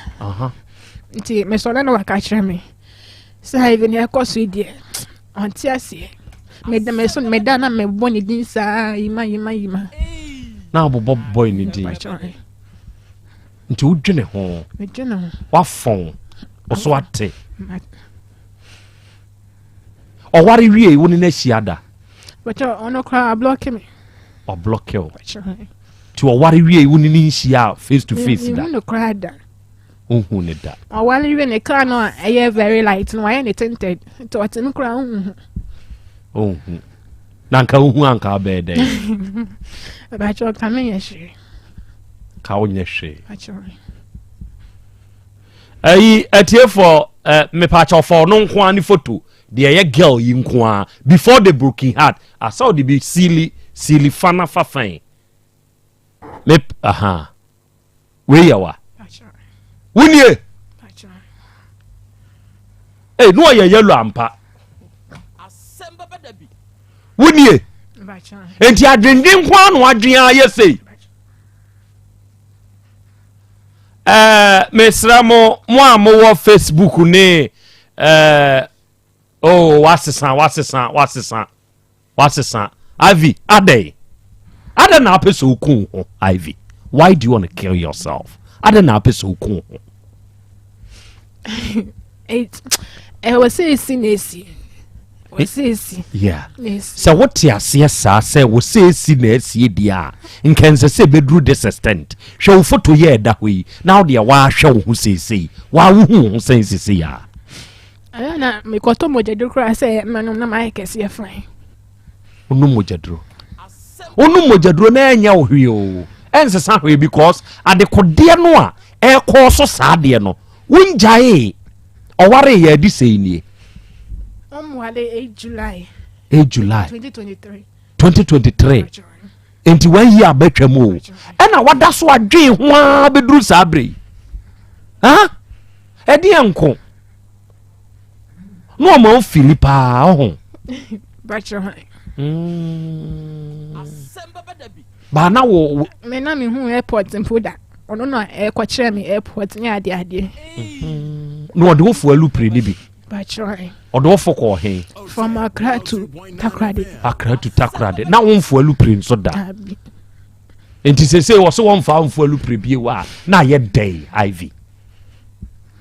Nti mesɔre na waka kyerɛ me sɛ even ɛkɔ so yi deɛ ɔnte aseɛ. Meda me so meda na mebɔ ne din saa yima yima yima. Na wobobɔ bɔe ne din. Nti wodwene ho. Medwene ho. Wafɔn. Wo so ate. Ɔware wie wo ne no ahyia da? Bɛkyɛ ɔno koraa ablɔke me. Ɔblɔke wo. Nti ɔware wie wo ne no nhyia face to face da? Mehu no koraa da. Wohu ne da. Ɔware wie ne car no a ɛyɛ very light no wayɛ ne tinted. Nti ɔte no koraa wohu. Wohu. Na nka wohu anka abɛɛ dɛn? Bɛkyɛ ɔka menyɛ hwee. Ka wonyɛ hwee. Ayi atiefoɔ eh, mepakyɛw fa ɔno nko ara ne photo deɛ ɛyɛ girl yi nko ara before the broken heart asa ɔde bi siili siili fa na fa fɛn me aha wei yɛ wa wunie ee no ɔyɛ yellow ampa wunie nti adwendwen nko ara na wadwen ayɛ sei. Ɛɛ mesrɛ mo mo a mowɔ Facebook ne ɛɛ oh wasesa wasesa wasesa wasesa Ivy adɛn adɛn na apɛ sɛ oku ho Ivy, why do you want to kill yourself? Adɛn na apɛ sɛ oku ho? Ɛwɔ sɛ esi na esi. Yeah. Sɛ wote aseɛ saa sɛ wɔ sɛ esi na asie deɛ a, nka ɛnsɛ sɛ ɛbɛduru this extent. Hwɛ wo foto yɛ ɛda hɔ yi na wo deɛ woahwɛ wo ho seesei. Waa wohu wo ho sɛn seesei a? Ɛyɛ na mekɔtɔ mogyaduro koraa sɛ mɛnom na mayɛ kɛseɛ fine. Wonom mogyaduro. Wonom mogyaduro na ɛnyɛ wo hwee o. Ɛnsesa hwee because adekodeɛ no a ɛrekɔɔ so saa deɛ no wongyaee. Ɔwaree yɛ adi sɛi nie. Ɔmwale 8 July. 8 July. 2023. 2023. Nti wɔn yi abɛtwa mu o. Ɛna wada so adwen ho ara bɛduru saa bere yi. Ha? Ɛdeɛ nko. Na ɔma wo fili paa ɔho. Bakyerɛ hwan? Baa na wo. Me na me hu airport mpo da. Ɔno na ɛkɔkyerɛ me airport ne ade adeɛ. Na ɔde wo fo alupere ne bi. Bakyerɛ hwan? Ɔde wo fo kɔɔ he? From Accra to Takoradi. Accra to Takoradi. Na wo mfo alupere nso da. Dabi. Nti sese wɔ so wɔmfa mfo alupere bie wa na ayɛ dɛn Ivy?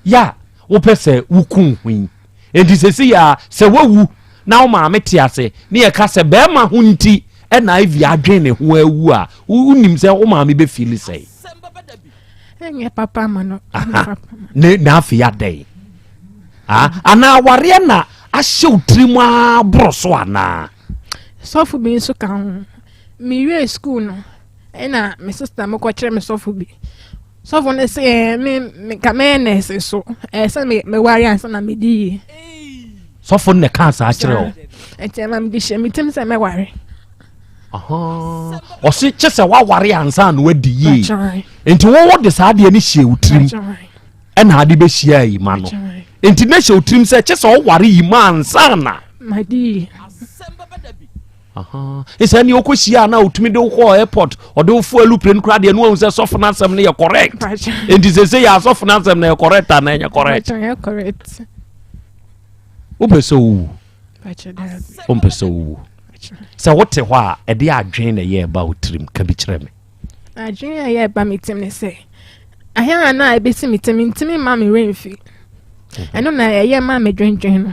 Ya wopɛ sɛ woku ho yi. Enti seesei a sɛ woawu na wo maame te ase ne yɛka sɛ bɛrima ho nti ɛna Ivy adwen ne ho awu a, wonim sɛ wo maame bɛfili sɛe? Ɛnyɛ papa ma no. Ne na afei adɛn? Anaa awareɛ na ahyɛ wo tirim aboro so anaa? Sɔfo bi nso ka ho. Mewie sukuu no, ɛna me sista mekɔkyerɛ me sɔfo bi. Sɔfo no se ɛɛ me me ka mɛyɛ nɛɛse so ɛɛ sɛ me meware ansa na medi yie. Sɔfo no na ɛkaa saa kyerɛ o. Nti ɛma mede hyɛ me tirim sɛ mɛware. Ɔse kyɛ sɛ woaware ansa na wadi yie. Nti wowo de saa adeɛ no hyɛ wo tirim ɛna ade bɛhyia yi ma no. Nti na hyɛ wo tirim sɛ kyɛ sɛ woware yi ma ansa na. Madi yie. Sɛ ne ɔkɔhyia na ɔtumi de wokɔɔ airport ɔde wo fo aluplane koraa deɛ ne wahu sɛ sɔfo no asɛm no yɛ correct. Enti sɛ sɛ yɛ asɔfo no asɛm no yɛ correct anaa ɛnyɛ correct? Wopɛ sɛ wowu? Wompɛ sɛ wowu? Sɛ wote hɔ a ɛde adwene na ɛyɛ ɛba wo tirim ka bi kyerɛ me. Adwene a ɛyɛ ɛba me tirim ne sɛ ahɛn a na ɛbɛsi me tirim ntumi mma me werɛ mfi. Ɛno na ɛyɛ ma me dwendwen no.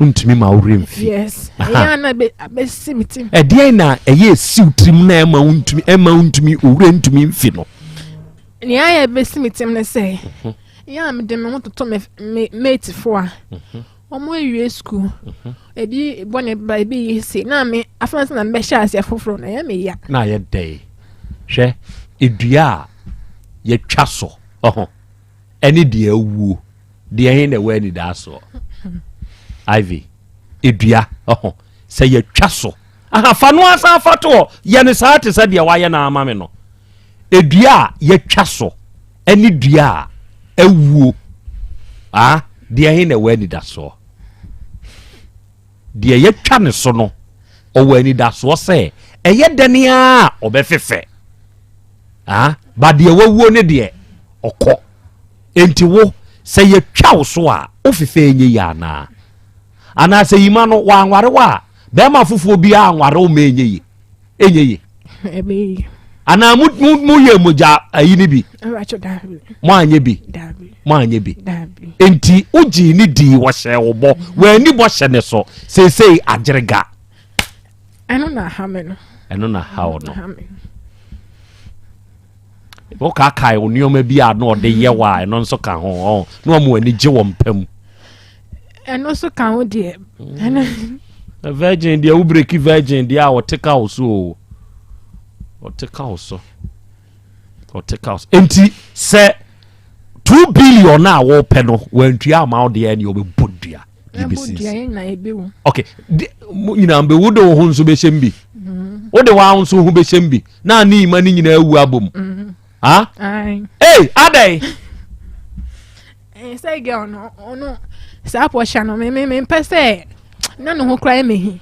Ntumi ma wo werɛ mfi. Yes. Ɛyɛ a na ɛbɛsi me tirim. Ɛdeɛn na ɛyɛ esiw tirim na ɛma wo ntumi ɛma wo ntumi owurɛ ntumi mfi no? Nea ayɛ ɛbɛsi me tirim ne sɛ, mhm. yɛ a mede me ho toto me me matefoɔ a. Mhm. Wɔn awie sukuu. Mhm. Ebi bɔ ne ba ebi yi si na me afɛn sɛ na mbɛhyɛ aseɛ foforɔ na ɛyɛ me ya. Na ayɛ dɛn hwɛ edua a yɛtwa so ɔho ɛne deɛ awuo deɛ he na ɛwɔ anidasoɔ ivy edua ɔho sɛ yɛtwa so aha fa no asan fa toɔ yɛ no saa te sɛ deɛ wayɛ no ama me no edua a yɛtwa so ɛne dua a awuo ah deɛ he na ɛwɔ anidasoɔ deɛ yɛtwa ne so no ɔwɔ anidasoɔ sɛ ɛyɛ dɛn a ɔbɛfefɛ ah ba deɛ wawuo ne deɛ ɔkɔ enti wo sɛ yɛtwa wo so a wofefɛ ɛnyɛ yie anaa anaa sɛ yima no wanware wo a bɛrima foforɔ biara anware wo ma ɛnyɛ yie ɛnyɛ yie anaa mo mo mo yɛ mogya ayi ni bi mo anyɛ bi mo anyɛ bi enti wogyee ne dii wɔhyɛ wo bɔ wɔani bɔ hyɛ ne so seesei agyerega ɛno na ha me no ɛno na ha wo no wokaakae wo nneɛma bi a na ɔde yɛ wo a ɛno nso ka ho ɔ na ɔmo ani gye wɔ mpa mu ɛno nso ka ho deɛ mm. virgin deɛ wo breki virgin deɛ a ɔte ka wo so o ɔte ka wo so ɔte ka wo so nti sɛ 2 billion a wɔpɛ no wɔantua ama wo deɛ ɛne ɔbɛbɔ dua ok mo nyinaa bɛwu de wo ho nso bɛhyɛ m bi mm-hmm. wode wo nso ho bɛhyɛ m bi na ne ima no nyinaa awu abom mm-hmm. ha ei adɛn eh, sɛ girl no ɔno saa pɔhyɛ no me me mempɛ sɛ na ne ho koraa mɛhi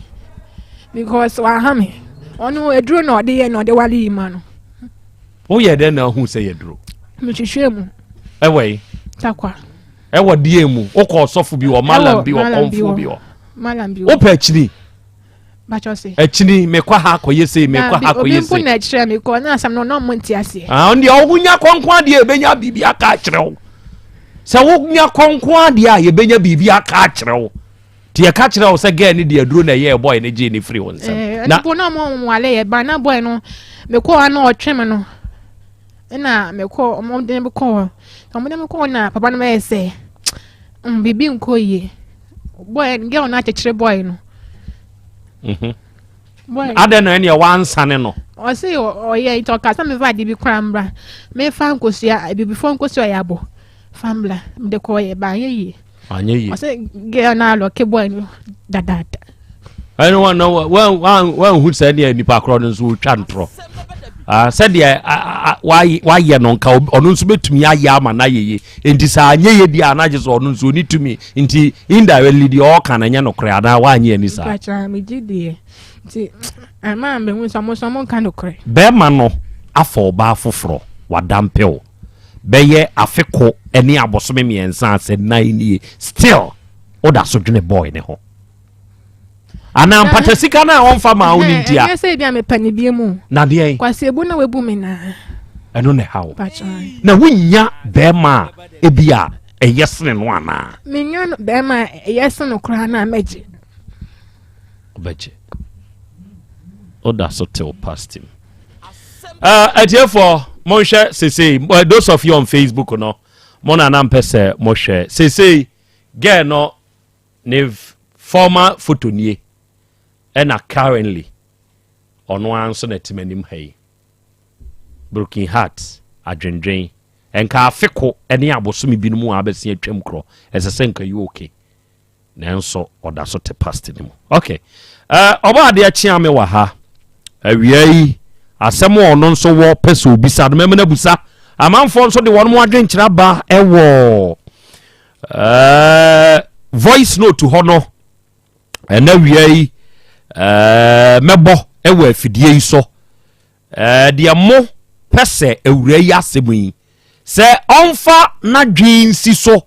because waha me ɔno aduro na ɔde yɛ na ɔde wale yi ma no woyɛ dɛn na ahu sɛ yɛ duro mehwehwɛ mu ɛwɔ yi takwa Ɛwɔ deɛ mu? Wokɔ ɔsɔfo bi hɔ, malam bi hɔ, kɔnfoɔ bi hɔ. Wopɛ akyini? Akyini, mekɔ ha kɔyɛ sei, mekɔ ha kɔyɛ sei. Obi mpo na ɛkyerɛ me kɔ, na asɛm no na ɔmo nte aseɛ. Ah, ɔno deɛ ɔho nya kɔnko adeɛ ebenya biribi aka akyerɛ wo. Sɛ wonya kɔnko adeɛ a yɛbɛnya biribi aka akyerɛ wo. Nti yɛka kyerɛ wo sɛ gɛɛ ne deɛ aduro na ɛyɛɛ bɔe no gyee ne firi wo nsam. Eh, na na ɔmo nwale yɛ ba na bɔe no mekɔ hɔ na ɔtwe me no. Ɛna mekɔ ɔmo de me kɔ hɔ ɔmo de me kɔ hɔ na papa no bɛyɛ sɛ mm biribi nkɔ yie boy girl no akyekyere boy no. Mhm. Boy adɛn na ɛneɛ wansane no. Ɔse ɔyɛ nti ɔka sɛ mefa ade bi koraa mbra mefa nkosua abibifoɔ nkosua yɛ abɔ fa mbra mede kɔ yɛ ba anyɛ yie. Anyɛ yie. Ɔsɛ girl na alɔke boy no dadaada. Ɛne wɔn na wɔn wɔn wɔn hu sɛ deɛ nipa korɔ no nso otwa ntorɔ. Ah, sɛdeɛ wayɛ no nka ɔno nso bɛtumi ayɛ ama no ayɛ yie. Nti sɛ anyɛ yie deɛ a na gye sɛ ɔno nso ɔni tumi. Nti indirectly deɛ ɔɔka no ɛnyɛ nokorɛ anaa woanyɛ ani saa? Mpakyɛ megye deɛ nti ɛma mehu sɛ ɔmo nso ɔmo nka nokorɛ. Bɛɛma no afa ɔbaa foforɔ wadampe wo bɛyɛ afe ko ne abosome miɛnsa asɛ nan nie still woda so dwene boy ne ho anaa mpata sika no a ɔmfa maa wo no ntia. Ɛnyɛ sɛ ebi a mepɛ ne bie mu. Na deɛn? Kwasi ebu na wabu me naa. Ɛno na ɛha wo. Na wonnya bɛrima a ebi a ɛyɛ sene no anaa? Menya no bɛrima a ɛyɛ sene no koraa na mɛgye. Wobɛgye. Woda so tew past mu. Uh, atiefoɔ monhwɛ sesei uh, those of you on Facebook no mo na na mpɛ sɛ mohwɛ sesei girl no Ne former photo nie ɛna currently ɔno ara nso na ɛte m'anim ha yi. Broken heart, adwendwen, nka afe ko ne abosome binom a abɛsen atwam korɔ, ɛsɛ sɛ nka you okay. Nanso ɔda so te past no mu. Okay. Uh, ɔbɔ adeɛ kyea me wɔ ha. Awia yi, asɛm a ɔno nso wɔ pɛ sɛ obisa no, mɛmena busa. Amanfoɔ nso de wɔn adwenkyerɛ aba ɛwɔ Eh, voice note hɔ no ɛna wia yi eh, mɛbɔ ɛwɔ afidie yi so eh, deɛ mo pɛ sɛ awura yi asɛm yi sɛ ɔmfa n'adwene nsi so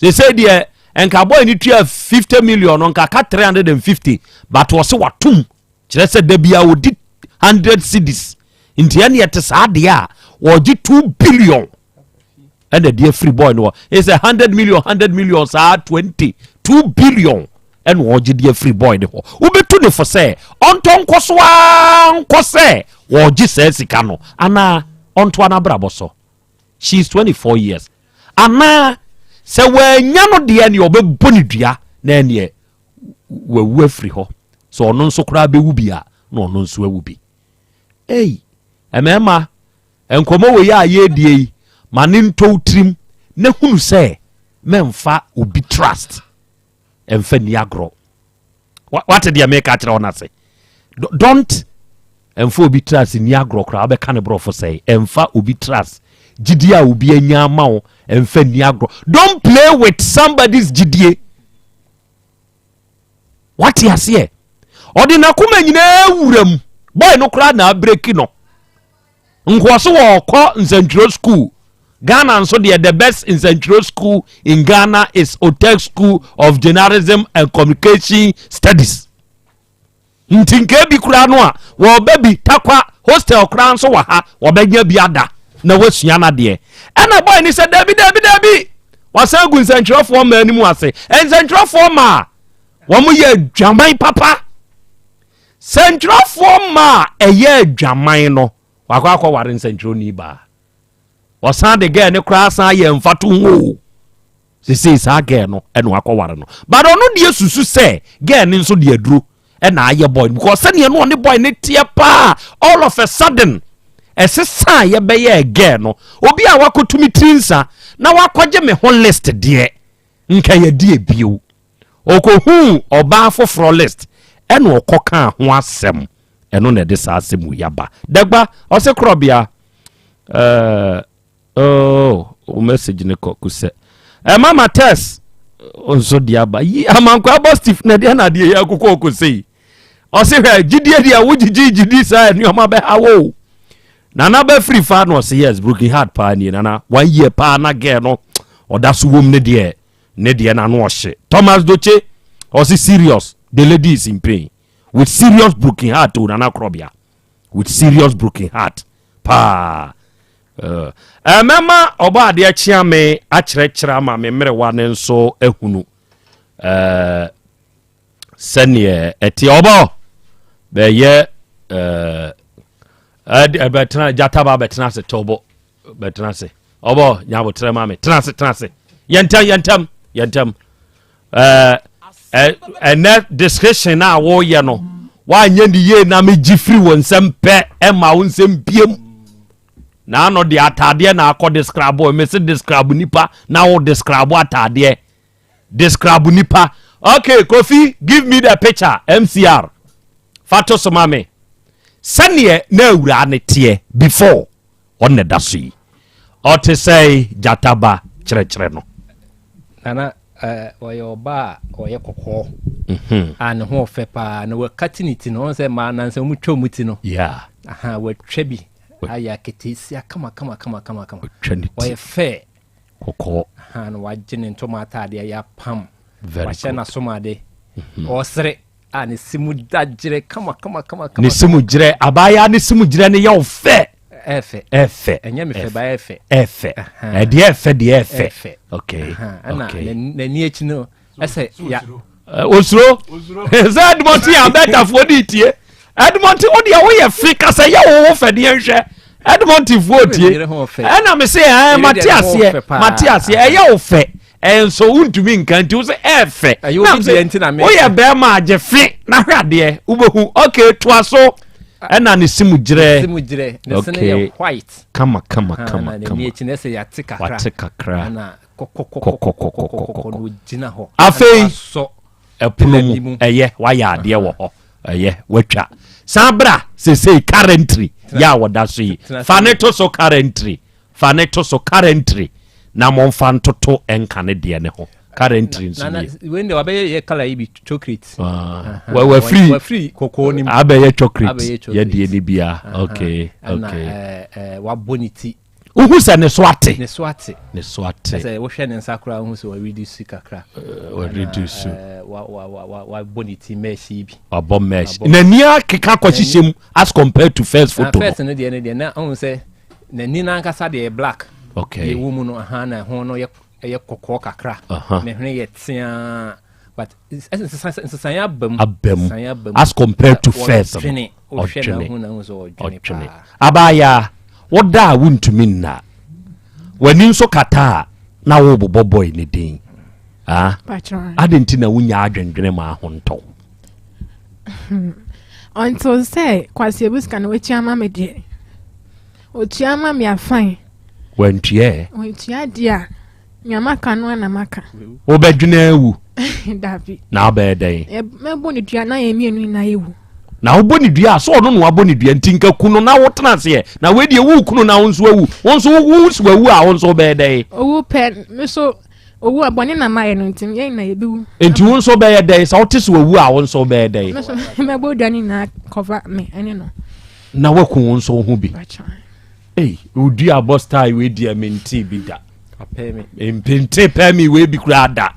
sɛ deɛ nka bɔ ani tua 50 million no nka ka 350 but ɔse watom kyerɛ sɛ da bia ɔdi 100 cedis nti ɛne ɛte saa deɛ a wɔgye 2 billion ɛna ɛde afiri boy no hɔ ɛsɛ 100 million 100 million saa 20 2 billion ɛna ɔgye de afiri boy no hɔ wobɛtu ne fo sɛ ɔntɔ nkɔ so ara nkɔ sɛ wɔgye saa sika no anaa ɔntoa n'abrabɔ so she is 24 years anaa sɛ wɔanya no deɛ neɛ ɔbɛbɔ ne dua na ɛneɛ wawu afiri hɔ sɛ ɔno nso koraa bɛwu bi a na ɔno nso awu bi ei mmarima Nkɔmmɔ wei a yɛredie yi, ma ne ntɔ wo tirim na hunu sɛ mɛmfa obi trust ɛmfa nni agorɔ. Wate deɛ meka kyerɛ wo no ase? Don't ɛmfa obi trust nni agorɔ koraa wobɛka ne borɔfo sɛe. Ɛmfa obi trust gyidie a obi anya ama wo ɛmfa nni agorɔ. Don't play with somebody's gyidie. Wate aseɛ? Ɔde n'akoma nyinaa wura mu. Boy no koraa na abreki no. Nkoa so wɔkɔ nsɛntwerɛ school. Ghana nso deɛ the best nsɛntwerɛ school in Ghana is Otec School of Journalism and Communication Studies. Nti nka ebi koraa no a wɔba bi takwa hostel koraa nso wɔ ha wɔbɛnya bi ada na wasua no adeɛ. Ɛna boy ni sɛ dabi dabi dabi wasan gu nsɛntwerɛfoɔ mmaa no mu ase. Nsɛntwerɛfoɔ mmaa wɔn yɛ adwaman papa. Sɛntwerɛfoɔ mma a ɛyɛ adwaman no, wakɔ akɔware nsɛntwerɛni baa. Ɔsan de gɛɛ no koraa san yɛ mfato ho o. Sesei saa gɛɛ no ɛna wakɔware no. But ɔno deɛ susu sɛ gɛɛ no nso de aduro ɛna ayɛ boy no because sɛdeɛ no ɔne boy no teɛ paa all of a sudden ɛsesa a yɛbɛyɛɛ gɛɛ no obi a wakɔtumi tiri nsa na wakɔgye me ho list deɛ nka yɛdeɛ bio. Ɔkɔhuu ɔbaa foforɔ list ɛna ɔkɔkaa ho asɛm. Ɛno na ɛde saa asɛm wei aba. Dagba, ɔse korɔbea. Uh, oh, wo message ne kɔ kusɛ. Eh, mama Tess nso de aba. Yi amankwa abɔ Steve na deɛ na adeɛ yi akokɔ ɔkɔsɛ yi. Ɔse hwɛ, gyidie deɛ wogyigye gyidi saa nneɛma bɛha wo. Nana bɛfiri fa na ɔse yes, broken heart paa nie nana. One year paa na girl no ɔda so wom ne deɛ. Ne deɛ n'ano ɔhye. Thomas Doche ɔse serious the lady is in pain with serious broken heart o Nana Korɔbea with serious broken heart paa. Uh, mɛma ɔbɔ adeɛ kyea me akyerɛkyerɛ ama me mmerewa ne nso ahunu uh, sɛneɛ ɛteɛ ɔbɔ bɛyɛ uh, bɛtena gyata ba bɛtena ase tɔbɔ bɛtena ase ɔbɔ nya abotrɛ ma me tena ase tena ase yɛntɛm yɛntɛm yɛntɛm ɛɛ ɛnɛ description a wɔreyɛ no woanyɛ ne yie na megye firi wo nsɛm pɛ ɛma wo nsɛm biem na ano de ataadeɛ na akɔ describe mese describe nipa na wo describe ataadeɛ describe nipa okay kofi give me the picture mcr fa to so ma me sɛneɛ na awuraa ne teɛ before. Ɔno na ɛda so yi. Ɔte sɛe gyataba kyerɛkyerɛ no. Nana ɔyɛ ɔbaa a ɔyɛ kɔkɔɔ mhm. a ne ho ɔfɛ paa na wakati ne ti no ɔn sɛ mmaa nansa wɔn twa wɔn ti no. Yeah. Aha watwa bi ayɛ aketeesia kama kama kama kama kama. Watwa ne ti. Ɔyɛ fɛ. Kɔkɔɔ. Aha na wagye ne ntoma ataadeɛ yɛ apam. Very Wahyɛ good. n'asomade. Mhm. Ɔsere a ne se mu da gyerɛ kama kama kama kama. Ne se mu gyerɛ abaayewa ne se mu gyerɛ ne yɛ wo fɛ. Ɛfɛ. Ɛfɛ. Ɛnyɛ me fɛ ba ɛfɛ. Ɛfɛ. Ɛdeɛ ɛfɛ deɛ ɛfɛ. Ɛfɛ. Okay. Ɛna Okay. n'ani akyi no ɛsɛ ya. Osuro. Sɛ Edmonton Albertafoɔ de tie. Edmonton wo deɛ woyɛ fi kasa yɛ wo ho fɛ deɛ nhwɛ. Edmontonfoɔ tie. Ɛna me se ɛɛ mate aseɛ mate aseɛ ɛyɛ wo fɛ. Ɛnso wontumi nka nti wo sɛ ɛɛfɛ. Ɛyɛ Woyɛ bɛrima agye fe na hwɛ adeɛ wobɛhu. Okay toa so. Ɛna ne si mu gyerɛ. Ne si mu gyerɛ. Ne se no yɛ white. Kama kama kama kama. N'ani akyi no ɛsɛ yɛate kakra. Wate kakra. Ɛna kɔkɔkɔkɔkɔkɔkɔ na ogyina hɔ. Afei ɛpono mu ɛyɛ wayɛ adeɛ wɔ hɔ ɛyɛ watwa. San bra sesei currently yɛ a wɔda so yi fa ne to so currently Fa ne to so currently na momfa ntoto nka ne deɛ ne ho currently nso nie. Wei deɛ wabɛyɛ yɛ colour yi bi chocolate. Ah, wafiri wafiri kɔkɔɔ ne mu. Abɛyɛ chocolate yɛ deɛ ne bia. Okay okay. Ɛna wabɔ ne ti. Wohu sɛ ne so ate. Ne so ate. Ne so ate. Sɛ wohwɛ ne nsa koraa wohu sɛ wareduce kakra. Wareduce. Wabɔ ne ti mesh yi bi. Wabɔ mesh. N'ani akeka akɔhyehyɛ mu as compared to first photo no. First no deɛ no deɛ na ɔhu sɛ N'ani no ankasa deɛ yɛ black. Okay. Deɛ ɛwɔ mu no aha na ɛho no yɛ ɛyɛ kɔkɔɔ kakra. Ne hwene yɛ teaa but nsesaeɛ aba mu. Aba mu as compared to first no. Ɔdwene wohwɛ na ho na ho sɛ ɔdwene paa. Abaayaa woda a wontumi nna w'ani nso kata a na wobobɔ boy ne din. Ah? Adɛn nti na wonya adwendwene ma ahontɔ? Until sɛ Kwasi Ebuska na watua ma me deɛ. Otua ma me a fine. Wantua ɛ? Wantua deɛ a, nea maka no ara na maka. Wobɛdwene awu? Dabi. Na wobɛyɛ dɛn? Mɛbɔ ne dua na yɛn mmienu nyinaa yɛwu. Na wobɔ ne dua a, sɛ ɔno na wabɔ ne dua nti nka ku no na wotena aseɛ. Na wei deɛ woreku no na wo nso awu. Wo nso wo si wawu a wo nso wobɛyɛ dɛn? Owu pɛ, me nso owu a bɔne na mayɛ no nti yɛn nyinaa yɛbɛwu. Nti wo nso wobɛyɛ dɛn? Sɛ wote sɛ wawu a wo nso wobɛyɛ dɛn? Me nso mɛbɔ dua no nyinaa cover me ɛne no. Na waku wo nso wo ho bi. Ei, wodua abɔ style wei deɛ mentee bi da. Mpente pɛ mi wei bi koraa da.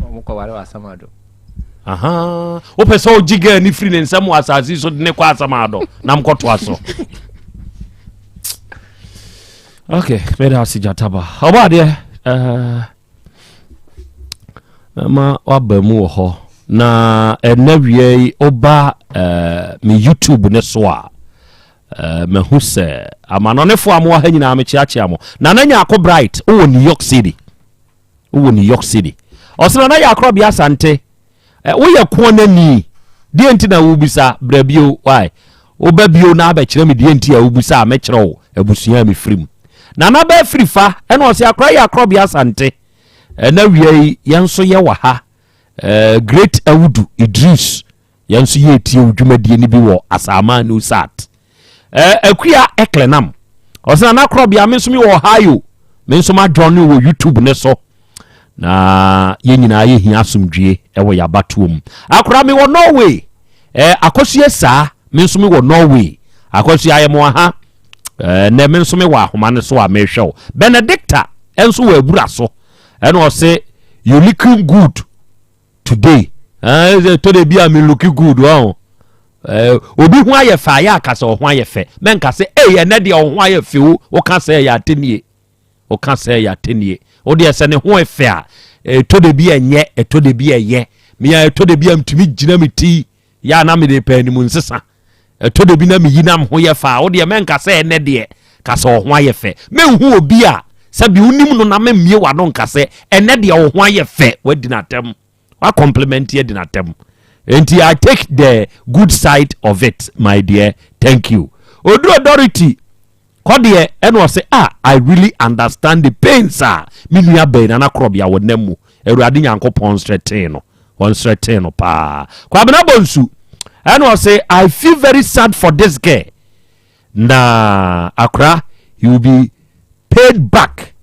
Aha, wopɛ sɛ wogye gaa ne firi ne nsɛm wɔ asase so de ne kɔ asamado na mkɔtoa so. Okay, meda ase gyataba. Ɔbɔ adeɛ. Uh, mɛma waba mu wɔ hɔ na ɛnɛ wia yi woba uh, me youtube ne so a uh, mahu sɛ amanɔnefoɔ a mowɔ ha nyinaa mekyeakyea mo nana nyaako bright wowɔ new york city wowɔ new york city ɔsɛ nana yɛ akorɔbea asante eh, woyɛ koɔ n'ani deɛ nti na wobisa brɛ bio why woba bio na abɛkyerɛ me deɛ nti a wobisa a mɛkyerɛ wo abusua a mefiri mu nana bɛɛ firi fa ɛna ɔsɛ akora yɛ akorɔbea asante Ɛna wia yi yɛn nso yɛ wɔ ha. Eh, Great Awudu Idris, yɛn nso yɛretie wo dwumadie no bi wɔ Asaaman New Sat. Eh, Akua Eklenam, ɔsɛ Nana Korɔbea, me nso me wɔ Ohio, me nso ma join wɔ YouTube ne so. Na yɛn nyinaa yɛhia asomdwie ɛwɔ yɛabatoɔ mu. Akora me wɔ Norway, eh, Akosua saa, me nso me wɔ Norway. Akosua ayɛ mo aha. Ɛnɛ me nso mewɔ ahoma no so a mehwɛ wo. Benedicta nso wɔ abura so. Ɛna ɔse you looking good today. Ɛɛ tɔ de bi a me look good ɔn. Ɛɛ obi ho ayɛ fɛ ayɛ aka sɛ ɔho ayɛ fɛ. Mɛnka sɛ ɛy ɛnɛ deɛ ɔho ayɛ fɛ o. Woka sɛ ɛyɛ atɛnie. Woka sɛ ɛyɛ atɛnie. Wo deɛ sɛ ne ho ɛfɛ a ɛtɔ de bi ɛnyɛ ɛtɔ de bi ɛyɛ. Mea ɛtɔ de bi a mtumi gyina me ti yɛ a na mede pɛ anim nsesa. Ɛtɔ da bi na meyi na me ho yɛ fɛ a, wo deɛ mɛnka sɛ ɛnnɛ deɛ, ka sɛ wo ho ayɛ fɛ. Menhu obi a sɛbi wonim no na memmie w'ano nka sɛ ɛnnɛ deɛ wo ho ayɛ fɛ, woadi no atɛm. Woakɔmplimɛnte adi no atɛm. Enti I take the good side of it, my dear. Thank you. Oduro Dorothy Kɔ deɛ ɛna ɔse ah I really understand the pains a me nua bɛn Nana Korɔbea wɔ nam mu Awurade Nyankopɔn nsrɛtee no ɔnsrɛtee no paa Kwabena Bonsu ɛna ɔse I feel very sad for this girl na akora he will be paid back.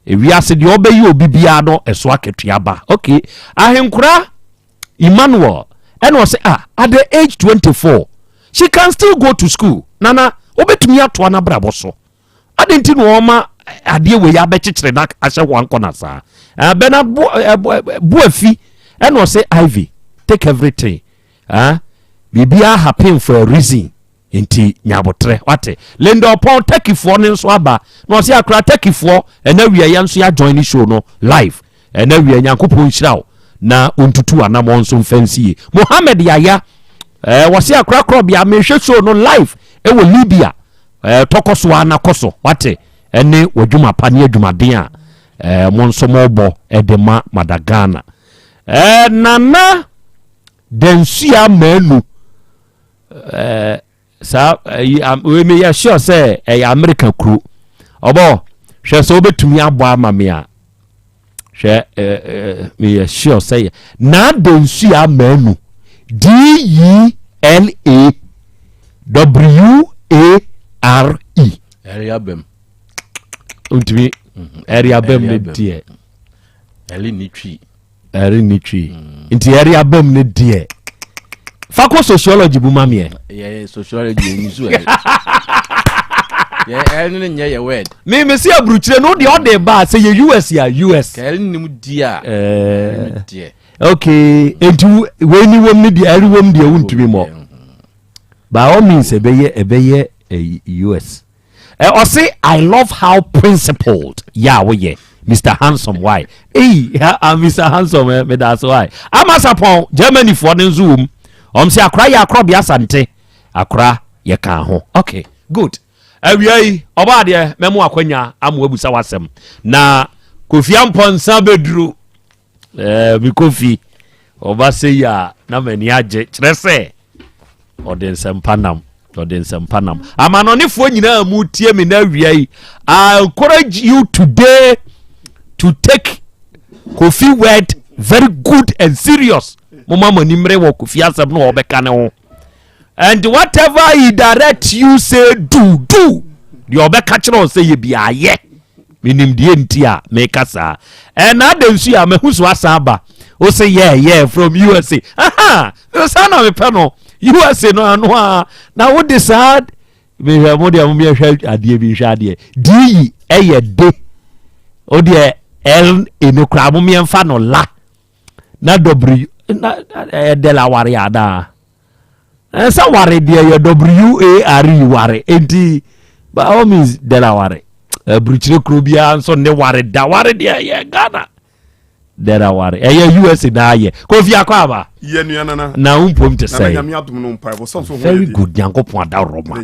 Ewiase deɛ ɔbɛyɛ obi biara no ɛso akatua ba. Okay, ahenkora Emmanuel ɛna ɔsɛ ah at the age 24 she can still go to school. Nana obetumi atoa n'abrabɔ so. Adɛn nti na ɔma adeɛ wei abɛkyekyere na ahyɛ wɔn akɔna saa? Uh, Bernard Boafi ɛna ɔsɛ Ivy take everything. Ah, biribiara happen for a reason. Nti nya abotrɛ wate. Linda Ɔpɔn Turkeyfoɔ no nso aba na ɔsɛ akora Turkeyfoɔ ɛna wia yɛn nso yɛajoin ne show no live ɛna wia Nyankopɔn nhyira wo na ɔntutu anamɔ nso mfa nsie. Mohammed Yaya ɛɛ wɔsɛ akora korɔbea mehwɛ show no live ɛwɔ Libya ɛɛ tɔkɔ so ara na kɔ so wate ɛne w'adwuma pa ne adwumaden a ɛɛ mo nso mobɔ ɛde ma Madagana ɛɛ Nana Dansua Manu Eh, saa eh, wei meyɛ sure sɛ ɛyɛ amerika kuro ɔbɔ hwɛ sɛ wobɛtumi abɔ ama me a hwɛ eh, eh, meyɛ sure sɛ yɛ naada nsu yɛ amaanu d e l a w a r e ɛre abam ntumi ɛre abam ne deɛ ɛre ne twi ɛre ne twi mm. nti ɛre abam ne deɛ fa kɔ sociology bu ma meɛ yɛ sociology yɛ nsu ɛre yɛ ɛre ne nyɛ yɛ word mi mi si aburukyire no deɛ ɔde ba sɛ yɛ us a us kɛre ne mu di a ɛɛ deɛ okay nti wei ni wɔm ne deɛ ɛre wɔm deɛ wuntumi mɔ by all means ɛbɛyɛ ɛbɛyɛ us. Ɛ ɔse I love how principled yɛ a woyɛ Mister Handsome why ei ha ah Mister Handsome ɛ meda ase why Ama Sapɔn Germany foɔ no nso wom ɔm se akora yɛ akorɔbea Asante akora yɛ kaa ho okay good awia yi ɔbaa deɛ mɛmo akwanya ama wabusa wasɛm na Kofi Ampɔnsa bɛduru ɛɛ me Kofi ɔba sɛ yi a na m'ani agye kyerɛ sɛ ɔde nsɛmpa nam ɔde nsɛmpa nam amanɔnefoɔ nyinaa mu tie me na awia yi i encourage you today to take kofi word very good and serious mo ma mo ani mmere wɔ kofi asɛm no ɔbɛka ne ho and whatever he direct you say do do deɛ ɔbɛka kyerɛ wo sɛ yɛ biara yɛ menim deɛ nti a meka saa ɛna ada nsu a mahu so asan aba wo sɛ yɛ yɛ from usa aha saa na mepɛ no usa no ano a na wode saa mehwɛ mo deɛ momyɛhwɛ adeɛ bi nhwɛ adeɛ di ɛyɛ de wo deɛ l ɛno koraa momyɛmfa no la na w na ɛyɛ delaware anaa ɛsɛ ware deɛ yɛ w-a-r-e ware enti by all means delaware aburukyire kuro biara nso ne ware da ware deɛ yɛ ghana delaware ɛyɛ usa na ayɛ kofi akɔ aba yɛ nua nana na wo mpom te sɛ nyame adom no mpaebɔ sɛ nso ho very good nyankopɔn adaworoma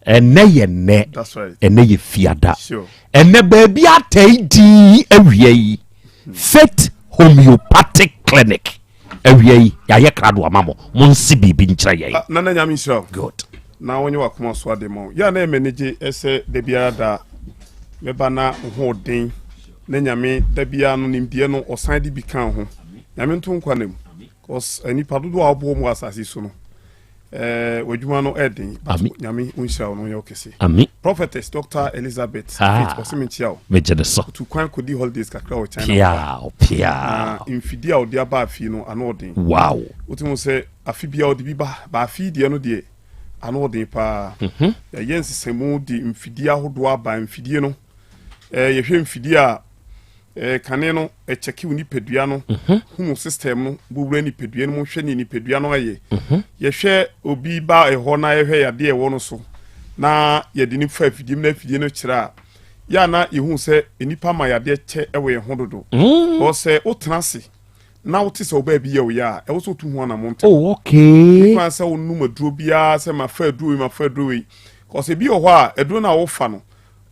ɛnɛ yɛ nnɛ ɛnɛ yɛ fiada ɛnɛ baabi atɛe dii awia yi Faith Homeopathic Clinic awia yi yɛayɛ krado ama mo mo nse biribi nkyerɛ yɛn. Ah, Nana Nyame nhyira wo. Good. Na wonye wakoma so ade ma wo. Yɛ a na ɛyɛ m'anigye sɛ da biara da mɛba na wo ho den na Nyame da biara no nimdeɛ no ɔsan de bi ka ho. Nyame nto nkwa na mu. Cause eh, nipa dodoɔ a wɔboɔ mu wɔ asase so no Eh, w'adwuma no ɛden but nyame nhyira wo no yɛ ɔkɛse. Ami. Prophetess Dr. Elizabeth ah, Faith ɔsɛ menkyia wo. Megye ne so. Otu kwan kɔdi holidays kakra wɔ China. Piaw piaw. Na mfidie a ɔde aba afie no ano ɔden. Wow. Wotu mu sɛ afe bia ɔde bi ba ba afe deɛ no deɛ ano ɔden paa. Mm -hmm. Yɛayɛ nsesamu de mfidie ahodoɔ aba mfidie no. Eh, yɛhwɛ mfidie a Eh, kane no, ɛkyɛke wo nipadua no, mhm. hunu system no, bɔwura nipadua no mu, hwɛ ne nipadua no ayɛ. Mhm. Yɛhwɛ obi ba ɛhɔ na yɛhwɛ yadeɛ ɛwɔ no so, na yɛde no fa afidie mu na afidie no kyerɛ a, yɛ a na yɛhu sɛ nnipa ma yadeɛ kyɛ ɛwɔ yɛn ho dodo. Mm. Ɔ sɛ wotena ase na wote sɛ wo baabi yɛ wo yɛ a, ɛwɔ sɛ wotu ho anammɔn ntɛm. Oh, okay. Ne kwan sɛ wonom aduro biara sɛ mafa aduro wei, mafa aduro wei. Kɔsɛ bi wɔ hɔ a, aduro no a wofa no,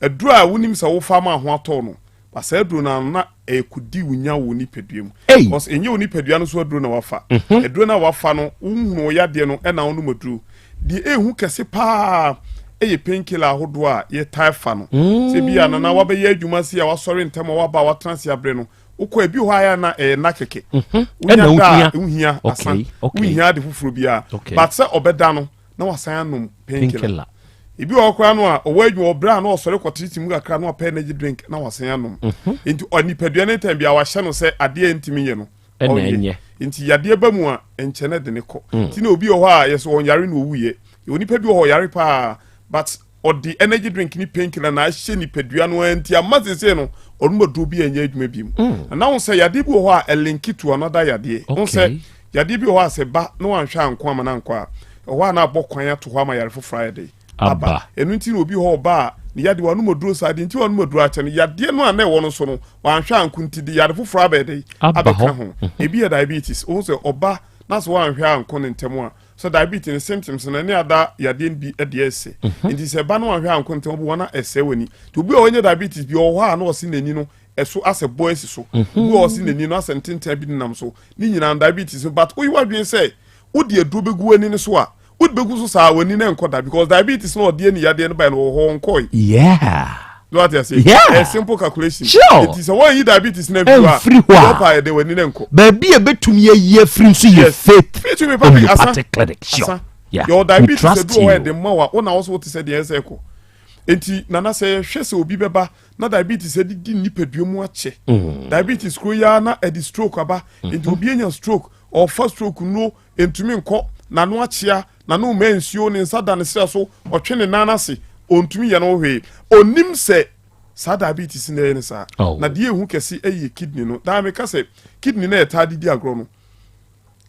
aduro a wonim sɛ wofa ma ho atɔ no, Ba saa aduro no ano na ɛrekɔdi wo nya wɔ wo nipadua mu. Because ɛnyɛ wo nipadua no so aduro na wafa. Mhm. Aduro no a wafa no, wohunu wo yadeɛ no ɛna wonom aduro. Deɛ ɛhu kɛse paa ɛyɛ painkiller ahodoɔ a yɛtae fa no. Mm. Sɛ bi a nana wabɛyɛ adwuma si a wasɔre ntɛm a waba a watena ase abrɛ no, wokɔ ebi hɔ ayɛ na ɛyɛ nna kɛkɛ. Mhm. Wonya da a wohia asan, wohia ade foforɔ biara. But sɛ ɔbɛda no, na wasan anom painkiller. Ebi wɔ hɔ koraa no a ɔwɔ adwuma ɔbrɛ a na ɔsɔre kɔtete mu kakra na ɔpɛ energy drink na wasan anom. Nti nipadua no time biara wahyɛ no sɛ adeɛ a ɛntumi nyɛ no ɔnyɛ. Nti yadeɛ ba mu a nkyɛ na ɛde ne kɔ. Mm. Nti na obi wɔ hɔ a yɛsɛ ɔnyare na ɔwuiɛ. Yɛwɔ nipa bi wɔ hɔ ɔyare paa but ɔde energy drink ne painkiller na ahyɛ nipadua no ara nti ama sese no ɔnom aduro bi a ɛnyɛ adwuma bi mu. Mm. Na ho sɛ yadeɛ bi wɔ hɔ a ɛlinki to another yadeɛ. Ho sɛ yadeɛ bi wɔ hɔ a sɛ ba na wanhwɛ anko ama no ankɔ a, ɛhɔ a na abɔ kwan ato hɔ ama yare foforɔ ayɛ dɛ aba. Ɛno nti na obi hɔ ɔba a ne yadeɛ wanom aduro saa deɛ nti wanom aduro akyɛ no yadeɛ no a na ɛwɔ no so no wanhwɛ anko nti de yare foforɔ abɛyɛ dɛ abɛka ho. Mhm. Ebi yɛ diabetes, wohu sɛ ɔba na sɛ wanhwɛ anko ne ntɛm a sɛ diabetes ne symptoms no ne ada yadeɛ no bi deɛ ɛsɛ. Mhm. Nti sɛ ɛba no wanhwɛ anko ntɛm ɔbo wɔn a ɛsɛ w'ani. Nti obi a ɔnyɛ diabetes bi ɔwɔ hɔ a na ɔse n'ani no ɛso asɛ bɔ asi so mhm. obi wɔ ɔse n'ani no asɛ ntenten bi nenam so ne nyinaa diabetes no but woyi w'adwene sɛ wode aduro bɛgu w'ani no so a wode bɛgu so saa w'ani no nkɔ da because diabetes no ɔde ani yadeɛ no bae no wɔ hɔ ɔnkɔe yeah so ate ase yeah a simple calculation sure eti sɛ wɔn yi diabetes na nfiri hɔ a wɔpa yɛ de w'ani no nkɔ baabi a betumi ayi afiri nso yɛ faith homeopathic clinic sure yeah your diabetes edu wɔ hɔ yɛ de ma wa wɔn na wɔso te sɛ deɛ ɛsɛ kɔ eti nana sɛ yɛhwɛ sɛ obi bɛba na diabetes adidi nipadua mu akyɛ mm. diabetes kuro yi ara na ɛde stroke aba mm-hmm. nti obi anya stroke ɔfa stroke nnuro ntumi nkɔ n'ano akyea n'ano mma nsuo ne nsa da ne serɛ so ɔtwe ne nan ase ɔntumi yɛ no hwee onim sɛ saa diabetes na ɛyɛ ne saa oh. na deɛ ehu kɛse ɛyɛ kidney no daa meka sɛ kidney na ɛtaa didi agorɔ no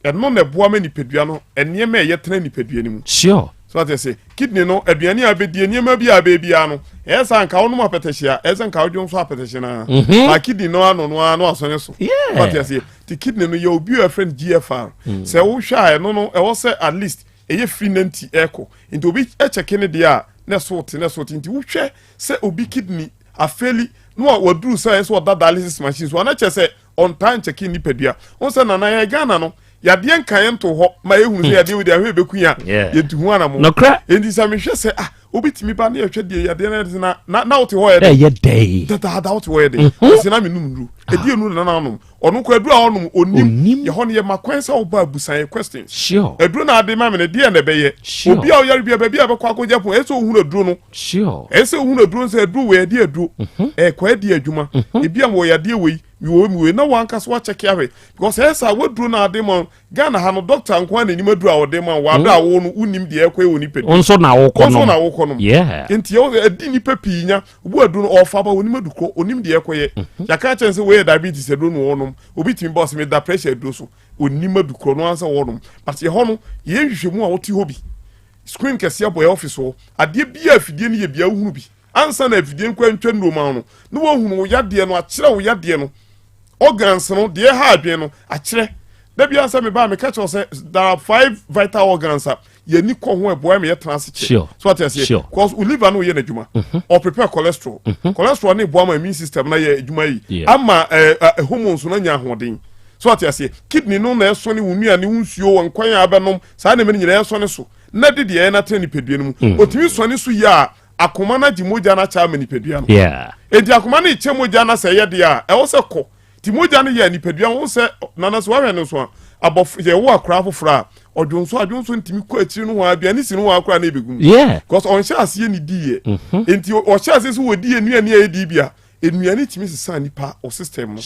Ɛno na ɛboa ma nipadua no nneɛma a ɛyɛ tena nipadua no mu. Sure. So ate ase, kidney no, aduane a abɛdie, nneɛma bi a abɛyɛ biara no, ɛyɛ sɛ anka wonom apɛtɛhye a, ɛyɛ sɛ nka wodwo nso apɛtɛhye no ara. Mm-hmm. Ba kidney no ano no ara no asɔne so. Yeah. So ate ase, ti kidney no yɛ obi a ɛfrɛ no GFR. Mm. Sɛ wohwɛ a ɛno no, ɛwɔ sɛ at least ɛyɛ firi nanti ɛkɔ. Nti obi ɛkyɛke ne deɛ a, na ɛso te na ɛso te. Nti wohwɛ sɛ obi kidney afeli na waduru sɛ ɛyɛ sɛ ɔda dialysis machine so, ana kyerɛ sɛ ɔntaa nkyɛke nipadua. Wohu sɛ nana yɛn Ghana no, yadeɛ nka yɛn nto hɔ ma yɛhunu sɛ yadeɛ wei deɛ ahwɛ yɛbɛku yɛn a, yɛntu ho anamo. Nokorɛ. Enti sɛ mehwɛ sɛ ah, obi tumi ba ne yɛhwɛ deɛ yadeɛ no yɛ na na na wote hɔ yɛ dɛ. Ɛyɛ dɛ. Dadaada wote hɔ yɛ dɛ. Ɔsi na menum nnuru. Ɛdi enu na nana anom. Ɔno kɔ aduru a ɔnom onim. Yɛ hɔ no yɛ ma kwan sɛ woba abusan yɛ questions. Sure. Aduru na ade ma me no deɛ na ɛbɛyɛ. Sure. Obi a ɔyare bi a baabi a bɛkɔ akɔgya pon ɛsɛ sɛ ohunu aduro no. Sure. Ɛsɛ sɛ ohunu aduro no sɛ aduro wei ɛde aduro. Ɛkɔ ɛdi adwuma. Ebi a wɔ yadeɛ wei. Mewɔ wei na wankasa wakyɛke ahwɛ because ɛyɛ saa waduro no ade ma Ghana ha no doctor nko ara na enim aduro a ɔde ma wɔ abere a wo no wonim deɛ ɛkɔ wɔ nipa wo nso na wokɔ nom nso na wokɔ nom yeah nti ɛwɔ ɛdi nipa pii nya obu aduro no ɔfa ba onim adukɔ onim deɛ ɛkɔ yɛ mhm. yɛaka kyɛn sɛ wɔyɛ diabetes aduro no wɔnom obi tumi bɔ ɔsɛ meda pressure aduro so onim adukɔ no ansa wɔnom but yɛ hɔ no yɛn nhwehwɛmu a wote hɔ bi screen kɛseɛ bɔ yɛ office hɔ adeɛ bi a afidie no yɛ bia wohunu bi Ansa na afidie no koraa ntwa nnuro ma wo no, na wahunu wo yadeɛ no, akyerɛ wo yadeɛ no, organs no, deɛ ɛha adwene no, akyerɛ. Da biara sɛ meba a, meka kyerɛ wo sɛ there are five vital organs a yɛni kɔ ho ɛboa ma yɛtena ase kyɛ. Sure. So ate aseɛ? Sure. Because wo liver no yɛ n'adwuma. Mm-hmm. Or prepare cholesterol. Mm-hmm. Cholesterol ne boa ma immune system na yɛ adwuma yi. Yeah. Ama eh, eh, hormones no anya ahoɔden. So ate aseɛ? Kidney no na ɛsɔne wo nnuane, wo nsuo, wo nkwan a abɛnom, saa nneɛma no nyinaa ɛsɔne so. Na de deɛ ɛyɛ no atena nipadua no mu. Mm. Otumi sɔne so yie a, akoma no agye mogya no akyɛ ama nipadua no. Enti akoma no rekyɛ mogya no sɛ ɛyɛ deɛ a, ɛwɔ sɛ kɔ. Nti mogya no yɛ nipadua ho sɛ nana sɛ wahwɛ no nso a, abɔfo yɛwo akora foforɔ a, ɔdwonso adwonso ntumi kɔ akyiri no ho a, aduane si no ho akora na ɛbɛgu mu. Because ɔnhyɛ aseɛ ne diiɛ. Mm-hmm. Enti ɔhyɛ aseɛ sɛ wɔdi nnuane a ɛdi bi a, nnuane tumi sesa nipa o system no.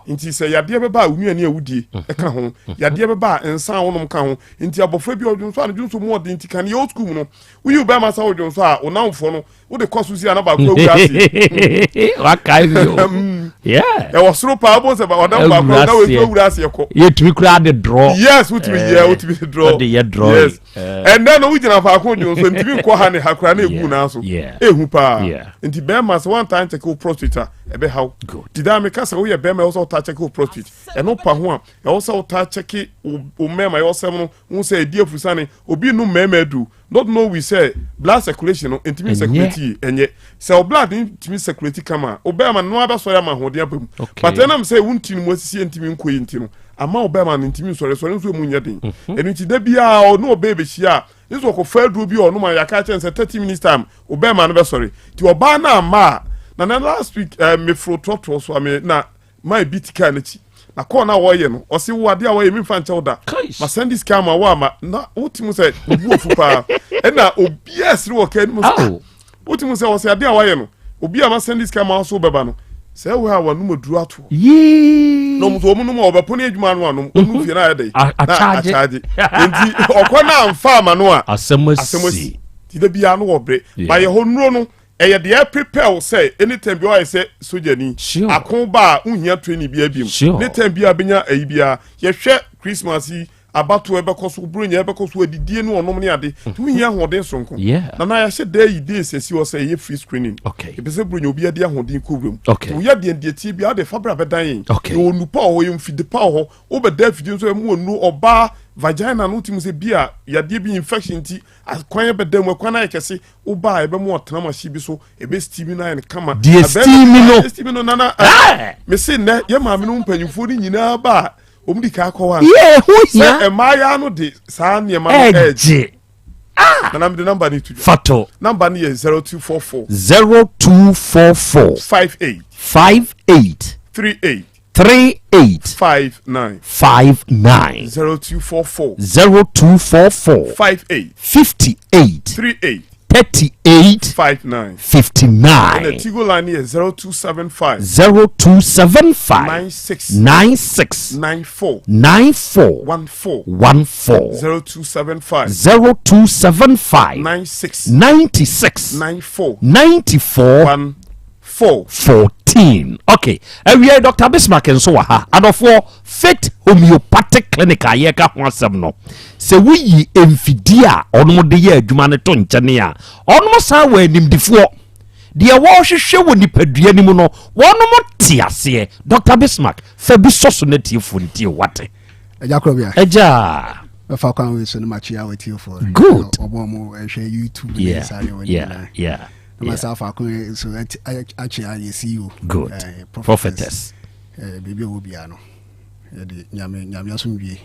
Nti sɛ yadeɛ bɛba a nnuane a wodie mhm. ɛka ho, mhm. yadeɛ bɛba a nsa a wonom ka ho. Nti abɔfra bi ɔdwonso a ne dwonso mu ɔden nti kan yɛ old school mu no, woyi wo bɛrima sɛ wodwonso a wo namfoɔ no wode kɔ so si a na baako awura ase. Wakae mi o. Mm. Yeah. Ɛwɔ soro paa wobɔ sɛ ɔdam baako na wɔatu awura aseɛ kɔ. Yɛtumi koraa de drɔ. Yes, wotumi yɛ eh, wotumi de drɔ. Wode yɛ drɔ. Yes. Eh. Ɛnɛ no wogyina faako dwonso ntumi nkɔ ha ne ha koraa na egu naa so. Ehu paa. Nti bɛrima sɛ wantaa nkyɛke wo prostate a ɛbɛhaw. Nti daa meka sɛ woyɛ bɛrima ɛwɔ sɛ wotaa kyɛke wo prostate. Ɛno pa ho a ɛwɔ sɛ wotaa kyɛke wo mmarima ɛwɔ sɛm no wo sɛ ɛdi afusane obi num mmarima adu not know we sɛ blood circulation no ntumi circulate yie ɛnyɛ sɛ o blood ntumi circulate kama o bɛrima no abɛsɔre ama ahoɔden aba mu but ɛnam sɛ wo ntini mu asisi ntumi nkɔ yi nti no ama o bɛrima no ntumi nsɔre sɔre nso emu nyɛ den mhm. ɛno nti da biara ɔne ɔbɛɛ bɛhyia a ne sɛ ɔkɔfa aduro bi a ɔnom a yɛaka kyɛn sɛ 30 minutes time o bɛrima no bɛsɔre nti ɔbaa no amma a na na last week eh, meforo trɔtrɔ so a me na maa bi ti kaa n'akyi. Na kɔɔ no a wɔyɛ no, ɔse wo adeɛ a wɔyɛ memfa nkyɛ wo da. Ma sɛnde sika ama wo ama na wotumi sɛ obu ofu paa. Ɛna obiara sere wɔ kaa no mu sɛ wotumi sɛ ɔse adeɛ a wɔayɛ no obi a ma sɛnde sika ama wo so wobɛba no sɛ wo a wɔnom aduru atoɔ. Na ɔmo so ɔmo nom a ɔbɛpo ne adwuma ano anom ɔmo mm-hmm. fie na ayɛ dɛ na akyagye. Nti ɔkɔ na amfa ama no a asɛm asi. Ti da biara no wɔ bere. Ba yɛ hɔ nnuro no Ɛyɛ deɛ ɛprepare wo sɛ anytime biara woayɛ sɛ sogyani, ako ba a wonhia training biara biom, ne time biara bɛnya ayi biara. Yɛhwɛ Christmas yi, abatoɔ ɛbɛkɔ so, Buronya ɛbɛkɔ so, adidie ne ɔnom ne ade, nti wohia ahoɔden soronko. Nana yɛahyɛ da ayi days asi hɔ sɛ ɛyɛ free screening. Yɛpɛ sɛ Buronya obiara de ahoɔden kɔ wuram. Nti woyɛ deɛ deɛ tie biara wode fa bra bɛdan yɛn. Yɛwɔ nnupa wɔ hɔ, yɛwɔ mfide pa wɔ hɔ, wobɛda afidie nso ɛmu wɔ nnuro, ɔbaa vagina no wotumi sɛ bi a yadeɛ bi infection nti akwan ɛbɛda mu, ɛkwan no ayɛ kɛse, Wo ba a yɛbɛma ɔtena machine bi so, ebe steam no ayɛ no kama. Deɛ steam no. Deɛ steam no nana. Mese nnɛ yɛ maame no mpanyinfoɔ no nyinaa ba a wɔn di kan kɔ hɔ ansa. Yɛ ɛho hia. Sɛ mmaayaa no de saa nneɛma no ɛɛgye. Ah. Nana mede namba no to dwa. Fato. Namba no yɛ 0244. 0244. 58. 58. 38. 38. 59. 59. 0244. 0244. 58. 58. 38. 38. 59. 59. Ɛna Tigo line yɛ 0275. 0275. 96. 96. 94. 94. 14. 14. 0275. 0275. 96. 96. 94. 94. 1. 4. 14. Ok, awiei Dr. Bismarck nso wɔ ha. Adɔfoɔ, Faith Homeopathic Clinic a yɛreka ho asɛm no, sɛ woyi mfidie a ɔnom de yɛ adwuma no to nkyɛne a, ɔnom san wɔ animdifoɔ. Deɛ wɔrehwehwɛ wɔ nipadua no mu no, wɔnom te aseɛ. Dr. Bismarck, fa bi sɔ so na tiefoɔ ntie wate. Agya Korɔbea. Agya. Mɛfa kwan wei so no makyea w'atiefoɔ. Good. Ɔmo a ɔmo ɛhwɛ YouTube ne saa nneɛma no nyinaa. Yeah. Na ma saa faako yi so akyea yɛ CEO. Good. Eh, prophetess. Eh, biribi a ɔwɔ biara no yɛde nyame nyame asomdwie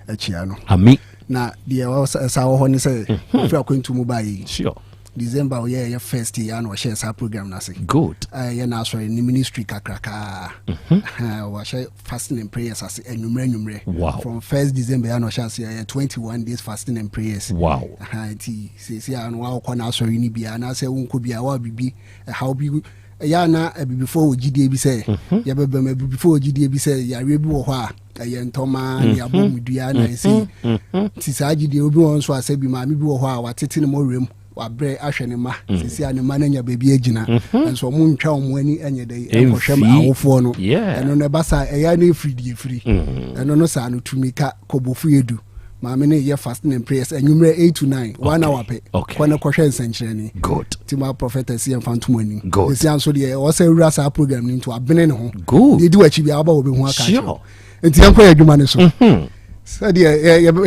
akyia no. Ami. Na deɛ ɛsa wɔ hɔ ne sɛ ɔfiri mhm. akwantu mu baa yi. Sure. December ɔyɛ ɛyɛ first year na ɔhyɛ saa program no ase. Good. Ɛyɛ n'asɔre ne ministry kakrakaa. Mhm. Wɔahyɛ fasting and prayers ase anwummerɛ anwummerɛ. Wow. From first December yɛ na ɔhyɛ ase ɛyɛ 21 days fasting and prayers. Wow. Nti Seesei ara no woakɔ n'asɔre no bi anaasɛ wonkɔ bi a, woa biribi ɛhaw bi ɛyɛ a na abibifoɔ wɔ gyidie bi sɛ mhm. yɛbɛbɛm abibifoɔ wɔ gyidie bi sɛ yareɛ bi wɔ hɔ a ɛyɛ ntɔma ne abɔ mu dua na ɛsei mhm. nti saa gyidie obi wɔ nso asɛ bi maame bi wɔ hɔ a watete ne mɔwerɛ mu wabrɛ ahwɛ ne mma mm. sisi a ne mma no anya baabi agyina mhm. nso ɔmo ntwa ɔmo ani nyɛ dɛ ɛnkɔhwɛ awofoɔ no ɛno no ɛba saa ɛyɛ no ɛfiri deɛ ɛfiri mm. ɛno no saa no tumi ka kɔbɔfu yɛ du maame no yɛ fasting and prayers anwummerɛ 8 to 9 one hour pɛ kɔ ne kɔhwɛ nsɛnkyerɛnne good nti ma prophetess yɛ mfa ntom anim good ɛsia nso deɛ ɛwɔ sɛ wura saa program no nti wabene ne ho good deɛ ɛdi w'akyi biara waba wɔbɛhu aka akyerɛ nti yɛnkɔ yɛ adwuma no so mhm. sɛdeɛ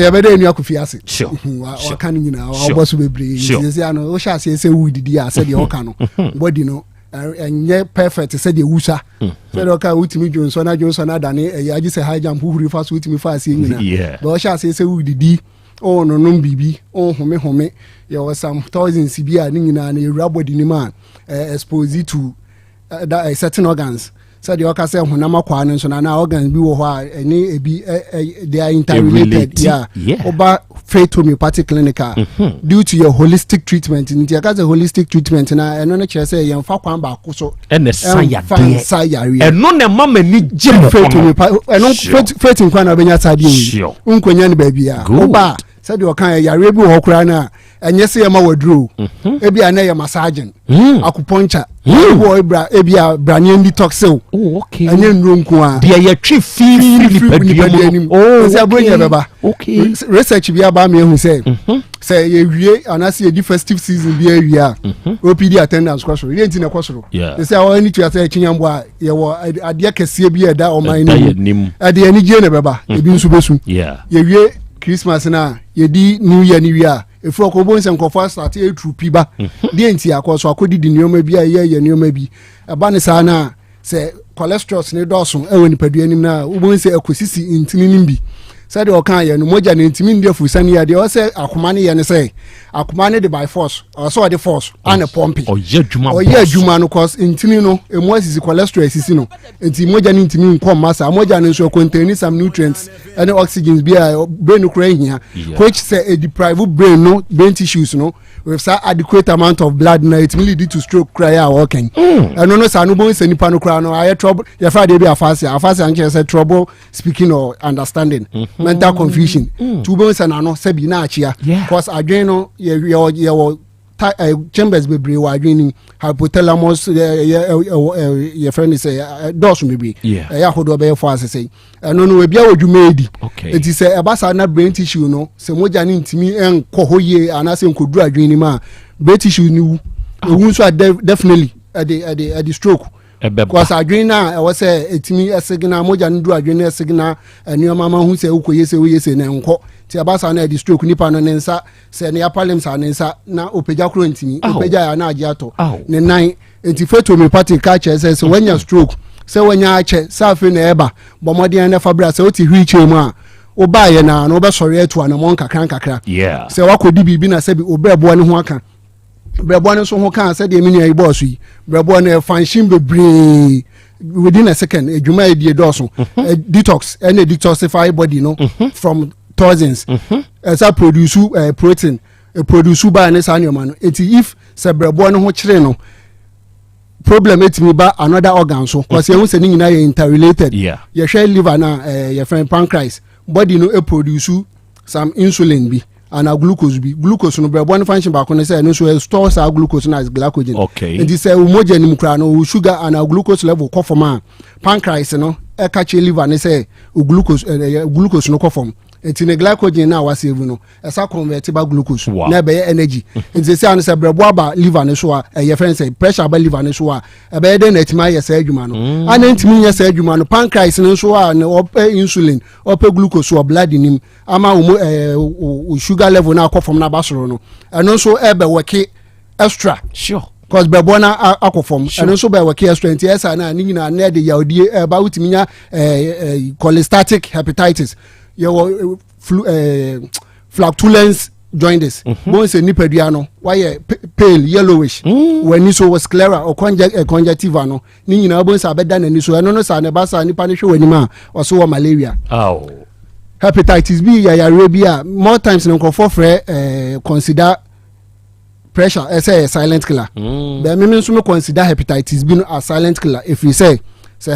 yɛbɛdɛ ɛnua kofi ase mhm, waka no nyinaa wabɔ so bebree nti sɛsia no wohyɛ aseɛ sɛ wodidi a sɛdeɛ ɔka no mhm. bɔdi no ɛnyɛ perfect sɛdeɛ wusa mm. sɛdeɛ ɔka wotumi dwonsɔ na dwonsɔ no adane ɛyɛ agye sɛ high jump wohuri fa so wotumi fa aseɛ nyina bɛ ɔhyɛ aseɛ sɛ wodidi ɔnonom biribi ɔhomehome yɛwɔ some toxins bi a ne nyinaa no yɛwura body no mu a expose to uh, certain organs sɛdeɛ ɔka sɛ honam akwaa no nso no anaa organs bi wɔ hɔ a ɛne ebi they are interrelated yeah woba faith homeopathic clinic a mm-hmm. due to your holistic treatment nti yɛka sɛ holistic treatment na ɛno no kyerɛ sɛ yɛmfa kwan baako so ɛna sa yadeɛ sa yareɛ ɛno na ɛma m'ani gye mo faith homeopathic ɛno faith nkwa na wobɛnya saa deɛ wei nkonya no baabi a woba sɛdeɛ ɔka yɛ yareɛ bi wɔ hɔ koraa no a ɛnyɛ sɛ yɛma waduro mhm. ebi a na yɛ massaging hmm. acupuncture hmm. ebi wɔ ebra ebi a braneɛ detoxil oh, ɛnyɛ nnuro nko a deɛ yɛtwe fi firi nipadua mu oh, ɛsɛ aburo nyɛ bɛba research bi aba mi ehu sɛ mhm. sɛ yɛwie anaasɛ yɛdi festive season bi awie a mhm. opd attendance kɔ soro yɛn ti na ɛkɔ soro ɛsɛ awɔ ani tua sɛ ɛkyi nyambo a yɛwɔ adeɛ kɛseɛ bi a ɛda ɔman no mu ɛde anigye na ɛbɛba ebi nso bɛsu yɛwie christmas na yɛdi new year ni wie a efiri ɔkɔ obo nsɛ nkurɔfoɔ asate eturu pi ba mhm. deɛ nti akɔ so akɔdidi nneɛma bi a ɛyɛ yɛ nneɛma bi ɛba ne saa na sɛ cholesterol ne dɔɔso ɛwɔ nipadua anim na wobɛhu sɛ ɛkɔsisi ntini no bi sɛdeɛ ɔka yɛ no mogya no ntumi ndi afurusane yɛ deɛ ɔsɛ akoma no yɛ no sɛ Akoma no de by force, ɔsɛ ɔde force ana pɔmpe. Ɔyɛ adwuma. Ɔyɛ adwuma no cause ntini no emu asisi, cholesterol asisi no, nti mogya no ntumi nkɔ mma saa. Mogya no nso contain some nutrients ɛne oxygen bi a brain no kora hia, which sɛ e deprive brain no, brain tissues no with saa adequate amount of blood na etumi lead to stroke kora yɛ a wɔkɛn. Ɛno no saa no bɔn sɛ nipa no kora no ayɛ trouble. Yɛfrɛ adeɛ bi aphasia. Aphasia nkyerɛ sɛ trouble speaking or understanding, mental confusion. Tí wobɛhu sɛ n'ano sɛbi na akyea, cause adwene no yɛwɔ chambers bebree wɔ adwene nim, hypothalamus, yɛfrɛ no sɛ dɔɔso bebree, ɛyɛ ahodoɔ bɛyɛ fɔ asesɛ. Ɛno no ebia wɔ dwuma edi, eti sɛ ɛba saa na brain tissue no, sɛ mogya no ntumi nkɔ hɔ yie anaasɛ nkɔduru adwene nim a, brain tissue no wu. Ewu nso a, definitely ɛde stroke. Ɛbɛba. Because adwene no a ɛwɔ sɛ ɛtumi ɛsignal mogya no du adwene no, ɛsignal nneɛma ma hu sɛ wokɔ yɛ sɛ woyɛ sɛ na nkɔ, nti ɛba saa na ɛde stroke. Nipa no ne nsa, sɛ ne upper limbs a, ne nsa na opagya koro ntumi opagya yɛ na agye atɔ ne nan. Nti Faith Homeopathy ka kyerɛ sɛ wanya stroke, sɛ wanya akyɛ, sɛ afei na ɛba, bɔ mmɔden na fa bra. Sɛ wote wheelchair mu a, wobaayɛ na wobɛsɔre atu anammɔ nkakra nkakra. Sɛ wakɔdi biribi na sɛbi obrɛboɔ ne ho aka, brɛboɔ no nso ho kaa, sɛdeɛ me nua yi bɔɔ so yi, brɛboɔ no function bebree within a second. Adwuma a ɛdie dɔɔso. Detox ɛna detoxify body no from toxins, ɛsa produce protein, produce baa ne saa nneɛma no. Eti if sɛ brɛboɔ no ho kyerɛ no, problem etumi ba another organ so, cause yɛn ho sɛ ne nyinaa yɛ interrelated. Yɛhwɛ liver na yɛfrɛ pancreas, body no e produce some insulin bi ana glucose bi. Glucose no, brɛboɔ no function baako ne sɛ ɛno nso store saa glucose no as glycogen. Nti sɛ wo mogya nim koraa no, wo sugar ana glucose level kɔ fam a, pancreas no ɛka kyerɛ liver ne sɛ wo glucose glucose no kɔ fam, nti ne glycogen na wasave no ɛsa convert ba glucose na ɛbɛyɛ energy. Nti sɛ ano sɛ brɛboɔ aba liver no so a, ɛyɛ fɛn sɛ pressure aba liver no so a, ɛbɛyɛ dɛ na ɛtumi ayɛ saa adwuma no ana ntumi nyɛ saa adwuma no. Pancreas no nso a ne ɔpɛ insulin, ɔpɛ glucose wɔ blood nim ama wo ɛɛ wo sugar level na akɔ fam na aba soro no, ɛno nso ɛbɛ work extra. Cause bɛbɔ na akɔ fam, ɛno nso bɛ work extra. Nti ɛsa na ne nyinaa na ɛde yawdie ɛba. Wotumi nya ɛɛ ɛɛ cholestatic hepatitis, yɛwɔ flu flatulence jaundice. Bọ́n sɛ nipadua no wayɛ pale yellowish, w'ani so wɔ sclera or conjunctiva no ne nyinaa, bọ́n sɛ abɛda n'ani so. Ɛno no saa ne ba saa nipa no hwɛ w'anim a, ɔso wɔ malaria. Hepatitis B yɛ yareɛ bi a more times no nkurɔfoɔ frɛ consider pressure ɛsɛ yɛ silent killer. Bɛn mímí nso mi consider hepatitis B no as silent killer, efiri sɛ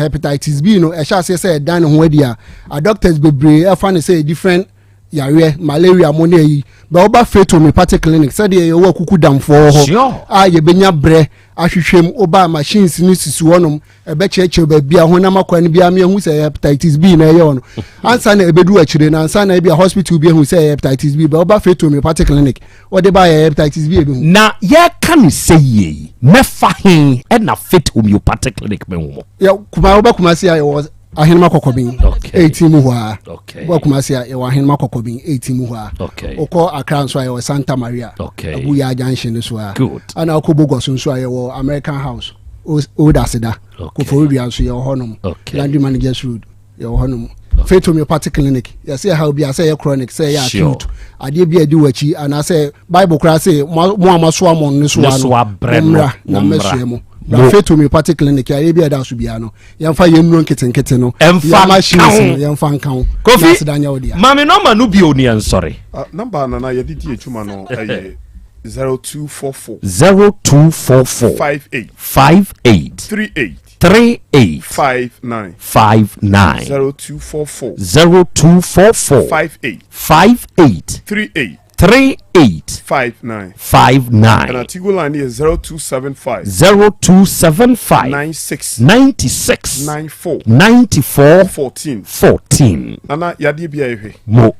hepatitis B no ɛhyɛ aseɛ sɛ ɛdan ne ho adi a, a doctors bebree ɛfa ne sɛ different yareɛ, malaria mo ne ayi bɛ. Ɔba Faith Homeopathic Clinic, sɛdeɛ yɛwɔ akuku damfoɔ wɔ hɔ a yɛbɛnya brɛ ahwehwɛ mu, ɔba machines no sisi hɔnom, ɛbɛkyerɛkyerɛ baabi a honam akwa no biara meɛhu sɛ hepatitis B na ɛyɛ hɔ no ansa na ɛbɛdu akyire na ansa na ebi a hospital bi ehu sɛ hepatitis B bɛ. Ɔba Faith Homeopathic Clinic, ɔde ba yɛ hepatitis B ebi hu. Na yɛka ne sɛ yie yi, mɛfa he ɛna Faith Homeopathic Clinic mɛhu mo? Yɛ kuma woba Kumasi a, yɛwɔ Ahenema Kɔkɔbin 18 mu hɔ a. Woba Kumasi a, yɛwɔ Ahenema Kɔkɔbin 18 mu hɔ a. Wokɔ Accra nso a, yɛwɔ Santa Maria, Abuya junction no so a. Ana wokɔ Bogos nso a, yɛwɔ American House, Old Aseda. Koforidua nso yɛwɔ hɔnom, Laundry Managers Road yɛwɔ hɔnom. Faith Homeopathic Clinic, yɛsɛ ɛha obi a, sɛ ɛyɛ chronic, sɛ ɛyɛ acute, adeɛ bi a ɛdi w'akyi, anaasɛ Bible koraa sɛ mo a moasoa mo ne soa no, mommra na mmɛsoɛ mo. Bra Faith Homeopathic Clinic, adeɛ bi a ɛda so biara no, yɛmfa yɛn nnuro nketenkete no, ɛmfa yɛn machines no, yɛmfa nka ho. Kofi, maame nɔma no bio ne yɛnsɔre. Number nana yɛde di adwuma no ɛyɛ 0244. 0244. 58. 58. 38. 38. 59. 59. 0244. 0244. 58. 58. 38. 38. 59. 59. Ɛna Tigo line yɛ 0275. 0275. 96. 96. 94. 94. 14. 14. Nana, yadeɛ bi a yɛhwɛ. Mo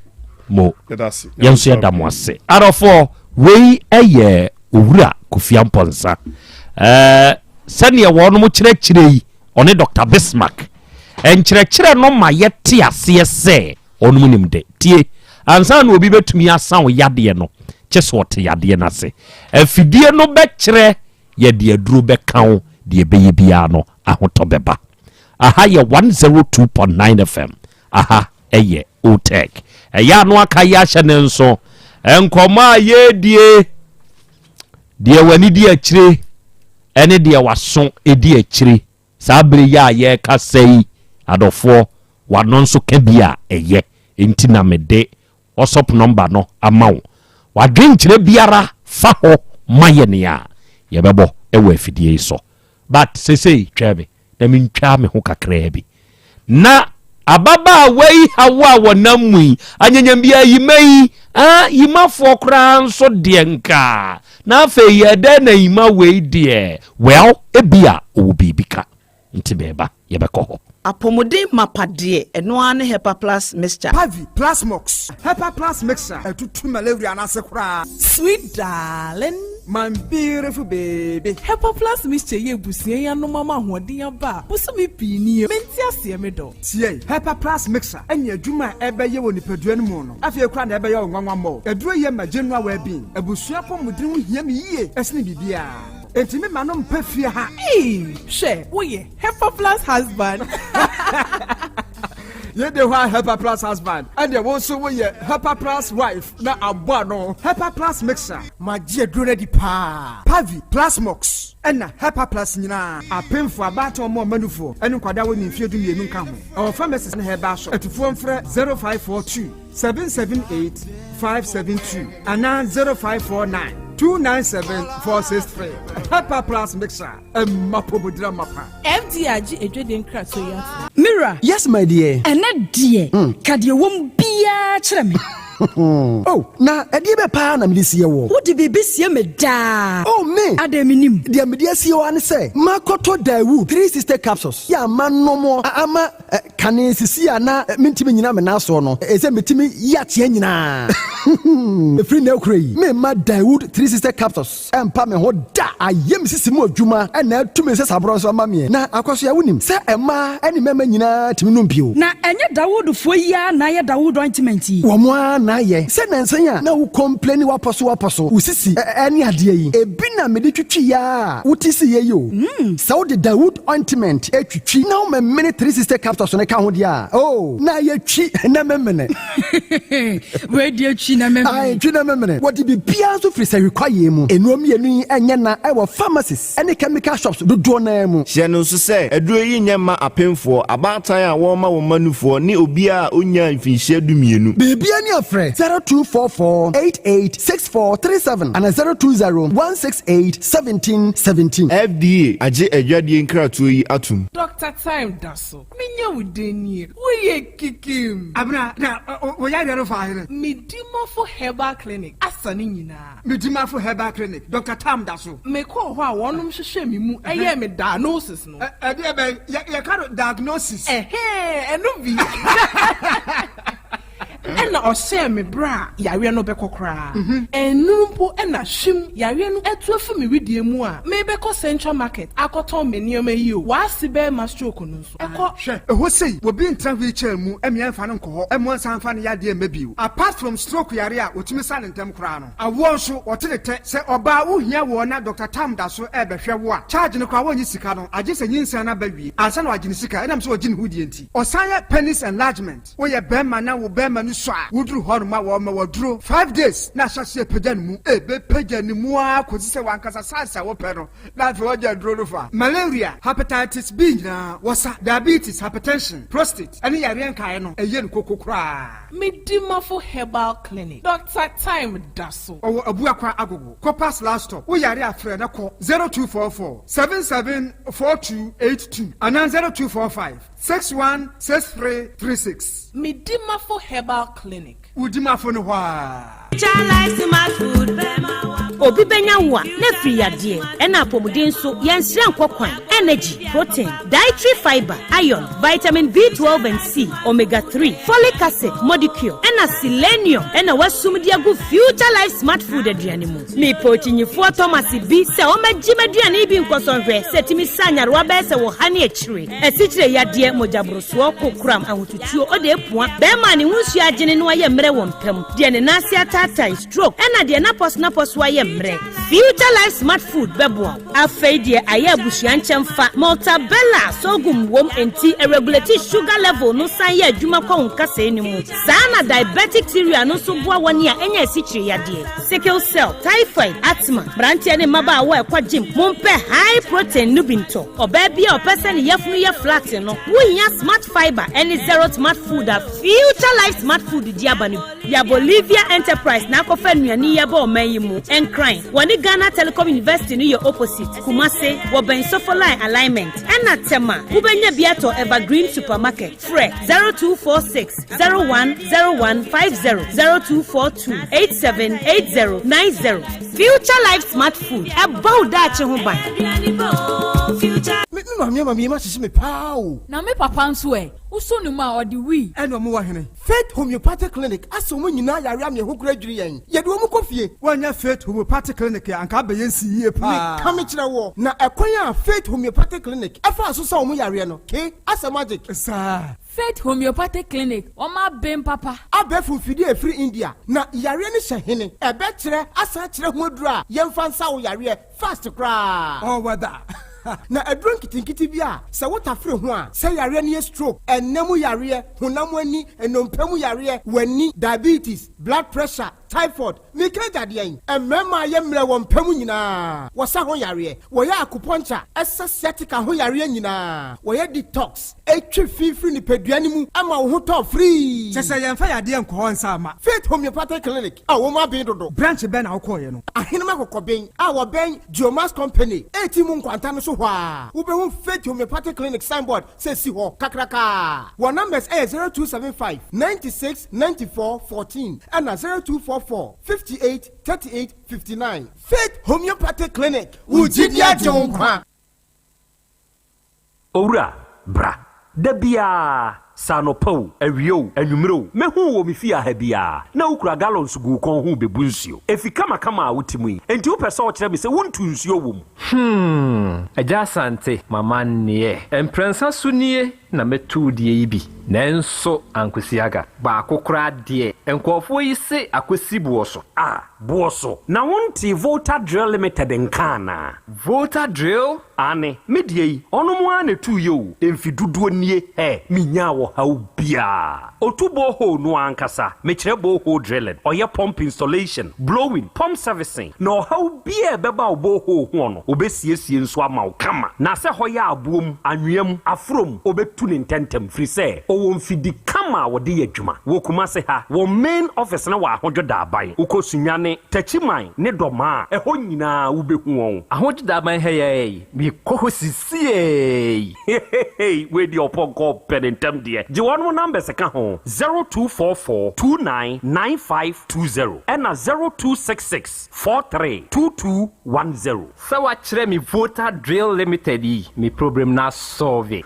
mo. Yɛda ase. Yɛn nso yɛda mo ase. Adɔfoɔ, wei yɛ Owura Kofi Ampɔnsa, sɛdeɛ wɔnom kyerɛkyerɛ yi, ɔne Dr Bismarck nkyerɛkyerɛ no ma yɛte aseɛ sɛ ɔnom nim de tie. Ansa na obi bɛtumi asa wo yadeɛ no, kye sɛ ɔte yadeɛ no ase. Afidie no bɛkyerɛ yɛde aduro bɛka wo deɛ ɛbɛyɛ biara no, ahotɔ bɛba. Aha yɛ 102.9 FM. Aha ɛyɛ Otec. Ɛyɛ ano aka yi ahyɛ ne nso. Nkɔmmɔ a yɛredie, deɛ w'ani di akyire ɛne deɛ w'aso di akyire saa bere yi a yɛrekasa yi, adɔfoɔ, w'ano nso ka bi a ɛyɛ. Enti na mede WhatsApp number no ama wo. W'adwenkyerɛ biara fa hɔ ma yɛn a yɛbɛbɔ wɔ afidie yi so. But sesei twɛn me na mentwa me ho kakraa bi. Na ababaawa yi haw a wɔnam mu yi, anyanyambia yima yi, ah, yimafoɔ koraa nso deɛ nka. Na afei yɛ dɛn na yima wei deɛ, well, ebia ɔwɔ biribi ka. Nti meba, yɛbɛkɔ hɔ. Apɔmuden mapa deɛ, ɛno ara ne Hepa Plus mixture. Pavi, Plasmox, Hepa Plus mixture ɛtutu malaria no ase koraa. Sweet darling. My beautiful baby. Hepa Plus mixture yi abusua yi anom ama ahoɔden aba a bosome pii nie. Mente aseɛ me dɔ. Tie, Hepa Plus mixture ɛne adwuma a ɛbɛyɛ wɔ nipadua no mu no afei koraa na ɛbɛyɛ wo nwanwa mmɔɔ. Aduro yi ma general well being. Abusua apɔmuden ho hia me yie ɛsene biribiara. Enti me ma no mpɛ fie ha. Eii hwɛ woyɛ Hepa plus husband. Yɛ de hɔ a Hepa plus husband ɛdeɛ wo nso woyɛ Hepa plus wife na abɔ ano. Hepa plus mixer. Magye aduro no adi paa. Pavi, Plasmox ɛna Hepa plus nyinaa. Apemfoɔ, abaatan ɔmo ɔma nufoɔ ɛne nkwadaa a wɔnni mfeɛ 12 nka ho. Ɛwɔ pharmacies ne herbal shop. Atufoɔ mfrɛ 0542 778 572 anaa 0549 297 463. Hepa plus mixer ɛma pomodira mapa. FDA agye adwadie nkratoɔ yi atom. Me wura. Yes my dear. Ɛnɛ deɛ, ka deɛ ɛwɔ mu biara kyerɛ me. Oh, na ɛdeɛ bɛ paa na mede sie woɔ? Wode biribi sie me daa. Oh, me! Adɛn mennim? Deɛ mede asie wo ara ne sɛ, makɔtɔ Daewoo 360 capsules yɛ a manom a ama kane sisi a na mentumi nnyina me nan soɔ no, ɛsɛ metumi yi ateɛ nyinaa. Ɛfiri nnɛ rekora yi, meremma Daewoo 360 capsules ɛmpa me ho da. Ayɛ me sisi mu adwuma na atu me nsasaborɔ nso ama meɛ. Na Akwasoa, wonim sɛ mmaa ne mmarima nyinaa tumi nom bio? Na ɛnyɛ Dawoodfoɔ yi ara na ayɛ Dawood ointment yi? Wɔn ara na ayɛ. Sɛ nnansa yi a na wo complaini w'apɔso w'apɔso, wo sisi ne adeɛ yi, ebi na mede twitwi a wote siiɛ yi o. Sɛ wode Dawood ointment twitwi na womemene 360 capsules no ka ho deɛ a, oh, na ayɛ twi na memene. Wei deɛ twi na memene. Ae, twi na memene. Wɔde biribiara nso firi sahwi kwaeɛ mu. Nnuro mmienu yi nyɛ na ɛwɔ pharmacies ne chemical shops dodoɔ no ara mu. Hyɛ no nso sɛ, aduro yi nyɛ mma apemfoɔ, abaatan a wɔrema wɔn mma nufoɔ, ne obiara a ɔnnyaa mfinhyia dumienu. Biribiara ni a frɛ 0244 88 6437 anaa 020 168 1717. FDA agye adwadie nkratoɔ yi atom. Doctor Time da so. Menya wo dɛn nie? Woyɛ kikim. Abena, na wo yareɛ no faa hene? Medimafo Herbal Clinic asa ne nyinaa. Medimafo Herbal Clinic, Doctor Tam da so. Mekɔɔ hɔ a wɔnom hwehwɛɛ me mu yɛɛ me diagnosis no. Ɛdeɛ bɛn? Yɛka no diagnosis. Ɛhɛɛ, ɛno bi. Ɛna ɔhyɛɛ me berɛ a yareɛ no bɛkɔ koraa. Ɛnnuru mpo na hwim, yareɛ no atu afi me wedeɛ mu a merebɛkɔ Central Market akɔtɔn me nneɛma yi o, w'ase bɛrima stroke no nso ɛkɔ. Hwɛ, ɛhɔ sei, obi ntena wheelchair mu mmea mfa no nkɔ hɔ mma ɔnsan mfa ne yadeɛ mma bio. Apart from stroke yareɛ a wɔtumi sa no ntɛm koraa no, awoɔ nso, wɔte ne tɛ. Sɛ ɔbaa wohia woɔ na Doctor Tam da so rebɛhwɛ wo a, charge no koraa wɔnnye sika no, agye sɛ nyinsɛn no aba wie ansa na wɔagye ne sika, ɛnam sɛ ɔgye ne ho die nti. Ɔsan yɛ penis enlargement. Woyɛ bɛɛma na wo bɛɛma no sua a, woduru hɔ nom a wɔma wo aduro 5 days na ahyɛ aseɛ pagya ne mu. Ɛbɛpagya ne mu ara kɔsi sɛ w'ankasa size a wopɛ no na afei wagya aduro no fa. Malaria, Hepatitis B nyinaa wɔsa, Diabetes, Hypertension, Prostate ɛne yareɛ nkaeɛ no ɛyɛ no koko koraa. Medimafo Herbal Clinic, Doctor Time da so. Ɔwɔ Abuakwa Agogo, Copas last stop. Wo yare a frɛ na kɔ 0244 77 4282 anaa 0245. 616336. Medimafo Herbal Clinic. Wo dimafo no hɔ aa. Obi bɛnya wo a, na afiri yadeɛ, ɛna apɔmuden nso, yɛnsrɛ nkɔ kwan, energy, protein, dietary fiber, iron, vitamin B12 and C, omega 3, folic acid, modicure, ɛna selenium ɛna wasum de agu Future Life Smart Food aduane mu. Mepɛ okyinyifoɔ Thomas bi sɛ ɔmmɛgye m'aduane yi bi nkɔsɔ nhwɛ sɛ ɛtumi sa nyarewa bɛyɛ sɛ wɔ ha ne akyire. Asikyire yadeɛ, mogyaborosoɔ, kokoram, ahotutuo, ɔde apua, bɛrima a ne ho nsuo agyene na wayɛ mmerɛ wɔ mpa mu, deɛ ne nan ase ataatae, stroke, ɛna deɛ n'apɔsonapɔso ayɛ. mmerɛ. Future Life Smart Food bɛboa wo. Afei deɛ ayɛ abusua nkyɛmfa. Maltabella sorghum wom enti ɛregulate sugar level no san yɛ adwuma kɔ wo nkasɛɛ no mu. Saa na diabetic cereal no nso boa wɔn a anya asikyire yadeɛ, sickle cell, typhoid, asthma. Mmeranteɛ ne mmabaawa a ɛkɔ gym, mompɛ high protein no bi ntɔ. Ɔbaa bi a ɔpɛ sɛ ne yafunu yɛ flat no, wohia Smart Fibre ne Zero Smart Food a Future Life Smart Food de aba no bi. Ya Bolivia Enterprise na akɔfa nnuane yi aba ɔman yi mu. Nkran, wɔne Ghana Telecom University no yɛ opposite. Kumase, wɔbɛn Sofoline Alignment. Ɛna Tema, wobɛnya bi atɔ Evergreen Supermarket. Frɛ 0246 010150, 0242 878090. Future Life Smart Food, ɛbɔ wo daakye ho ban. Me me maame ama me yam ahyehye me paa o. Na me papa nso ɛ? Wosɔ ne mu a, ɔde wii. Ɛna ɔmo wɔ hene? Faith Homeopathic Clinic asɛ ɔmo nyinaa yare ama ɛho kora dwiri yɛn. Yɛde ɔmo kɔ fie. Woannya Faith Homeopathic Clinic a, anka abɛyɛ nsi yie paa. Meka mekyerɛ woɔ, na ɛkwan a Faith Homeopathic Clinic ɛfaa so sa ɔmo yareɛ no, ke, asɛ magic. Saa. Faith Homeopathic Clinic, wɔn aben papa. Abɛɛfo mfidie a ɛfiri India, na yareɛ no hyɛ hene? Ɛbɛkyerɛ asan akyerɛ ho aduro a yɛmfa nsa wo yareɛ fast koraa. All weather. Na aduro nketenkete bi a sɛ wotafere ho a, sɛ yareɛ no yɛ stroke, ɛnna mu yareɛ, honam ani, nnompe mu yareɛ, w'ani, diabetes, blood pressure, typhoid, meka agya deɛn? Mmarima a yɛ mmerɛ wɔ mpa mu nyinaa, wɔsa ho yareɛ, wɔyɛ acupuncture, ɛsa sciatica ho yareɛ nyinaa, wɔyɛ detox, ɛtwe fi firi nipadua no mu ma wo ho tɔ firii. Kyerɛ sɛ yɛmfa yadeɛ nkɔ hɔ nsa mma. Faith Homeopathic Clinic a wɔn aben dodo. Branch bɛn na wokɔeɛ no? Ahenem Akokɔben a wɔbɛn Geomax Company reti mu nkwanta no so hɔ ara, wobɛhu Faith Homeopathic Clinic signboard sɛ si hɔ kakrakaa. Wɔn numbers yɛ 0275 96 94 14 ɛna 0244 58 38 59. Faith Homeopathic Clinic, wo gyidi agye wo nkwa. Owura, bra. Da biara, sɛ anɔpa o, awia o, anwummere o, mehu wo wɔ me fie ha biara, na wokura gallons gu wo kɔn ho rebebu nsuo. Efi kamakama a wote mu yi, enti wopɛ sɛ wokyerɛ me sɛ wontu nsuo wɔ mu? Hmm, Agya Asante, m'amanneɛ. Mprɛnsa so nie na mɛtu wo deɛ yi bi, nanso ankosi aga. Baako koraa deɛ, nkurɔfoɔ yi se akɔsi boɔ so. Ah, boɔ so. Na wontee Volta Drill Limited nka anaa? Volta Drill? Aane, me deɛ yi, ɔnom ara na ɛtuiɛ o, mfe dodoɔ nie, hɛ, menyaa ɔhaw biara. Ɔtu borehole no ankasa, mekyerɛ borehole drilling, ɔyɛ pump installation, blowing, pump servicing, na ɔhaw biara a ɛbɛba wo borehole hoɔ no, ɔbɛsiesie nso ama wo kama. Na sɛ hɔ yɛ aboɔ mu, anwea mu, aforɔ mu, ɔbɛtu no ntɛntɛm, firi sɛ ɔwɔ mfidi kama a wɔde yɛ adwuma. Wɔ Kumase ha, wɔn main office no wɔ Ahodwo Daaban. Wokɔ Sunyani, Takyiman ne Dɔmaa a, ɛhɔ nyinaa wobɛhu wɔn. Ahodwo Daaban ha yi ara yi, mekɔ hɔ sisiei. Hehehe wei deɛ ɔpɔnkɔ ɔpɛ ne ntɛm deɛ. Gye wɔnom numbers ka ho, 0244 29 9520 ɛna 0266 43 2210. Sɛ wakyerɛ me Volta Drill Limited yi, me problem no asɔlve.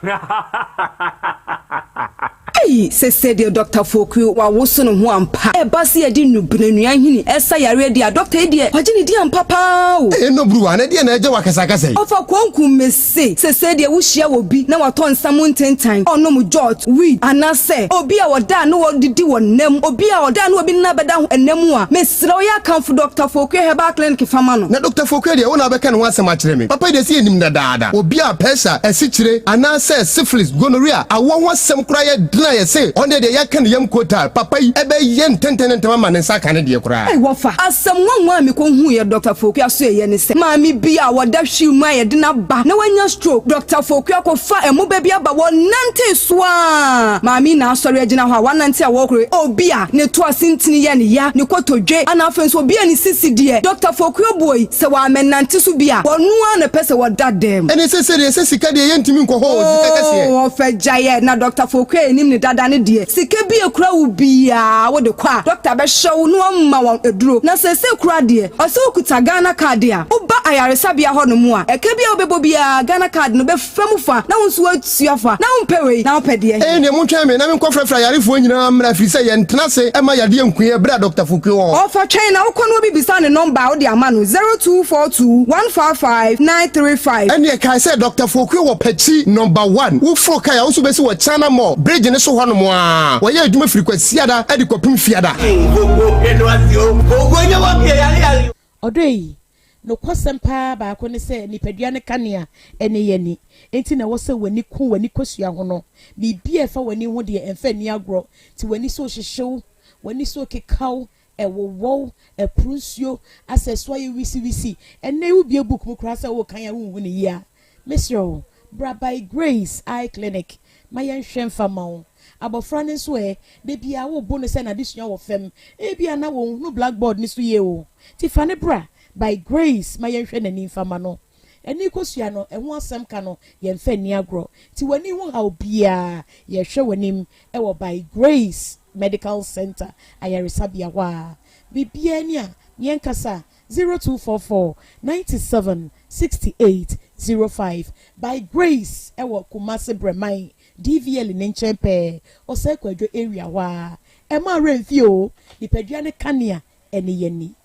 Ei sese deɛ Doctor Foku wawoso ne ho ampa. Ɛba se yɛde nnubena nnua nhini ɛsa yareɛ deɛ a Doctor yi deɛ wagye ne din ampa paa o. Ei ɛnɔ Bruwa na ɛdeɛn na ɛgye wo akasakasa yi? Ɔfa konku mese sese deɛ wo hyia obi na watɔ nsa mu ntentan, ɔnom jot, weed, anasɛ obi a ɔda a na ɔdidi wɔ nna mu, obi a ɔda a na obi nna bɛda ho nna mu a, mesrɛ wo yɛ akamfo Doctor Foku Herbal Clinic fa ma no. Na Doctor Foku deɛ wo na wobɛka ne ho asɛm akyerɛ me. Papa yi deɛ sɛ yɛnim no dadaada. Obi a pressure, asikyire, anaasɛ syphilis, gonorrhea, awoɔ ho asɛm koraa yɛ den a yɛse ɔno deɛ yɛaka ne yam kotaa. Papa yi ɛbɛyɛ ntɛntɛn ne ntɛm ama ne nsa aka ne deɛ koraa. Ei wɔfa! Asɛm nwanwa a mekɔhuuiɛ Dɔkta Foku asoɛeɛ ne sɛ, maame bi a ɔda wheel mu a yɛde no aba na wanya stroke, Dɔkta Foku akɔfa ɛmoba bi aba, wɔnantee so ara, maame yi na asɔre agyina hɔ a wanante a wɔrekɔ, obi a ne to ase ntini yɛ no ya, ne kotodwe, ana afei nso obi a ne sisi deɛ, Dɔkta Foku Obuoi, Sɛ wɔammɛnante so bi a, wɔno ara na ɛpɛ sɛ wɔda dɛm. Ɛne sese deɛ sɛ sika deɛ yɛntumi nkɔ hɔ o, sika kɛseɛ. Oo ɔfɛ gyaeɛ na Dɔkta Foku a yɛnim no dada no deɛ, sika bi a ɛkura wo biara wode kɔ a, dɔkta bɛhwɛ wo na wama wo aduro. Na seesei koraa deɛ, ɔsɛ wokuta Ghana card a, woba ayaresabea hɔnom a, ɛka bi a wobɛbɔ biara Ghana card no bɛfa mu fa na wo nso woatua fa. Na wompɛ wei na wopɛ deɛ he? Ɛnneɛ montwɛn me na menkɔfrɛfrɛ ayarefoɔ nyinaa mmra, ɛfiri sɛ yɛntena ase mma yadeɛ nku yɛn berɛ a Dɔkta Foku wɔ hɔ. Ɔfa twɛn na wokɔ na obi bisa ne nɔmba a wode ama no, 0242 155 935. Ɛnneɛ kae sɛ Dɔkta Foku wɔ Pakyi Nɔmba One. Woforo kae a, wo nso wobɛsi wɔ China Mall bridge no so hɔnom ara. Wɔyɛ adwuma firi Kwasiada de kɔpem Fiada. Ɔdɔ ei, nokwasɛm paa baako ne sɛ nipadua no kanea ne yɛn ani. Enti na ɛwɔ sɛ w'ani ku w'ani kosua ho no. Biribi a ɛfa w'ani ho deɛ, ɛmfa nni agorɔ. Nti w'ani so rehyehye wo, w'ani so rekeka wo, ɛwowɔ wo, ɛporo nsuo, asɛ ɛso ayɛ wisiwisi. Ɛnnɛ yi wobue book mu koraa sɛ worekan a wonhu no yie a, mesrɛ wo, bra By Grace Eye Clinic ma yɛnhwɛ mfa mma wo. Abɔfra no nso ɛ? Da biara wobo no sɛ n'adesua wɔ fam. Ebia na onhunu blackboard no so yie o. Nti fa no bra By Grace ma yɛnhwɛ n'ani mfa mma no. Ani kosua no, ɛho asɛm ka no, yɛmfa nni agorɔ. Nti w'ani ho haw biara, yɛhwɛ w'anim wɔ By Grace Medical Centre ayaresabea hɔ a. Biribiara ni a, yɛnkasa, 0244 97 68 05. By Grace wɔ Kumasi Brɛman DVL ne nkyɛn pɛɛ, Osei Kwadwo area hɔ ara. Ɛmma wo werɛ mfi o, nipadua no kanea ne yɛn ani.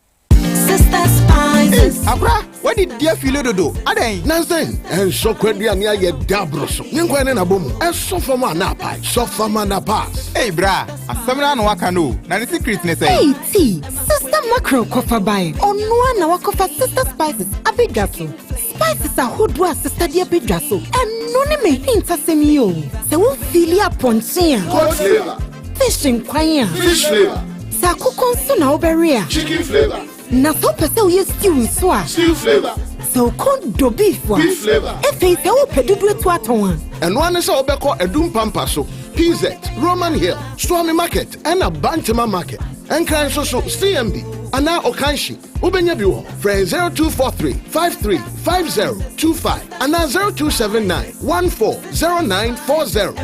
Ei, akora, w'adidi afili dodo, adɛn? Nansa yi, ɛnsɔ kwaduane ayɛ dɛ aboro so. Ne nkwan ne n'abɔ mu, ɛsɔ fam a na apae, sɔ fam a na pass. Ei bra, asɛm no ara na woaka no o, na ne secret ne sɛn? Ei Tee, Sister Mackerel kɔfa bae, ɔno ara na wakɔfa Sister Spices abɛdwa so. Spices ahodoɔ a sesa de abɛdwa so, ɛno ne m'ahintasɛm yi o. Sɛ wo feeli apɔnkye a. Goat flavour. Fish nkwan a. Fish flavour. Sɛ akokɔ nso na wobɛwe a. Chicken flavour. Na sɛ wopɛ sɛ woyɛ stew nso a. Stew flavour. Sɛ wo kɔn dɔ beef a. Beef flavour. Afei sɛ wopɛ dodoɔ atu atɔn a. Ɛno ara ne sɛ wobɛkɔ Adum Pampa so, PZ, Roman Hill, Suame Market ɛna Bantama Market. Nkran nso so, CMB anaa Okanshe. Wobɛnya bi wɔ hɔ. Frɛ 0243 53 5025 anaa 0279 14 0940.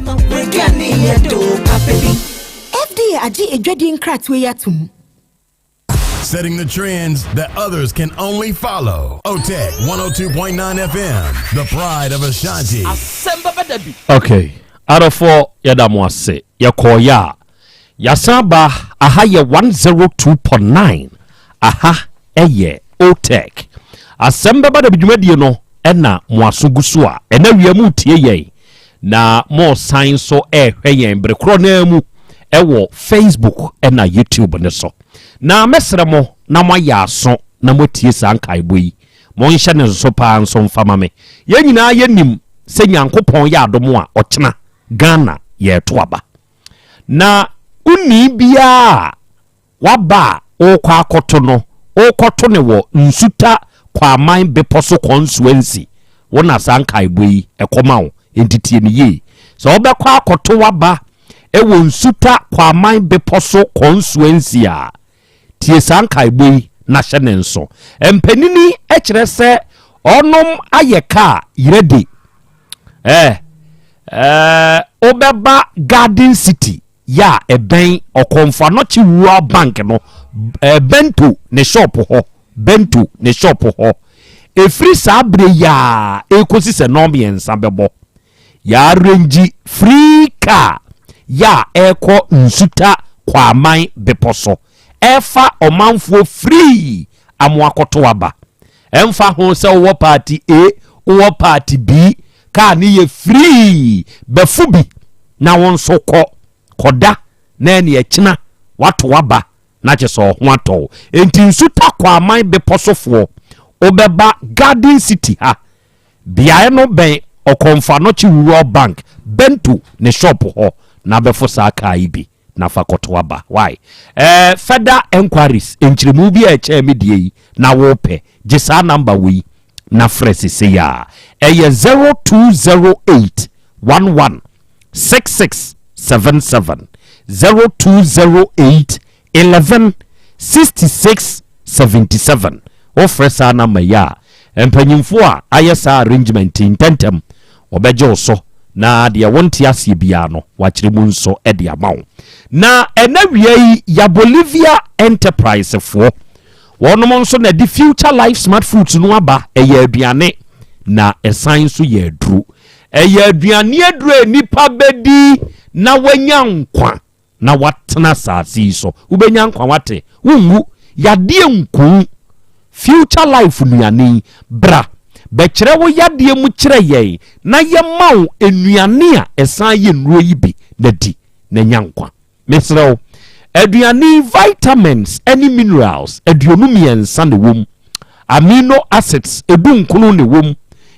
FDA agye adwadie nkratoɔ yi atom. Setting the trends that others can only follow. OTEC 102.9 FM, the pride of Ashanti. Asɛm bɛba da bi. Okay, adɔfoɔ yɛda mo ase. Yɛkɔɔyɛ a, Yɛasan aba, aha yɛ 102.9, aha yɛ OTEC. Asɛm bɛba da bi dwumadie no na mo aso gu so a, ɛna awia mo retie yɛn na mo resan nso rehwɛ yɛn bere korɔ no ara mu ɛwɔ Facebook ɛna YouTube no so. Na mɛsrɛ mo na moayɛ aso na moatie saa nkaebɔ yi. Monhyɛ no nso paa nso mfa ma me. Yɛn nyinaa yɛnim sɛ Nyankopɔn yɛ adom a ɔkyena Ghana yɛreto aba. Na onii biara a waba a worekɔ akɔto no, worekɔto no wɔ Nsuta Kwaman Bepɔ so Consuency. Wo na saa nkaebɔ yi ɛkɔma wo, enti tie me yie. Sɛ wobɛkɔ akɔto w'aba wɔ Nsuta Kwaman Bepɔ so Consuency a, tie saa nkaebɔ yi na hyɛ ne nso. Mpanini kyerɛ sɛ ɔnom ayɛ kaa yerɛde. Eh, eh, wobɛba Garden City yɛ a ɛbɛn Ɔkɔmfo Anɔkye Rural Bank no, eh, Bento ne shop hɔ, Bento ne shop hɔ. Ɛfiri saa berɛ yi a ɛkɔsi sɛ nnɔnmiɛnsa bɛbɔ. Yɛarrange free car yɛ a ɛrekɔ Nsuta Kwaman bepɔ so ɛrefa ɔmanfoɔ free ama wɔakɔto aba. Ɛmfa ho sɛ wowɔ party A, wowɔ party B, car no yɛ free, bɛfo bi na wo nso kɔ, kɔda na ɛne ɛkyena woato aba na kyɛ sɛ ɔho atɔ wo. Enti Nsuta Kwaman bepɔ sofoɔ, wobɛba Garden City ha Beaɛ no bɛn Ɔkɔmfoanɔkye Rural Bank, Bento ne shop hɔ na bɛfo saa car yi bi na fa kɔto aba. Wai? Eh, further enquiries, nkyerɛmu bi a ɛkyɛn me deɛ yi na wopɛ, gye saa number wei na frɛ sesei ara. Ɛyɛ 0208 11 66 77, 0208 11 66 77. Wofrɛ saa number yi a, mpanyimfoɔ a ayɛ saa arrangement yi ntɛntɛm wɔbɛgye wo so na deɛ wonte aseɛ biara no wɔakyerɛ mu nso de ama wo. Na ɛnɛ wia yi ya Bolivia Enterprise foɔ wɔnom nso na ɛde Future Life Smart Foods no aba. Ɛyɛ aduane na ɛsan nso yɛ aduro. Ɛyɛ aduane aduro a nipa bɛdi na wanya nkwa. na woatena asase yi so. Wobɛnya nkwa, wate? Wonwu. Yadeɛ nku wo. Future Life nnuane yi, bra bɛkyerɛ wo yadeɛ mu kyerɛ yɛn na yɛma wo nnuane a ɛsan yɛ nnuro yi bi na di na nya nkwa. Mesrɛ wo, aduane yi vitamins ne minerals 23 na ɛwɔ mu. Amino acids edunkron na ɛwɔ mu.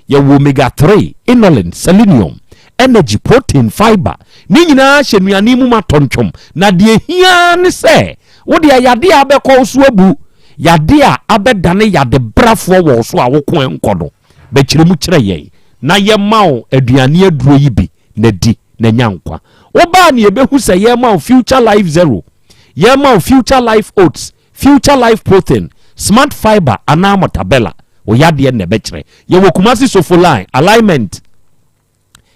Yɛwɔ omega 3, inulin, selenium, energy, protein, fiber. Ne nyinaa hyɛ nnuane mu ma tɔntwom. Na deɛ ɛhia ne sɛ wo deɛ yadeɛ a abɛkɔ wo so abu, yadeɛ a abɛdane yade brafoɔ wɔ wo so a woko nkɔ no, bɛkyerɛ mu kyerɛ yɛn na yɛma wo aduane aduro yi bi na di na nya nkwa. Wobaa ne yɛbɛhu sɛ yɛma wo Future Life Zero, yɛma wo Future Life Oats, Future Life Protein, Smart Fiber anaa Motabella. Wo yadeɛ na ɛbɛkyerɛ. Yɛwɔ Kumasi Sofo Line, Alignment.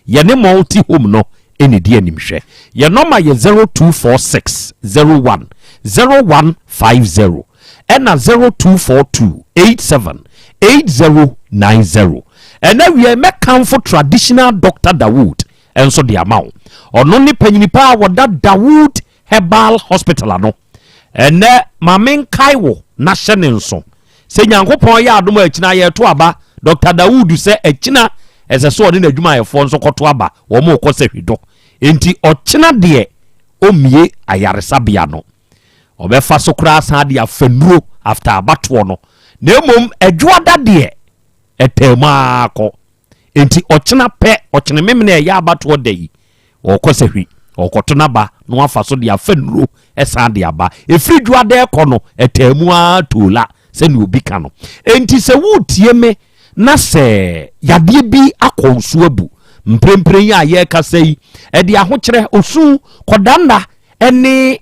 Yɛne Multi Home no ɛna di animhwɛ. Yɛn nɔma yɛ 0246 01 0150 ɛna 0242 87 8090. Ɛna wie mɛkamfo traditional Doctor Dawood ɛnso de ama wo. Ɔno ne panyini pa a wɔda Dawood Herbal Hospital ano. Ɛnɛ ma menkae wo na hyɛ ne nso sɛ Nyankopɔn yɛ adom a akyina yɛto aba. Dr. Dawood sɛ akyina ɛsɛ sɛ ɔne n'adwumayɛfoɔ nso kɔto aba. Wɔn mo kɔ sɛ hwidɔ enti ɔkyena deɛ ɔmmie ayaresabea no, ɔbɛfa so koraa san de afa nnuro after abatoɔ no, na mmom adwoada deɛ ɛtɛɛ mu ara kɔ. Enti ɔkyena pɛ, ɔkyene memene ɛyɛ abatoɔ da yi, ɔkɔ sɛ hwi ɔkɔto n'aba na wafa so de afa nnuro ɛsan de aba. Ɛfiri dwoada ɛkɔ no, ɛtɛɛ mu ara toola sɛnea obi ka no. Enti sɛ woretie me na sɛ yadeɛ bi akɔ nso abu mprempren yi a yɛrekasa yi, ɛde ahokyerɛ, osu, kɔdanna ɛne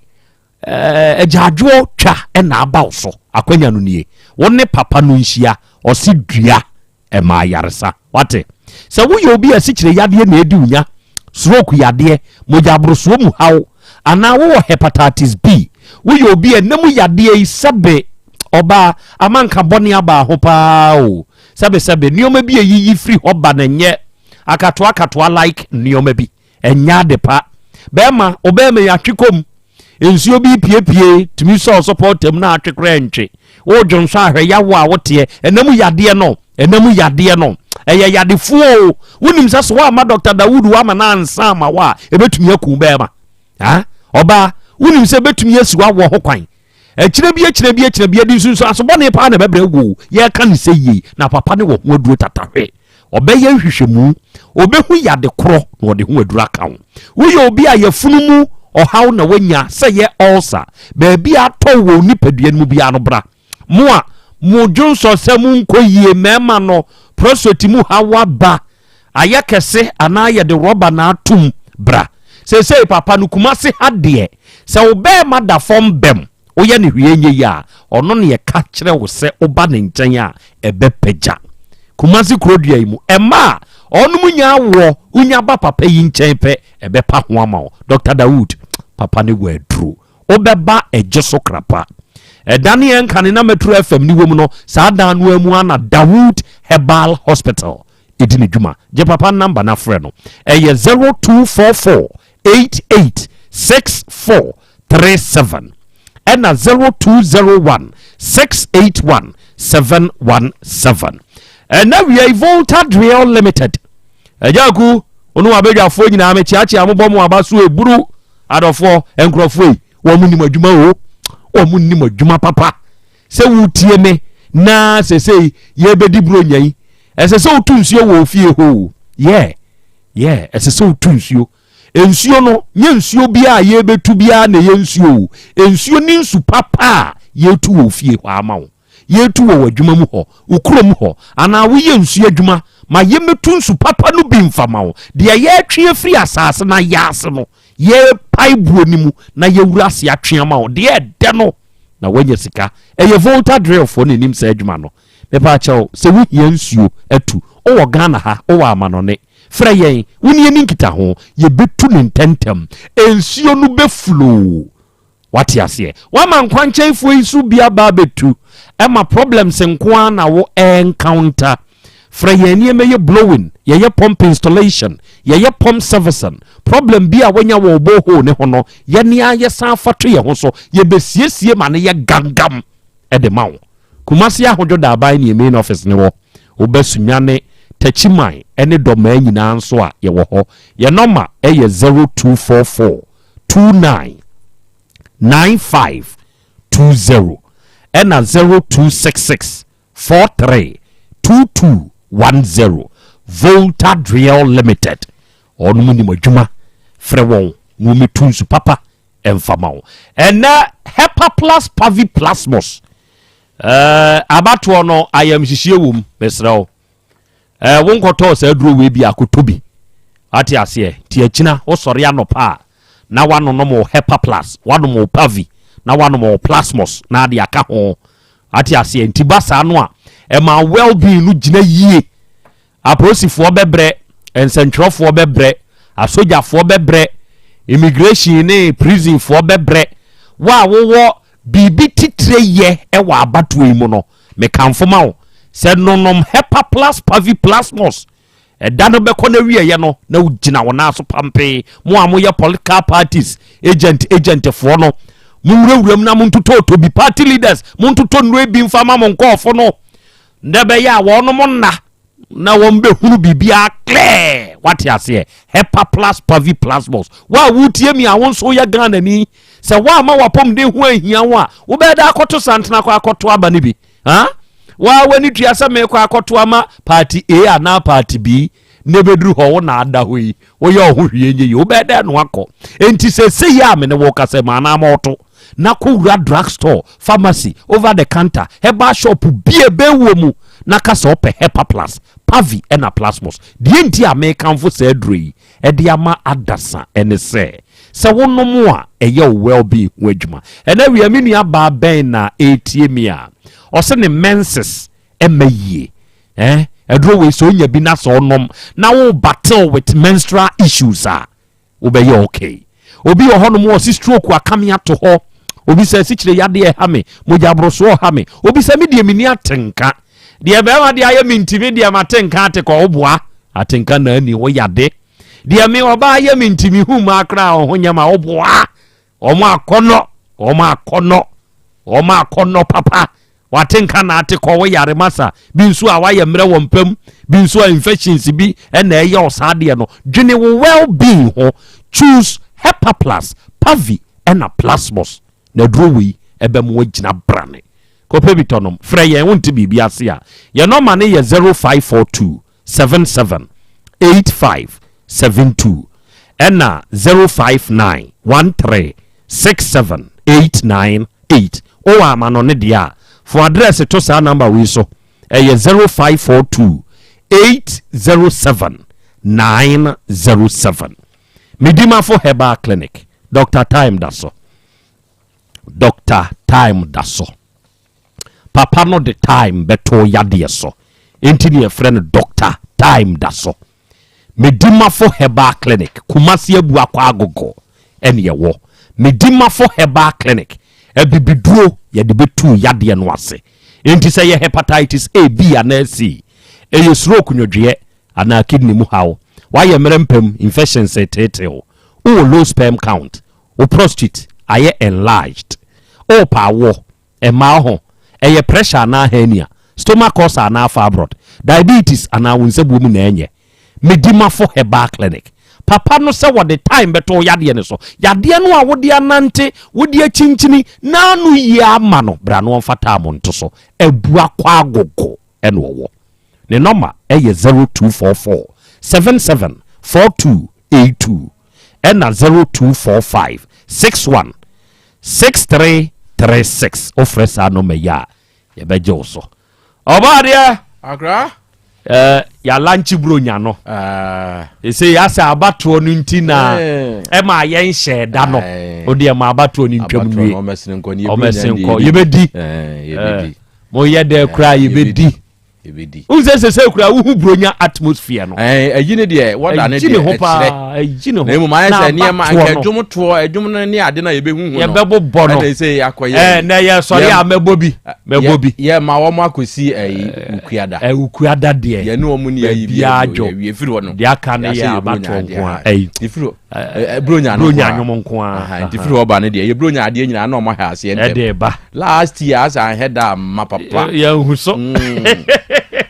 agyaadwoɔ twa ɛna aba wo so, akwanya no nie. Wo ne papa no nhyia. Ɔse dua ɛma ayaresa. Wate sɛ woyɛ obi a asikyire yadeɛ na ɛdi wo nya, stroke yadeɛ, mogya aborosoɔ mu haw, anaa wowɔ hepatitis B, woyɛ obi a ɛnam yadeɛ yi, sɛbe ɔbaa amanka bɔne aba ho paa o, sɛbesɛbe nneɛma bi a yiyi firi hɔ ba na nyɛ akatoa akatoa like nneɛma bi ɛnyɛ ade pa. Bɛrima, ɔbɛrima yi atwe kɔm nsuo bi piepie tumi sɔɔ sɔpɔ na atwe koraa ntwe wodwo nso ahwɛ yawo a woteɛ. Ɛnam yadeɛ no, ɛnam yadeɛ no ɛyɛ yadefoɔ o. Wonim sɛ so woama Dr. Dawood woama no ansa ama wo a, ɛbɛtumi aku bɛrima ha. Ɔbaa, wonim sɛ ɛbɛtumi asi woawoɔ ho kwan akyerɛ bi, akyerɛ bi, akyerɛ bi, adi nsunsu asobɔne paa na ɛbɛbrɛ wo. Yɛka ne sɛ yie na papa ne wɔ ho aduro tatahwe. Ɔbɛyɛ nhwehwɛmu, ɔbɛhu yade korɔ na ɔde ho aduro aka wo. Woyɛ obi a yɛfunu mu ɔhaw na wanya, sɛ yɛ ulcer, baabi a atɔ wɔ nipadua no mu biara no, bra. Mo a mo dwonsɔ sɛ mo nkɔ yie, mmarima no prostate mu haw aba ayɛ kɛse anaa yɛde rɔba na atum, bra. Seesei papa no Kumase ha deɛ, sɛ wo bɛɛma da fam bɛm woyɛ ne hwee nyɛ yi a, ɔno ne yɛka kyerɛ wo sɛ woba ne nkyɛn a ɛbɛpagya. Kumase kurodua yi mu ɛma a ɔnom nya awoɔ, wonya ba papa yi nkyɛn pɛ, ɛbɛpa ho ama wo. Dr. Dawood papa ne wɔ aduro. Wobɛba ɛgye so krapa ɛda ne yɛn kane na Metro FM ne wɔ mu no, saa dan no mu ana Dawood Herbal Hospital ɛdi ne dwuma. Gye papa number na frɛ no, ɛyɛ 0244 88 64 37 ɛna 0201 681 717. Ɛna wia Volta Drill Limited agyaku ɔno wabɛdwafoɔ nyinaa, mekyeakyea mobɔ mo aba so eburu adɔfoɔ. Nkurɔfoɔ yi wɔn mu nim adwuma o, wɔn mu nim adwuma papa. Sɛ wotie me na sɛsɛi yɛbɛdi buro nya yi, ɛsɛ sɛ wotu nsuo wɔ ofie hɔ o. Yɛ yɛ ɛsɛ sɛ wotu nsuo. Nsuo no nyɛ nsuo biara a yɛbɛtu biara na ɛyɛ nsuo o. Nsuo ne nsu papa a yɛtu wɔ ofie hɔ ama wo, yɛtu wɔ w'adwuma mu hɔ, wo kurom hɔ, anaa woyɛ nsuo adwuma ma yɛmɛtu nsu papa no bi mfama wo. Deɛ yɛtwe afiri asase na yɛase no, yɛpae buo no mu na yɛwura ase atwe ama wo deɛ ɛdɛ no na woanya sika. Ɛyɛ Volta Drillfoɔ na ɛnim saa adwuma no. Mepa kyɛw, sɛ wohia nsuo atu, wowɔ Ghana ha, wowɔ amanɔne, frɛ yɛn, wo ne yɛni nkita ho, yɛbɛtu ne ntɛntɛm, nsuo no bɛflow. Wate aseɛ? Wama nkwankyɛnfoɔ yi so bi aba abɛtu ɛma problems nko ara na wo encounter. Frɛ yɛn nneɛma yɛ blowing, yɛyɛ pump installation, yɛyɛ pump servicing. Problem bi a wanya wɔ borehole ne ho no, yɛne a yɛsan fa to yɛn ho so, yɛbɛsiesie ma no yɛ gangam ɛde ma wo. Kumasi Ahodwo Daaban ne main office ne wɔ. Wobɛsunyane, Takyiman ne Dɔmaa nyinaa nso a yɛwɔ hɔ. Yɛn nɔma ɛyɛ 0244 29 95 20 ɛna 0266. 43 22 10 Volta Driel Limited wɔnom nim adwuma frɛ wɔn na wɔmɛtu nsu papa ɛmfa ma wo ɛnɛ Hepa Plus Pavi Plasmos ɛɛ abatoɔ no ayamhyehyeɛ wom mesrɛ wo Ɛɛ wo nkɔtɔɔ saa aduro wei bi a kɔtɔ bi. Wate aseɛ? Nti akyina wosɔre anɔpa a na woanonom wo Hepa Plus, woanom wo Pavi, na woanom wo Plasmos na ade aka ho. Wate aseɛ? Nti ba saa no a ɛma well being no gyina yie. Apolisifoɔ bɛbrɛ, nsɛntwerɛfoɔ bɛbrɛ, asogyafoɔ bɛbrɛ, immigration ne prisonfoɔ bɛbrɛ. Wo a wowɔ biribi titire yɛ wɔ abatoɔ yi mu no, Mekamfo ma wo sɛ nonom Hepa Plus Pavi Plasmos. Ɛda no bɛkɔ n'awieeɛ no, na wogyina wo nan so pampee. Mo a moyɛ political parties agent agentfoɔ no, monwurawura mu na montotɔɔtɔ bi. Party leaders, montotɔ nnuro bi mfa ma mo nkɔɔfo no, na ɛbɛyɛ a wɔnom nna na wɔn bɛhunu biribiara clear. Wate aseɛ? Hepa Plus Pavi Plasmos. Wo a wotie mi a wo nso woyɛ Ghanani, Sɛ woamma w'apɔmuden ho anhia wo a, wobɛyɛ dɛ akɔto santene akɔ akɔto aba no bi. Ha? Waa w'ani tua sɛ merekɔ akɔto ama party A anaa party B, na ɛbɛduru hɔ wo na ada hɔ yi, woyɛ wo ho hwee nyɛ yie. Wobɛyɛ dɛ no akɔ. Enti seesei a me ne wo kasa yi, ma anaa ma ɔto na kɔwura drug store, pharmacy, over the counter, herbal shop bi a ɛbɛn wɔ mu na ka sɛ wopɛ Hepa Plus, Pavi ɛna Plasmos. Deɛ nti a mekamfo saa aduro yi de ama adasa ne sɛ, sɛ wonom a, ɛyɛ wo well-being ho adwuma. Ɛnɛ awia, me nua baa bɛn na ɛretie me a, ɔse ne menses ɛmma yie. Eh, aduro wei sɛ onya bi na sɛ ɔnom na wo battle with menstrual issues a, wobɛyɛ okay. Obi wɔ hɔnom ɔse stroke akame ato hɔ. Obi sɛ asikyire yadeɛ ɛha me, mogya aborosoɔ ɔha me. Obi sɛ me deɛ menni atenka. Deɛ bɛrima deɛ ayɛ me ntimi deɛ mate nka ate kɔ woboa atenka na ani wo yade. Deɛ me ɔbaa yɛ me ntimi hu maa koraa ɔho nyɛ ma woboa. Wɔn akɔnɔ, wɔn akɔnɔ, wɔn akɔnɔ papa. Wate nka na ate kɔ wo yare masa. Bi nso a wayɛ mmerɛ wɔ mpam, bi nso a infections bi na ɛyɛ wo saa deɛ no. Dwene wo well being ho. Choose Hepa Plus, Pavi ɛna Plasmos. Na aduro wei ɛbɛma wagyina brane. Kɔpɛ bi tɔ nom. Frɛ yɛn wonte biribi ase a. Yɛn nɔma no yɛ 0542 77 85 72 ɛna 059 13 67 89 8. Wowɔ amanɔne deɛ a, fa w'adrɛse to saa nɔma wei so. Ɛyɛ 0542 807 907. Medimafo Herbal Clinic, Doctor Time da so. Doctor Time da so. Papa no de time bɛto yadeɛ so. Enti ne yɛfrɛ no Doctor Time da so. Medimafo Herbal Clinic, Kumasi Abuakwa Agogo ɛne ɛwɔ. Medimafo Herbal Clinic, abibiduro yɛde bɛtu yadeɛ no ase. Enti sɛ yɛ hepatitis A, B anaa C, ɛyɛ stroke nwodweɛ anaa kidney mu haw, woayɛ mmerɛ mpam, infections reteetee wo, wowɔ low sperm count, wo prostate ayɛ enlarged, worepɛ awoɔ, Mmaa ho, ɛyɛ pressure anaa hernia, stomach ulcer anaa fibroid, diabetes anaa wo nsabuo mu na ɛnyɛ. Medimafo Herbal Clinic. Papa no sɛ wɔde time bɛto wo yadeɛ no so. Yadeɛ no a wode anante, wode akyinkyini, na ano yie ama no, bra na ɔmfa time nto so. Abua Kwagogo ɛna ɔwɔ. Ne nɔma ɛyɛ 0244 77 4282 ɛna 0245 61 6336 wofrɛ saa nɔma yi a yɛbɛgye wo so ɔbaadeɛ akra eh, yɛalankye buronya no ɛsɛ ah. yɛasɛ abatoɔ no nti na eh. ɛma yɛnhyɛ da no wode ɛma abatoɔ no ntwam nwie ɔmɛsen kɔ yɛbɛdi moyɛ dɛ koraa yɛbɛdi ebedi. N sɛ sɛ sɛ kura wohu buronya atmosphere no. Ɛɛ ɛyi ne deɛ wɔda ne deɛ ɛkyerɛ. Ɛyi ne ho na emu ayɛ sɛ nneɛma nka ɛdwom toɔ ɛdwom no ne ade na yɛbɛhu hu no. Yɛbɛbobɔ no ɛna sɛ akɔyɛ. Ɛɛ na yɛ sɔre a mɛbɔ bi mɛbɔ bi. Yɛ ma wɔn akɔsi ɛyi wukuada. Ɛɛ wukuada deɛ. Yɛ ne wɔn ni ɛyi bi adwo yɛ firi hɔ no. Deɛ aka ne yɛ abatoɔ nko a ɛyi. Efiri hɔ. Bronya no bronya nwom nko a nti firi hɔ ba no deɛ yɛ bronya adeɛ nyinaa na ɔmo ahɛ aseɛ ntɛm ɛde ba last year asɛ ahɛ da ama papa yɛnhu so mm.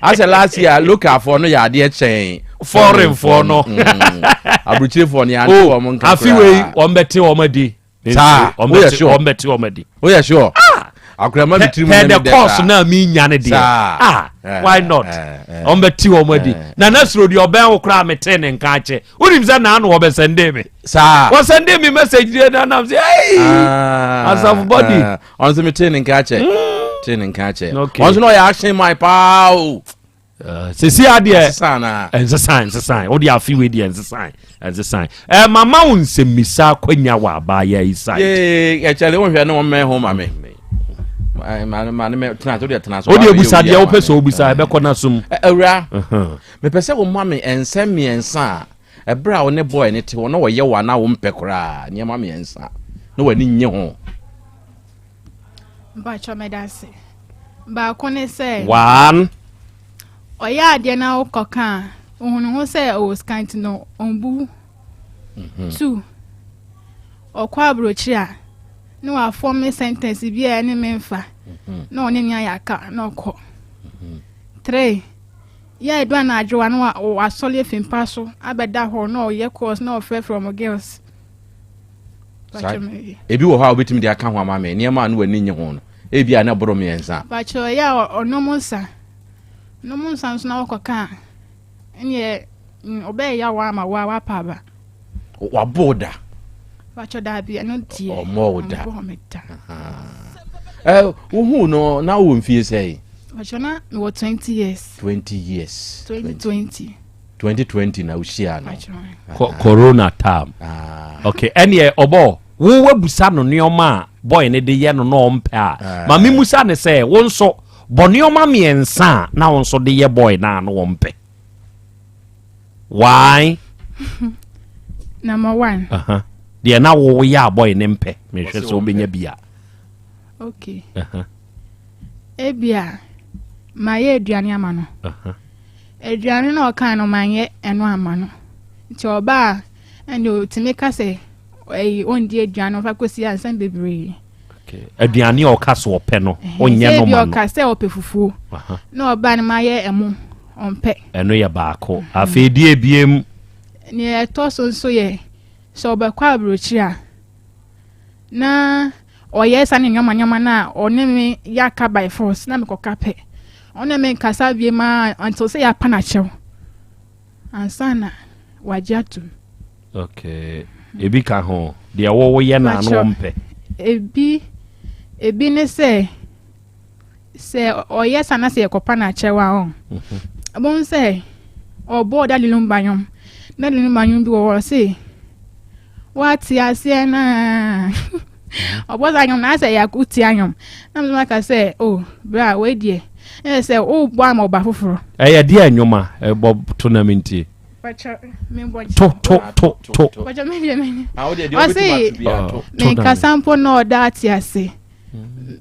asɛ last year local foɔ no yɛ adeɛ kyɛn foreign foɔ no mm. aburukyirefoɔ no yɛante oh, wɔn nka afi wei wɔn bɛte wɔn adi saa woyɛ sure wɔn bɛte wɔn adi woyɛ sure ah! Akora ma me tirim pɛ nyɛ the me dɛ course saa. na mi nya ne deɛ Saa. ah Eh, why not eh, eh. wɔn bɛ ti wɔn adi na na soro deɛ ɔbɛn wo koraa mi te ne nka akyɛ wonim sɛ naanu wɔbɛ sɛnde mi saa wɔsɛnde mi message deɛ na nam sɛ ɛyi Ah, asafo body ah. ɔno nso metee ne nka akyɛ tee ne nka akyɛ Okay. ɔno nso na ɔyɛ action man paa o sisi adeɛ Ɛnsesa anaa? ɛnsesan ɛnsesan wode afe wei deɛ ɛnsesan ɛnsesan ɛ mama wo nsɛmmisa akwanya wɔ abaayɛ yi side yee ɛkyɛle wohwɛ ne wɔmmɛn ho ma me Ma- ma ne mɛ tena so deɛ tena so wode Wabɛyɛ abusa obi deɛ ama wopɛ me. sɛ wobisa ɛbɛkɔ no som Ɛ- awura mepɛ sɛ woma me nsɛm mmiɛnsa a ɛberɛ a wo ne boy ne te hɔ na wɔyɛ wo anaa wompɛ koraa nneɛma mmiɛnsa na w'ani nnye ho Mpakyɛ meda ase. Baako ne sɛ. One. Ɔyɛ adeɛ na wokɔka a, ohunu ho sɛ ɔwɔ sika nti no ɔmbu. Mhm. Two. Ɔkɔ aburokyiri a, na wafɔme sentence bi a ɛne me mfa. Mhm. Na ɔne me ayɛ aka na ɔkɔ. Three. Yɛ edu anadwo a na wa- wasɔre afi mpa so abɛda hɔ na ɔyɛ calls na ɔfrɛfrɛ ɔmo girls. Saa- Mpakyɛ me- ebi wɔ hɔ a wobɛtumi de aka ho ama me nneɛma a ne w'ani nnye ho no ebi a na ɛboro mmiɛnsa Mpakyɛ ɔyɛ a ɔnom nsa nom nsa nso na wɔkɔka a ɛneɛ ɔbɛyɛ yaw ama wo a woapa aba. Wabɔ wo da? Mpakyɛ daabi ɛno deɛ. Ɔmmɔ wo da. Ɔmmɔ me da. Ɛ wohuu no na wowɔ mfie sɛn? Mpakyɛ na mewɔ 20 years. 20 years. 2020. 2020 na wohyiaa no. Co corona time. Ah. Okay, ɛneɛ ɔbɔ wo wabusa no nneɛma a boy ne de yɛ no na ɔmpɛ a Ah. ma memusa ne sɛ wo nso bɔ nneɛma mmiɛnsa a na wo nso de yɛ boy no a na wɔmpɛ. Why? Number one. Uh -huh. Deɛ na woyɛ a boy ne mpɛ mehwɛ sɛ wobɛnya bi a. Okay. Uh -huh. Ebia mayɛ aduane ama no. Uh -huh. Aduane na ɔkae no manyɛ ɛno ama no. Nti ɔba a ɛnde ɔtumi ka sɛ ɛyi ɔndi aduane ɔfa kɔsi ansa bebree. Aduane a ɔka so ɔpɛ no ɔnyɛ no ma no. Ebi ɔka sɛ ɔpɛ fufuo. Na ɔba no mayɛ ɛmo ɔmpɛ. Ɛno yɛ baako. Afei di ebiem. Nea ɛtɔ so nso yɛ sɛ ɔbɛkɔ aburokyiri a na ɔyɛ saa ne nneɛma nneɛma no a ɔne me yɛ aka by force na mekɔka pɛ ɔne me nkasa bie ma until sɛ yɛapa no akyɛw ansa na wagye atom. Okay. Ebi ka ho deɛ wɔwɔ yɛ na ano ɔmpɛ. Ebi ebi ne sɛ sɛ ɔyɛ saa na sɛ yɛkɔpa no akyɛw a ɔn. Ɛbɛn sɛ ɔbɔ ɔda lilumba nwom na lilumba nwom bi wɔ hɔ ɔse wate aseɛ naa ɔbɔ saa nwom na asɛ yɛ akotia nwom na mo aka sɛ o bra wei deɛ ɛyɛ sɛ wobɔ ama ɔba foforɔ. Ɛyɛ deɛ nwom a ɛbɔ to na mentie. To to to to. Ɔse menkasa mpo na ɔda ate ase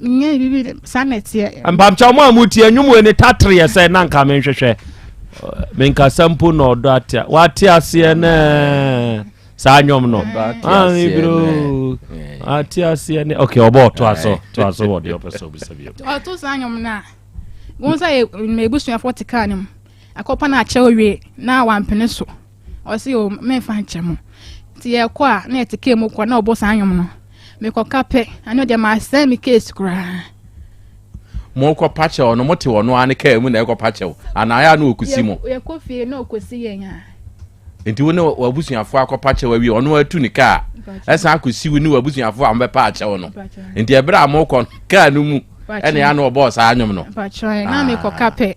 nyɛ bibi saa na ɛteɛ. Mpamkyɛw mo a motie nnwom wei ne tatere yɛ sɛ na nka menhwehwɛ menkasa mpo na ɔdɔ ate wate aseɛ nɛ saa nnwom no bro ate aseɛ nɛ ok ɔbɔ ɔtoa so toa so wɔ deɛ ɔpɛ sɛ ɔbisa bio. Ɔto saa nnwom no a wɔn sɛ m'abusuafoɔ te kaa no mu akɔpa no akyɛw wie na wampene so ɔse o memfa nkyɛ mo nti yɛkɔ a na yɛte kaa mu kɔ na ɔbɔ saa nnwom no mekɔka pɛ ɛno deɛ masɛn me case koraa. Mokɔ pakyɛw no mote ɔno ara ne kaa mu na ɛkɔ pakyɛw anaa yɛ a na ɔkɔsi mo? Yɛkɔ fie na ɔkɔsi yɛn a. Nti wo ne w'abusuafoɔ akɔ pakyɛw awie ɔno atu ne kaa ɛsan akɔsi wo ne w'abusuafoɔ a mobɛpa akyɛw no nti ɛberɛ a mokɔ no kaa no mu ɛne yɛ a na ɔbɔɔ saa nnwom no. Mpakyɛw na mekɔka pɛ.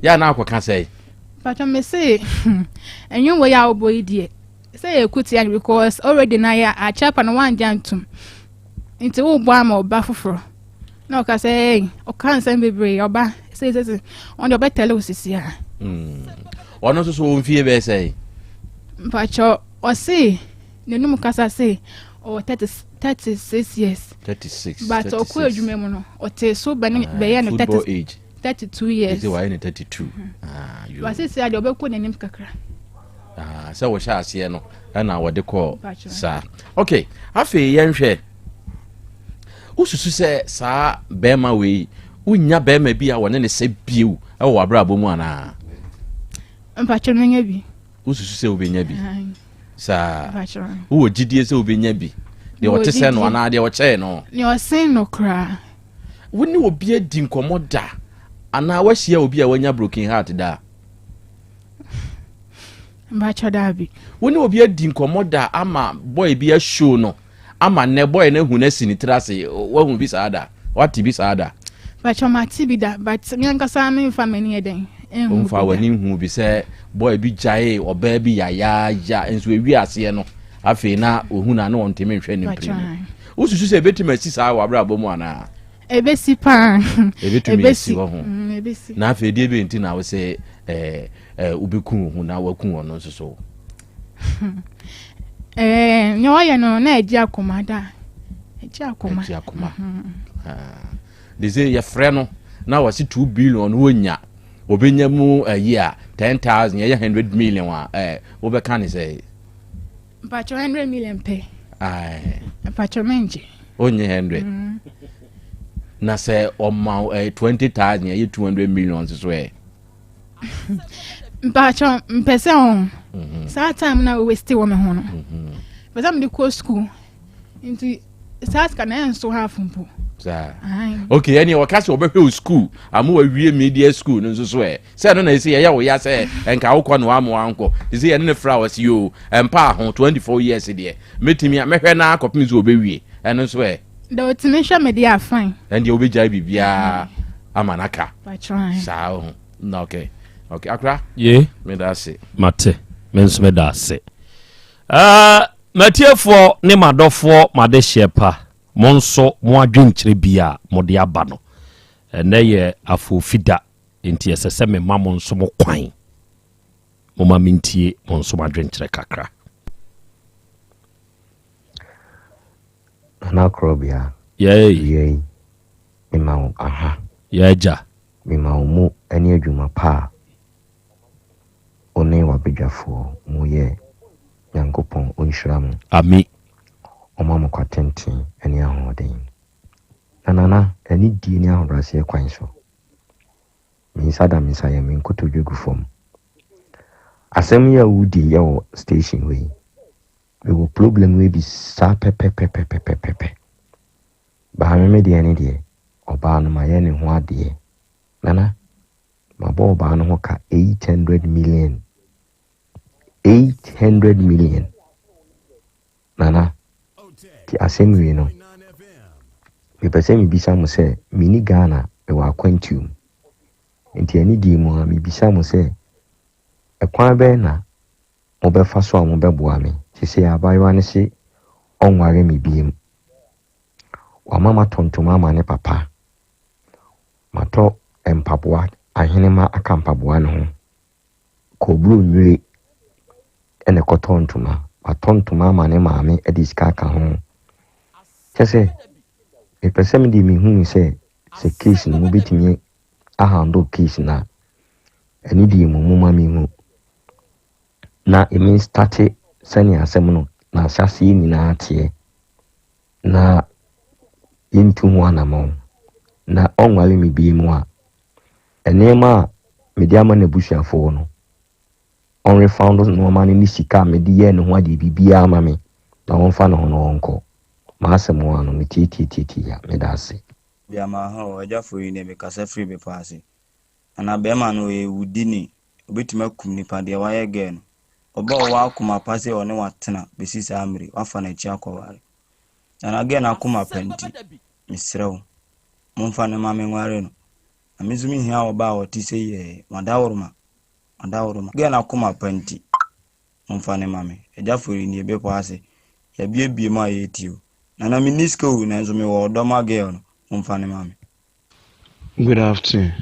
Yɛ a na akɔka sɛe? Mpakyɛw me se ɛnwom wei a wobɔ yi deɛ sɛ yɛ kutia no because already na yɛ akyɛpa no wangye antom nti wobɔ ama ɔba foforɔ na ɔka sɛ ɛy ɔka nsɛm bebree ɔba sɛ sɛ sɛ ɔno deɛ ɔbɛtɛle wo sisi a. Ɔno nso so wɔ mfie bɛyɛ sɛn? Mpakyɛw ɔse n'anum kasa se ɔwɔ 36 years. 36. But ɔkɔ adwuma mu no ɔte so bɛyɛ no 32 years. Ɛsɛ wayɛ no 32. Wasisi adeɛ ɔbɛkɔ n'anim kakra. Ah, sɛ wɔhyɛ aseɛ no ɛna wɔde kɔɔ saa. Ok, afei yɛnhwɛ. Wosusu sɛ saa bɛrima wei wonya bɛrima bi a wɔne ne sɛ bio ɛwɔ w'abrabɔ mu anaa? Mpakyɛ menya bi. Wosusu sɛ wobɛnya bi? Saa. Wowɔ gyidie sɛ wobɛnya bi? Deɛ ɔte sɛ no anaa deɛ ɔkyɛɛ no? Nea ɔsen no koraa. Wo ne obi adi nkɔmmɔ da anaa woahyia obi a wanya broken heart da? Mpakyɛ daabi. Wo ne obi adi nkɔmmɔ da ama boy bi ashow no ama nnɛ boy no ahu no asi ne tiri ase woahu bi saa da? Woate bi saa da? Mpakyɛ mate bi da but me ankasa memfa m'ani yɛ dɛn nhu bi da. Womfa w'ani nhu bi sɛ boy bi gyaee ɔbaa bi yayaaya nso ewie aseɛ no afei na ohu no a na ɔntumi nhwɛ ne mprenu. Wosusu sɛ ebetumi asi saa wɔ abrabɔ mu anaa? Ebesi paa. Ebetumi asi wɔ ho. Mm, ebesi. Na afei deɛ bɛn nti na wo sɛ ɛɛ ɛɛ wobɛku wo ho na waku ɔno nso so? Ɛɛ nea ɔyɛ no na ɛgye akoma da. Ɛgye akoma. Ɛgye akoma. Mm-hmm. Ah. De sɛ yɛfrɛ no na wɔsi 2 billion wɔnya obɛnya mu ayi a 10,000 yɛyɛ 100 million a ɛɛ wobɛka ne sɛ. Mpakyɛw 100 million pɛ. Aye. Mpakyɛw mengye. Onye 100. Mm. Na sɛ ɔma eh, 20,000 ɛyɛ 200 million nso so ɛ. Mpakyɛw mpɛ sɛ ɔn. Mhm. Saa time na waste wɔ me ho no. Mhm. Mpɛ sɛ mede kɔ school. Nti saa sika na ɛnso half mpo. Saa. Okay, ɛne ɔka sɛ ɔbɛhwɛ wo school ama wawie media school no nso so ɛ. Sɛ ɛno na ɛsɛ yɛyɛ wo ya sɛ ɛnka wokɔ na wama wankɔ. Te sɛ yɛne no fra ɔse yoo ɛmpa ho 24 years deɛ mɛtumi a mɛhwɛ no ara kɔpem sɛ ɔbɛwie. Ɛno nso ɛ. Deɛ ɔtumi hwɛ me deɛ a fine. Ɛndeɛ wobɛgyae biribiara ama no aka. Saa ho. Na okay. Okay, akora. Ye. Meda ase. Mate. Me nso meda ase. Uh, matiefoɔ ne madɔfoɔ madehyeɛ pa mo nso mo adwenkyerɛ bi a mode aba no ɛnɛ yɛ afoofi da Enti ɛsɛ sɛ mema mo nso mo kwan. Momma mentie mo nso mo adwenkyerɛ kakra. Nana Korɔbea, Yɛei. Wia yi, mema wo aha. Yɛagya. Mema wo mo ne adwuma pa a wo ne w'abadwafoɔ mo yɛ. Nyankopɔn ɔnhyira mo. Ami. Ɔma mo kwa tenten ne ahoɔden. Na Nana, anidie ne ahobrɛaseɛ kwan so, Me nsa da me nsa yam, me nkotodwe gu fam. Asɛm yi a wodi yɛ wɔ station hɔ yi, mewɔ problem wei bi saa pɛpɛpɛpɛpɛpɛ. Baa me me deɛ ne deɛ, ɔbaa no mayɛ ne ho adeɛ. Nana, mabɔ ɔbaa no ho ka 800 million. 800 million. Nana, nti asɛm wei no, mepɛ sɛ mebisa mo sɛ, menni Ghana, mewɔ akwantuo mu. Nti anidie mu ara, mebisa mo sɛ, ɛkwan bɛn na mobɛfa so a mobɛboa me? Seesei abaayewa no se ɔnware me biom. Wama matɔ ntoma ama ne papa. Matɔ mpaboa, ahenema aka mpaboa no ho. Kɔburo nwire na ɛkɔtɔ ntoma. Watɔ ntoma ama ne maame de sika aka ho. Kyɛ sɛ, mepɛ sɛ me deɛ mehunu sɛ, sɛ case no mobɛtumi ahandle case no a, ɛno deɛ mu moma menhu. Na ɛmi starte sɛnea asɛm no n'ahyɛaseɛ nyinaa teɛ na yɛntu ho anamɔn. Na ɔnware me bio mu a, Nneɛma a mede ama n'abusuafoɔ no, ɔnrefoundo nnoɔma no ne sika a mede yɛɛ ne ho adeɛ biribiara ma me na ɔmfa ne ho na ɔnkɔ. M'asɛm ara no, metiatiatiatia a, meda ase. Bia maha o, agya fo yi deɛ mekasa firi bepɔ ase. Anaa bɛɛma no ɔyɛ wudini, obetumi akum nipa deɛ wayɛ girl no. Ɔba ɔwɔ akoma pa sɛ ɔne watena besi saa mmere, wafa n'akyi akɔware. Nana girl no akoma pa nti, mesrɛ wo, momfa no ma menware no. Na me nso mehia ɔbaa a ɔte sɛ yɛɛ, madaworoma, madaworoma. Girl no akoma pa nti, momfa no ma me. Agya Fori nie, bepɔ ase, yɛabuebue mu a yɛretie o. Nana menni sika o, nanso mewɔ ɔdɔ ma girl no, momfa no ma me. Good afternoon.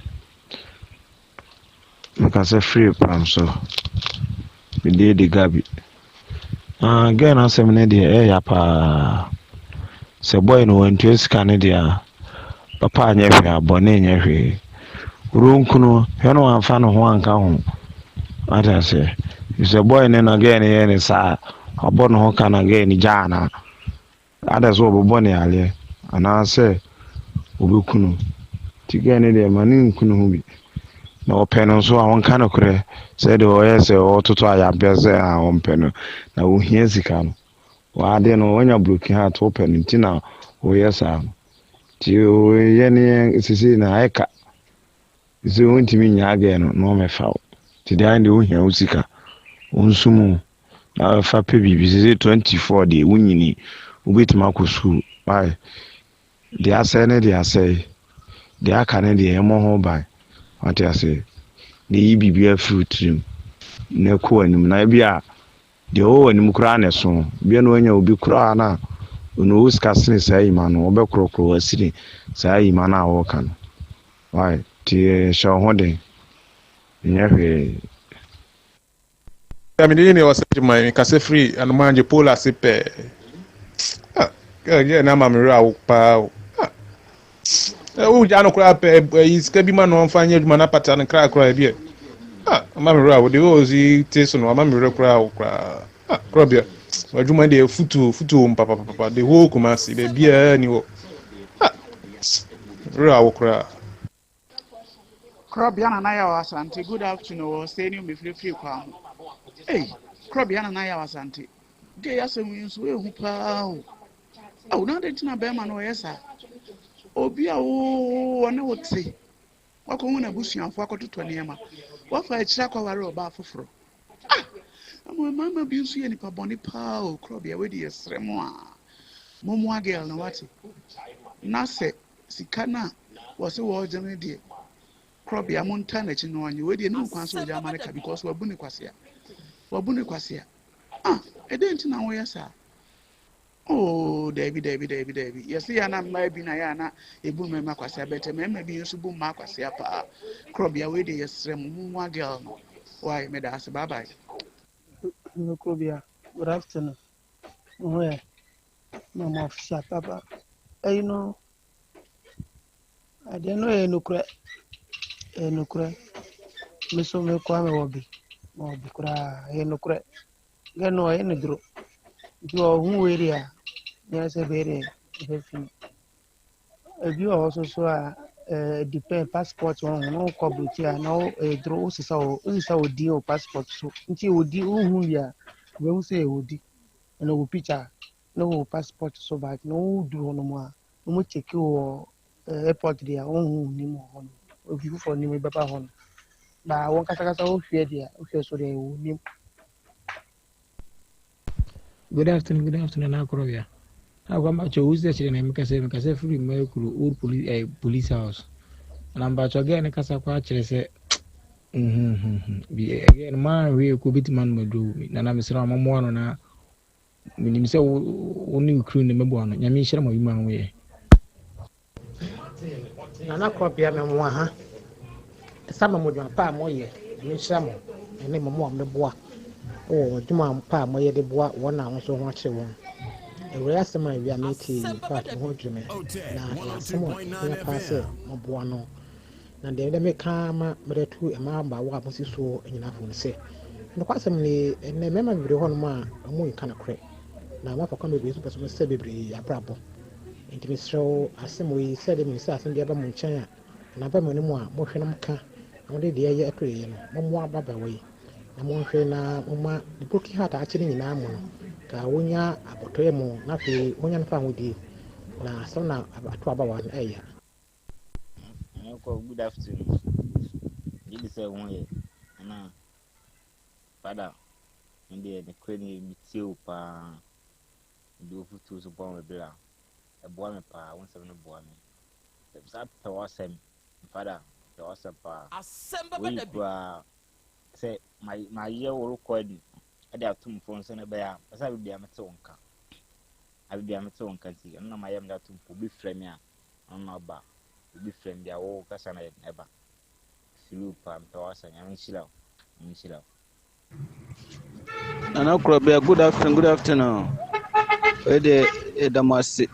Mekasa firi pram so. Me din de Gabi. Ah, girl no asɛm no deɛ ɛyɛ ya paa. Sɛ boy no wantua sika no deɛ a, papa anyɛ hwee a, bɔne nyɛ hwee. Ronku no, hwɛ no wamfa ne ho anka ho. Wate aseɛ? Sɛ boy no na girl no yɛ ne saa a, wabɔ ne ho ka na girl no gyaa no a, Ada sɛ wɔbɛbɔ no yareɛ anaasɛ wɔbɛku no. Nti girl no deɛ ma no nku ne ho bi. Na ɔpɛ no nso a ɔnka nokorɛ sɛ deɛ ɔyɛ sɛ ɔretoto ayampɛ sɛ a ɔmpɛ no na ɔhia sika no. W'ade no wanya broken heart wopɛ no nti na woyɛ saa no. Nti yɛ ne yɛn sisi na ayɛ ka. Sisi wontumi nyaa gɛɛ no na ɔmɛfa wo. Nti deɛ ayɛ deɛ wohia wo sika. Wo nso mu na fa pɛ biribi. Sisi 24 deɛ wonyini wobɛtumi akɔ sukuu. Why? Deɛ asɛe ne deɛ asɛe. Deɛ aka ne deɛ yɛmmɔ ho ban. Wate aseɛ? Na yi biribiara firi wo tirim na kɔ w'anim. Na ebi a deɛ ɔwɔ w'anim koraa na ɛso. Ebia na wanya obi koraa na ɔno ɔwɔ sika sene saa yima no, ɔbɛkorɔkorɔ wo asene saa yima no a wɔreka no. Why? Nti hyɛ wo ho den. Nyɛ hwee. Ya me din ne Ɔsɛgye man mekasa firi Anomangye pole ase pɛɛ. Ah, girl girl na ama me werɛ awo paa o. Ah, eh, wo gya no koraa pɛ ɛyi sika bi ma no ɔmfa nyɛ adwuma na pata no kra koraa ebi ɛ. Ah, ama me werɛ awo de o si te so no ama me werɛ koraa awo koraa. Ah, korɔbea adwuma deɛ futuo futuo wɔ mu papapapa the whole Kumasi baabiara ni hɔ. Ah, werɛ awo koraa. Krɔbea Nana Yaw Asante good afternoon wɔ sɛ ni mefirifiri kwa ho ei Krɔbea Nana Yaw Asante gay asɛm yi nso ehu paa o awo na adɛn nti na bɛrima no ɔyɛ saa obi a wo ɔne wo te wakɔhu n'abusuafo akɔtotɔ nneɛma wafa akyiri akɔware ɔbaa foforɔ ah ama mmarima bi nso yɛ nipa bɔne paa o Krɔbea wei de yɛsrɛ mo a mommoa girl no wate na sɛ Sika no a wɔse wɔregye no deɛ korɔbea mo ntaa n'akyi na ɔnye wei deɛ ne kwan sɛ ɔgya ama no ka because wabu ne kwasea wabu ne kwasea ah ɛdɛn nti na woyɛ saa oh daabi daabi daabi daabi yɛse yɛ ana mmaa bi na yɛ ana ebu mmarima kwasea bɛtɛ mmarima bi nso bu mmaa kwasea paa korɔbea wei deɛ yɛsrɛ mo mo mmoa girl no why meda ase bye bye. Nokorɔbea, good afternoon. Mo ho yɛ? Na mo afisa papa. Ɛyi no, adeɛ no yɛ nokorɛ, ɛyɛ nokorɛ. Me so me koraa mewɔ bi, mewɔ bi koraa, ɛyɛ nokorɛ. Gɛ no ɔyɛ ne duro. Nti ɔho wei deɛ a, nyɛ sɛ bɛyɛ deɛ ɛbɛfi. Ebi wɔ hɔ nso so a, ɛɛ depend passport wɔn ho na wokɔ aburokyire a na wo ɛyɛ duro wosesa wo wosesa wo din wɔ passport so. Nti wo din wohu wie a, wobɛhu sɛ ɛyɛ wo din. Ɛna wo picture ne wo passport so but na woduru hɔ nom a, wɔn check wo wɔ eh, airport deɛ a wɔnhu wo nim wɔ hɔ nom. Obi foforɔ nim bɛba hɔ no. Ba wɔn kasakasa wohwɛ deɛ wohwɛ so deɛ wo nim. Good afternoon, good afternoon, Nana Akorobia. Akwa mpacho wo sɛ kyerɛ na mekasa mekasa firi Mercury old police eh, police house. Na mpacho gɛ ne kasa kwa kyerɛ sɛ bi ɛyɛ no maa hwee kɔ bɛtumi anom aduro nana mesrɛ wo mɔmmoa no na menim sɛ wo ne wo kiri no mɛboa no nyame nhyira mo adwuma a moyɛ Nana Korɔbea me mo aha ɛsa ma mo adwuma pa a moyɛ nyame nhyira mo ɛne mo mo a mobɛboa wɔ adwuma pa a moyɛ de boa wɔn a wɔn nso ho akyere wɔn awurai asɛm a awia metie yi in fact me ho adwiri me na ɛyɛ asɛm a ɛhia paa sɛ moboa no Na deɛ mede meka ara ma mede atu mmaa mmaawa a mosi soɔ nyinaa fo ne sɛ, nokwasɛm nie, ɛnnɛ mmarima bebree wɔ hɔnom a wɔnka nokorɛ, na wɔafa kwan bebree so pɛ sɛ wɔsɛe bebree abrabɔ. Enti mesrɛ wo, asɛm wei, sɛdeɛ menim sɛ asɛm biara ba mo nkyɛn a, anaa ba mo anim a, mohwɛ na moka, na mode deɛ ɛyɛ to yɛn no, mommoa ababaawa yi, na monhwɛ na momma ne broken heart a akyɛ no nyinaa mu no, ka wɔnya abotɔyam, na afei wɔnya no fawohodie, na asɛm no a ato ababaawa no ɛyɛ ya. Ɛkɔ good afternoon. Gye di sɛ wo ho yɛ anaa? Brother, me deɛ nokorɛ nie metie wo paa. Mede wo fotuo so bɔ me bra. Ɛboa me paa, wo nsɛm no boa me. Saa pɛ w'asɛm, father, pɛ w'asɛm paa. Wei koraa sɛ mayɛ wo recording de ato me phone sɛ na ɛbɛyɛ a mepɛ sɛ baabi a mete wo nka. Baabi a mete wo nka nti, ɛno na mayɛ mede ato me phone. Obi frɛ me a, Ɔno na ɔba. Obi frɛ me bia wo kasa na ɛba. Feel paa mepɛ w'asɛm Nyame nhyira wo Nyame nhyira wo. Nana Korɔbea, good afternoon, good afternoon. Wei deɛ yɛda mo ase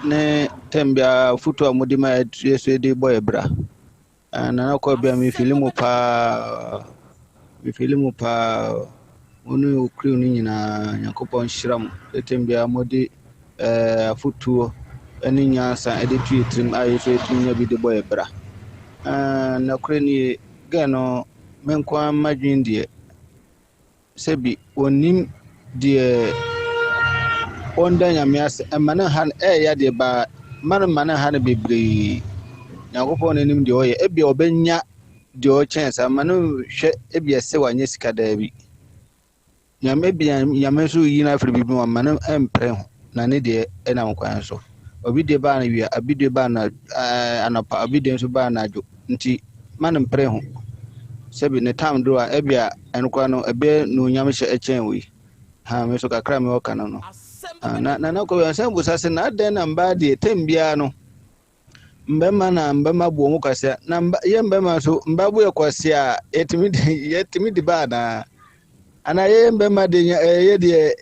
ne tɛm biara foto a mode ma yɛ so de bɔ yɛ bra. Ah, Nana Korɔbea, mefili mu paa. Mefili mu paa. Mo ne wo crew no nyinaa, Nyankopɔn nhyira mo. Sɛ tɛm biara mode eh, afotuo ne nyansa de to yɛ tirim a yɛ so yɛtumi nya bi de bɔ yɛ bra. Eh, nokorɛ nie, gɛ no, me nko ara m'adwene deɛ, sɛbi wɔnnim deɛ Ɔnda Nyame ase mma no nha no ɛɛya deɛ baa mma no mma no nha no bebree Nyankopɔn na nim deɛ ɔyɛ ebia ɔbɛnya deɛ ɔkyɛn saa mma no nhwɛ ebia sɛ wanyɛ sika daabi Nyame ebia Nyame nso yi no afiri biribi mu mma no mpere ho na ne deɛ ɛnam kwan so obi deɛ baa no wia obi deɛ baa no ɛɛ anɔpa obi deɛ nso baa no anadwo nti mma no mpere ho sɛbi ne tam duro a ebia ɛno koraa no ɛbɛyɛ nuonyam hyɛ ɛkyɛn wei. Ha me nso kakra me ɔka no no. Ah, na na na kɔ ansa busa sɛ na adɛn na mbaa deɛ tɛm biara no mbɛma na mbɛma bu wɔn kwasea na mba yɛ mbɛma nso mbaa bu yɛ kwasea a yɛtumi de yɛtumi de ba anaa anaa yɛyɛ mbɛma de yɛ deɛ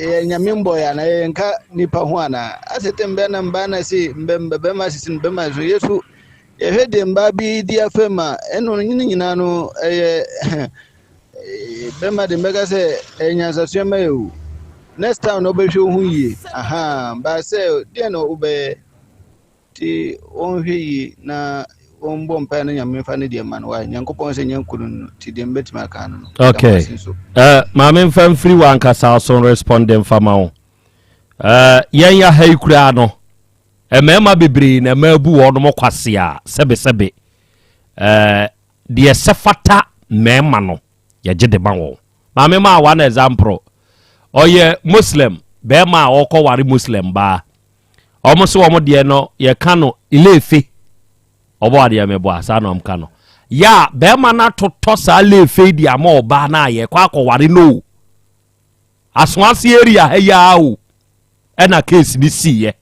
yɛ nyame mbɔ yɛ anaa yɛ nka nipa ho anaa asɛ tɛm biara na mbaa na se mbɛ mbɛma sisi mbɛma nso yɛ so yɛhwɛ deɛ mbaa bi di afɛm a ɛno ne nyinaa no ɛyɛ Bɛma de mbɛka sɛ ɛyɛ nyansasua ma yɛ o. Next time na wobɛhwɛ wo ho yie. Aha, baa sɛ deɛ na wobɛyɛ. Nti wɔnhwɛ yie na wɔmbɔ mpaeɛ na Nyame mfa ne deɛ ma no. Why? Nyankopɔn sɛ nyɛ nkunu no nti deɛ mbɛtumi aka no no. Okay. Uh, maame mfa mfiri w'ankasa so respond mfa ma wo. Uh, yɛn yɛ ha yi koraa no, mmarima bebree na mmaa bu wɔn kwasea sɛbesɛbe. Uh, Deɛ ɛsɛ fata mmarima no, yɛgye de ma wɔn. Maame maa one example. Ɔyɛ Muslim barima a ɔrekɔware Muslim baa. Wɔn so wɔn deɛ no, yɛka no ileefe. Ɔbɔ adeɛ mebɔ a, saa na wɔn ka no. Yɛ a barima no atotɔ saa leefe yi de ama ɔbaa no a yɛkɔ akɔware no o. Asoase area ha yi ara o, ɛna case no siiɛ.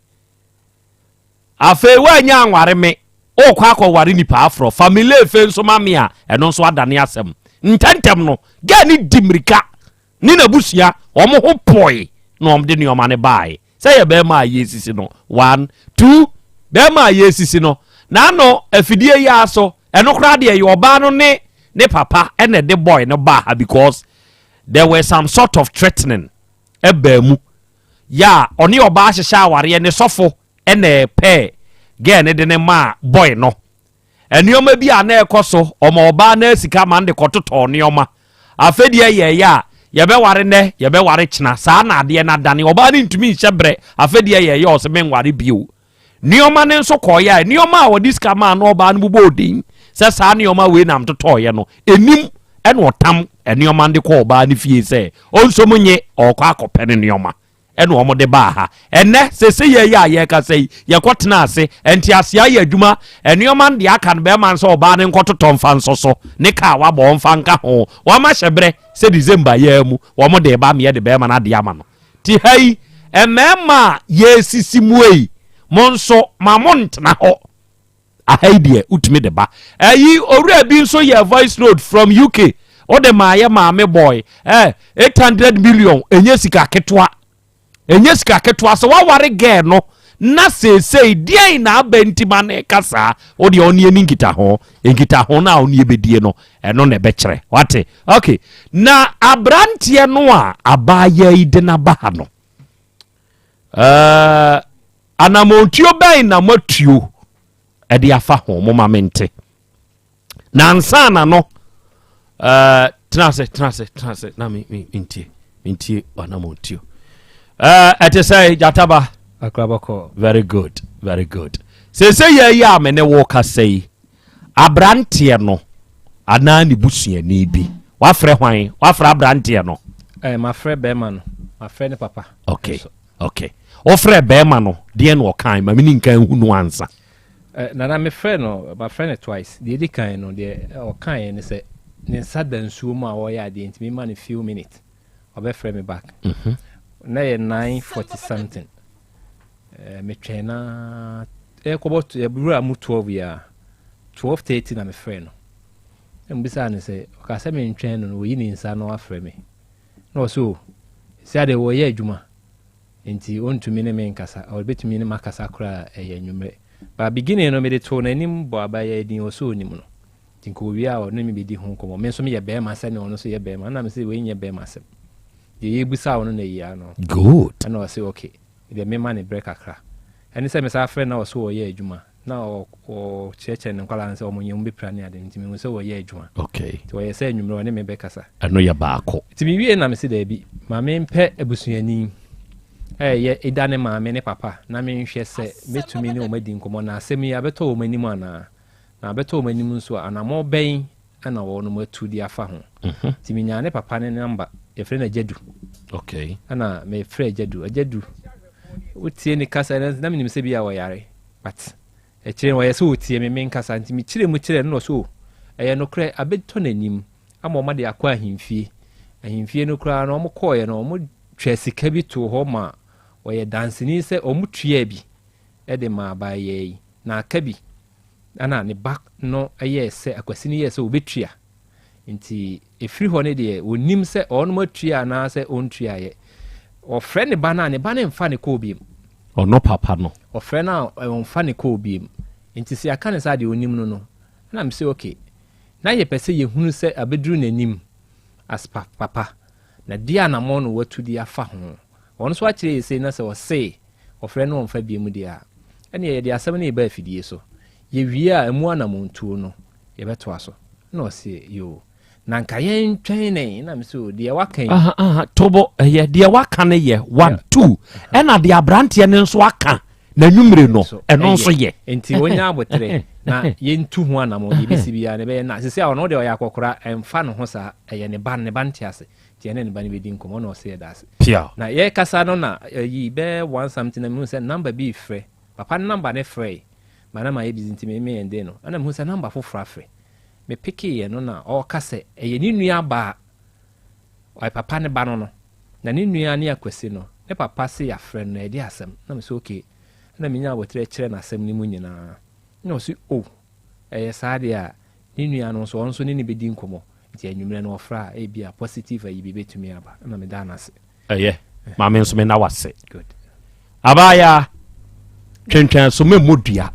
Afei woannya anware me, worekɔ akɔware nipa aforɔ, fa me leefe nso ma me a, ɛno nso adane asɛm. Ntɛntɛm no, gɛɛ no di mmirika ne n'abusua, wɔn ho poe na wɔde nneɛma no baeɛ. Sɛ yɛ bɛrima a yɛresisi no, one, two, bɛrima a yɛresisi no, n'ano afidie yi ara so, ɛno koraa deɛ ɛyɛ ɔbaa no ne ne papa ɛna ɛde boy no baa ha because there were some sort of threatening ɛbaa mu. Yɛ a ɔne ɔbaa hyehyɛ awareɛ ne sɔfo na ɛpɛɛ girl no de no maa boy no. Nneɛma bi a na ɛkɔ so, ɔma ɔbaa no sika ma no de kɔtotɔɔ nneɛma. Afei deɛ yɛɛyɛ a, yɛbɛware nnɛ, yɛbɛware kyena. Saa na adeɛ no adane. Ɔbaa no ntumi nhyɛ berɛ. Afei deɛ yɛɛyɛ ɔse menware bio. Nneɛma no nso kɔɔeɛ a, nneɛma a ɔde sika maa no ɔbaa no bobɔɔ din sɛ saa nneɛma wei na metotɔɔeɛ no, ɛnim ɛna ɔtam nneɛma no de kɔɔ ɔbaa no fie sɛ ɔnsom nye ɔrekɔ akɔpɛ ne nneɛma. Ɛna wɔn de baa ha. Ɛnɛ, sese yɛ yi a yɛrekasa yi, yɛkɔtena ase, nteaseɛ ayɛ adwuma, nneɛma no deɛ aka no bɛrima no sɛ ɔbaa no nkɔtotɔ mfa nsɔ so, ne kaa wabɔ ɔmfa nka ho. Wɔn ahyɛ berɛ sɛ December yi ara mu, wɔn de reba ama yɛde bɛrima no adeɛ ama no. Te ha yi, mmarima a yɛresisi mo yi, mo nso ma mo ntena hɔ. Aha yi deɛ, wotumi de ba. Ɛyi, owura bi nso yɛ voice note from UK. Wode maa yɛ maame boy. Eh, 800 million, ɛnyɛ sika ketewa. Ɛnyɛ sika ketewa. Sɛ waware girl no, na seesei deɛn na aba nti ma ne ka saa? Wo deɛ ɔne ani nkitaho. Nkitaho no a ɔne ɛbɛdie no, ɛno na ɛbɛkyerɛ. Wate? Okay. Na aberanteɛ no a abaayaa yi de no aba ha no, uh, Anammɔntuo bɛn na moatuo de afa ho? Momma mente. Na ansa na no, uh, tena ase, tena ase, tena ase, na me, me, mentie, mentie anammɔntuo. Uh, ɛte sɛ gyataba. Akrabɔkɔ. Very good, very good. Sese yɛ yi a me ne wo kasa yi, aberanteɛ no anaa ne busuani bi, wafrɛ hwan? Wafrɛ aberanteɛ no? Eh, mafrɛ bɛrima no, mafrɛ ne papa. Okay. Ok. Wofrɛɛ bɛɛma no, deɛn na ɔkae? Ma meni nkan nhu no ansa. Eh, Nana mefrɛ no, mafrɛ no twice. Deɛ ɛdi kan no, deɛ ɔkaeɛ ne sɛ, ne nsa da nsuo mu a ɔreyɛ adeɛ nti mema no few minutes, ɔbɛfrɛ me back. Mm -hmm. Na yɛ 9:40 something. Eh, metwɛn na ɛkɔbɔ ɛwura mu 12 yi a, 12:30 na mefrɛ no. Na mebisaa no sɛ, ɔka sɛ mentwɛn no no, ɔyi ne nsa na wafrɛ me. Na ɔse o, sesia deɛ wɔyɛ adwuma nti ɔntumi ne me nkasa, ɔbɛtumi ne makasa koraa a ɛyɛ anwummerɛ. But beginning no mede too n'anim bɔɔ abayewa din, ɔse ɔnim no. Nti nka ɔwie a ɔne me bɛdi ho nkɔmmɔ. Me nso meyɛ barima sɛdeɛ ɔno nso yɛ barima. Ɛna mese wei nyɛ barima asɛm. Deɛ yɛrebisa wo no na yi ano. Good. Ɛna ɔse okay, deɛ mema no berɛ kakra. Ɛne sɛ mesan frɛ no na ɔse ɔreyɛ adwuma. Na ɔkyerɛkyerɛ ne nkwadaa no sɛ wɔn nyɛ wɔn bɛpira ne ade nti mehu sɛ wɔyɛ adwuma. Okay. Nti wɔyɛ sɛ anwummerɛ ɔne me bɛkasa. Ɛno yɛ baako. Nti mewie na mese daabi ma mempɛ abusuani. Ɛyɛ Ida ne maame ne papa na menhwɛ sɛ mɛtumi ne wɔn adi nkɔmmɔ na asɛm yi abɛtɔ wɔn anim anaa. Na abɛtɔ wɔn anim nso a, anammɔn bɛn na wɔnom atu de afa ho. Nti menyaa ne papa ne namba, yɛfrɛ no Agyadu. Okay. Ɛna mefrɛ Agyadu. Agyadu, wotie ne kasa na na menim sɛ bi a ɔyare. But akyire no ɔyɛ sɛ ɔtie me menkasa nti mekyerɛ mu kyerɛ no na ɔsɛ o, ɛyɛ nokorɛ abɛtɔ n'anim ama wɔde akɔ ahemfie. Ahemfie no koraa no wɔkɔeɛ no wɔtwaa sika bi too hɔ ma ɔyɛ danseni sɛ wɔtuaa bi de maa abaayewa yi na aka bi ɛna ne ba no yɛɛ sɛ Akwasi no yɛɛ sɛ ɔbɛtua nti ɛfiri hɔ no deɛ ɔnim sɛ ɔnom atua anaasɛ ɔntuaeɛ. Ɔfrɛ ne ba no a ne ba no mfa ne kɔɔ biom. Ɔno papa no. Ɔfrɛ no a ɔmfa ne kɔɔ biom. Nti sɛ yɛaka no saa deɛ ɔnim no no ɛna mese okay na yɛpɛ sɛ yɛhunu sɛ abɛduru n'anim as papa na deɛ anammɔn no watu de afa ho. Ɔno nso akyerɛ yɛ sei na sɛ ɔse ɔfrɛ no ɔmfa biom deɛ a, ɛneɛ yɛde asɛm no reba afidie so. Yɛwie a ɛmu anammɔntuo no yɛbɛtoa so. Ɛna ɔse yoo, na nka yɛntwɛn ne. Ɛna mese oo, deɛ waka yi. Aha, aha, tobo, ɛyɛ, deɛ waka no yɛ, one, two, ɛna deɛ aberanteɛ no nso aka n'anwummere no, ɛno nso yɛ. Nti ɔnya aboterɛ na yɛntu ho anammɔn, deɛ ɛbɛsi biara no ɛbɛyɛ. Na sese a ɔno deɛ ɔyɛ akɔkora, ɛmfa ne ho saa, ɛyɛ ne ba no, ne ba no te ase. Nti yɛne ne ba no bɛdi nkɔmmɔ, ɛna ɔse yɛda ase. Pia. Na yɛrekasa no na ayi bɛyɛ one something na mehu sɛ number bi refrɛ. Papa no number no frɛe, but na mayɛ busy nti me me ɛnde no. Ɛna mehu sɛ number foforɔ afrɛ. Me pickeeɛ no na ɔreka sɛ ɛyɛ ne nua baa, ɔyɛ papa no ba no no. Na ne nua ne Akwasi no, ne papa se yɛafrɛ no na ɛde asɛm. Na mese okay. Ɛna menyaa aboterɛ kyerɛɛ no asɛm no mu nyinaa. Ɛna ɔse oh, ɛyɛ saa deɛ a, ne nua no nso ɔno nso ne no bɛdi nkɔmmɔ. Nti anwummerɛ no ɔfrɛ a, ebia positive ayi bi bɛtumi aba. Ɛna medaa no ase. Ɛyɛ, ma me nso mena wase. Good. Abaayaa, twentwɛn so memmɔ dua.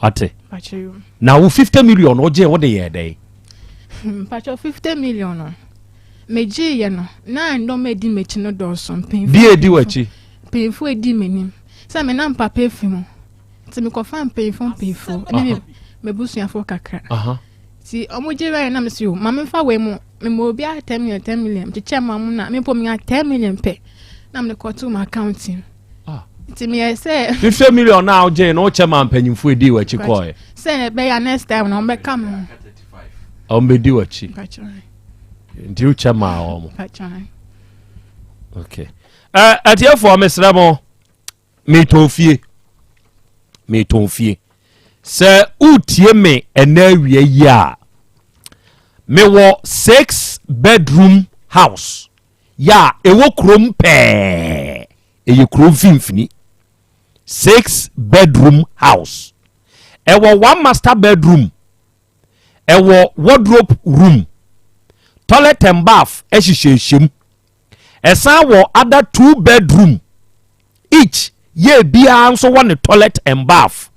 Wate? Na wo 50 million no wogye wode yɛɛ dɛn? Mpakyɛ 50 million no megyeeɛ no na ndɔm edi m'akyi no dɔɔso mpanyinfo. Di edi w'akyi. Mpanyinfo edi m'anim sɛ me nam papa efi mu nti mekɔfa mpanyinfo mpanyinfo ne m'abusuafo kakra. Nti ɔmo gye wɛrɛ na mesi o ma memfa wei mu mema obiara 10 million 10 million kyekyɛ ma mo na mepɔ menya 10 million pɛ na mede kɔto m account mu ah. nti meyɛ sɛ 50 million na wogye no wokyɛ ma mpanyimfoɔ ɛdii w'akyi kɔɛ sɛ ɛbɛyɛ next time na ɔmbɛka me ho ɔmbɛdi w'akyi nti wokyɛ maa wɔ mo okay atiefoɔ mesrɛ mo Metɔn fie. Metɔn fie. Sɛ wotie me ɛnɛ awia yi a, mewɔ six bedroom house yɛ a ɛwɔ kurom pɛɛ. Ɛyɛ kuro mfimfini. Six bedroom house. Ɛwɔ one master bedroom. Ɛwɔ wardrobe room. Toilet and bath ɛhyehyɛhyɛ mu. Ɛsan wɔ other two bedroom each yɛ biara nso wɔ ne toilet and bath.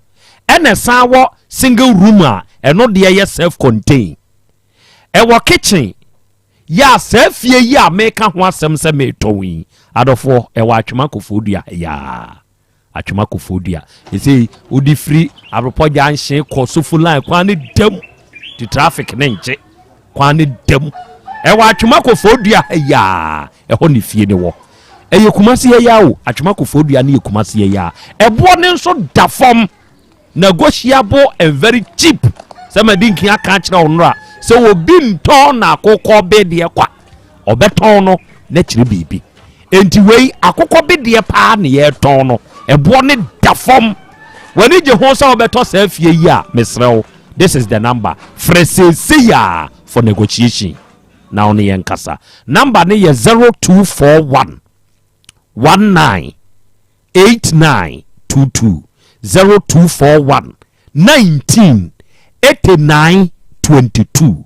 Ɛna ɛsan wɔ single room a ɛno deɛ yɛ self contain. Ɛwɔ kitchen yɛ a saa fie yi a meka ho asɛm sɛ metɔn yi adɔfoɔ ɛwɔ Atwema Koforidua ha yi ara. Atwema Koforidua. Ɛsei wode firi Abrepɔ junction kɔ Sofo line kwan ne dam ti traffic ne ngye kwan ne dam. Ɛwɔ Atwema Koforidua ha yi a ɛhɔ ne fie ne wɔ. Ɛyɛ Kumasi ha yi a o, Atwema Koforidua ne yɛ Kumasi ha yi a. Ɛboɔ ne nso da fam. Negotiable and very cheap. Sɛ madi nkin aka akyerɛ wo nnora sɛ obi ntɔn n'akokɔ bedeɛ kwa, ɔbɛtɔn no na kyerɛ biribi. Enti wei akokɔ bedeɛ paa ne yɛtɔn no, ɛboɔ ne da fam. W'ani gye ho sɛ wobɛtɔ saa fie yi a, mesrɛ wo, this is the number. Frɛ seesei a for negotiation na wo ne yɛn kasa. Number no yɛ 0241 19 8922 0241 19 89 22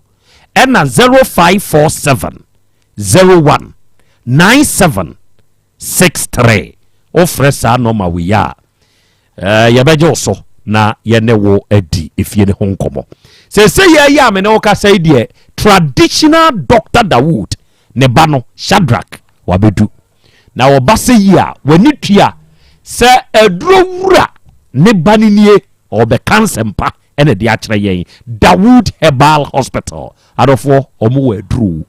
ɛna 0547 01 97 63 wofrɛ saa nɔma wei a eh, yɛbɛgye wo so na yɛne wo adi efie no ho nkɔmmɔ sɛsɛ yɛyɛ a me ne wo kasa yi deɛ traditional Dr. Dawood ne ba no Shadrack wabɛdu Na ɔba sɛ yi a, w'ani tua sɛ aduro wura ne ba no nie, ɔrebɛka nsɛmpa na ɛde akyerɛ yɛn. Dawood Herbal Hospital, adɔfoɔ, wɔn wɔ aduro.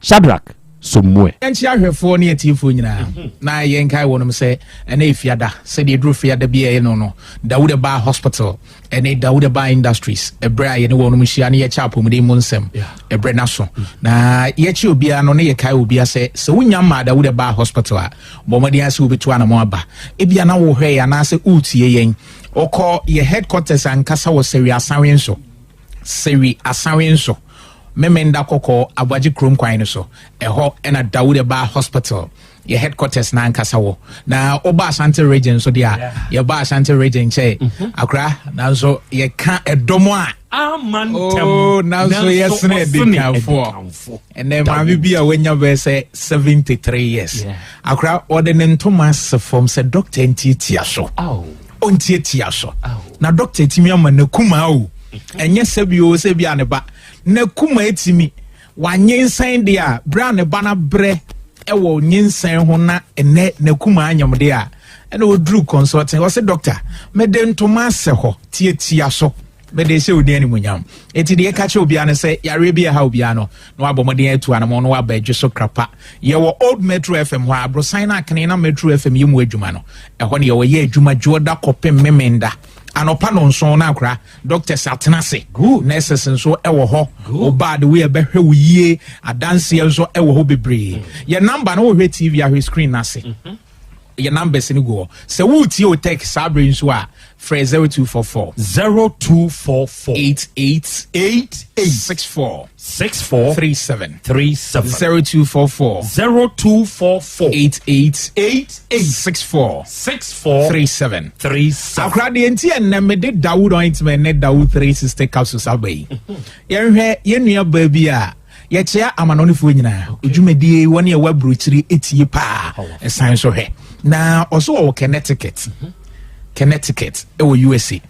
Shadrack, So mu ɛ. Yɛnkyea ahwɛfoɔ ne atiefoɔ nyinaa na yɛnkae wɔnom sɛ ɛnɛ yɛ fiada. Sɛdeɛ ɛduru fiada bi a ɛyɛ no no, Dawuda Baa Hospital ɛne Dawuda Baa Industries ɛberɛ a yɛne wɔnom hyia ne yɛkyɛ apɔmuden mu nsɛm ɛberɛ no aso. Na yɛkye obiara no ne yɛkae obiara sɛ sɛ wonya mmaa Dawuda Baa Hospital a, bɔ mmɔden ara sɛ wobɛtu anamɔn aba. Ebia na wohwɛ yɛn anaasɛ woretie yɛn. Wokɔ yɛ headquarters ankasa wɔ Sɛwi Asanwe nso. Sewi Asawe nso, Memenda Kɔkɔɔ Aboagye kurom kwan no so, ɛhɔ na Dawud Baa Hospital, yɛ headquarters no ankasa wɔ. Na woba Ashanti region nso deɛ a, yɛba Ashanti region kyɛ mhm. akora, nanso yɛka ɛdɔm a oh, nanso yɛsene adikanfoɔ. Ɛnɛ maame bi a wanya bɛyɛ sɛ 73 years, akora ɔde ne ntoma ase fam sɛ dɔkta ntiatia so. Ɔntiatia so na dɔkta atumi ama n'akumaa o, ɛnyɛ sɛ bi o, sɛ bi a ne ba n'akuma atumi wanyinsɛn deɛ a, berɛ a ne ba no abrɛ ɛwɔ nyinsɛn ho na ɛnɛ n'akuma anyam deɛ a, ɛna ɔduru consulting, ɔsɛ dɔkta, mede ntoma asɛ hɔ, tiatia so, mede hyɛ wo din animuonyam. Enti deɛ ɛka kyerɛ obiara no sɛ yareɛ bi ɛha obiara no, na wabɔ mmɔden atu anamɔ na waba adwo so krapa. Yɛwɔ Old Metro FM hɔ a, aborosan no akene na Metro FM yɛ mu adwuma no, ɛhɔ ne yɛwɔ yɛ adwuma dwoɔda kɔpem memenda anɔpa nonson na akora doctors atena ase, nurses nso ɛwɔ hɔ, ɔbaa de wei ɛbɛhwɛ wo yie, adanseɛ nso ɛwɔ hɔ bebree. Yɛ number no, wohwɛ TV ahwɛ screen no ase, yɛ numbers no gu hɔ. Sɛ woretie o tech saa bere nso a, frɛ 0244 0244 88 88 64 64 37 37 0244 0244 88 88 64 64 37 37. Akora deɛ nti ɛnnɛ mede Dawood ointment ne Dawood 360 capsules aba yi, yɛnhwɛ yɛn nua baa bi a Yɛkyea amanɔnefoɔ nyinaa. Dwumadie yi wɔne ɛwɔ aburokyire etie paa. Ɛsan so hwɛ. Na ɔso ɔwɔ Connecticut. Mhm. Connecticut ɛwɔ USA.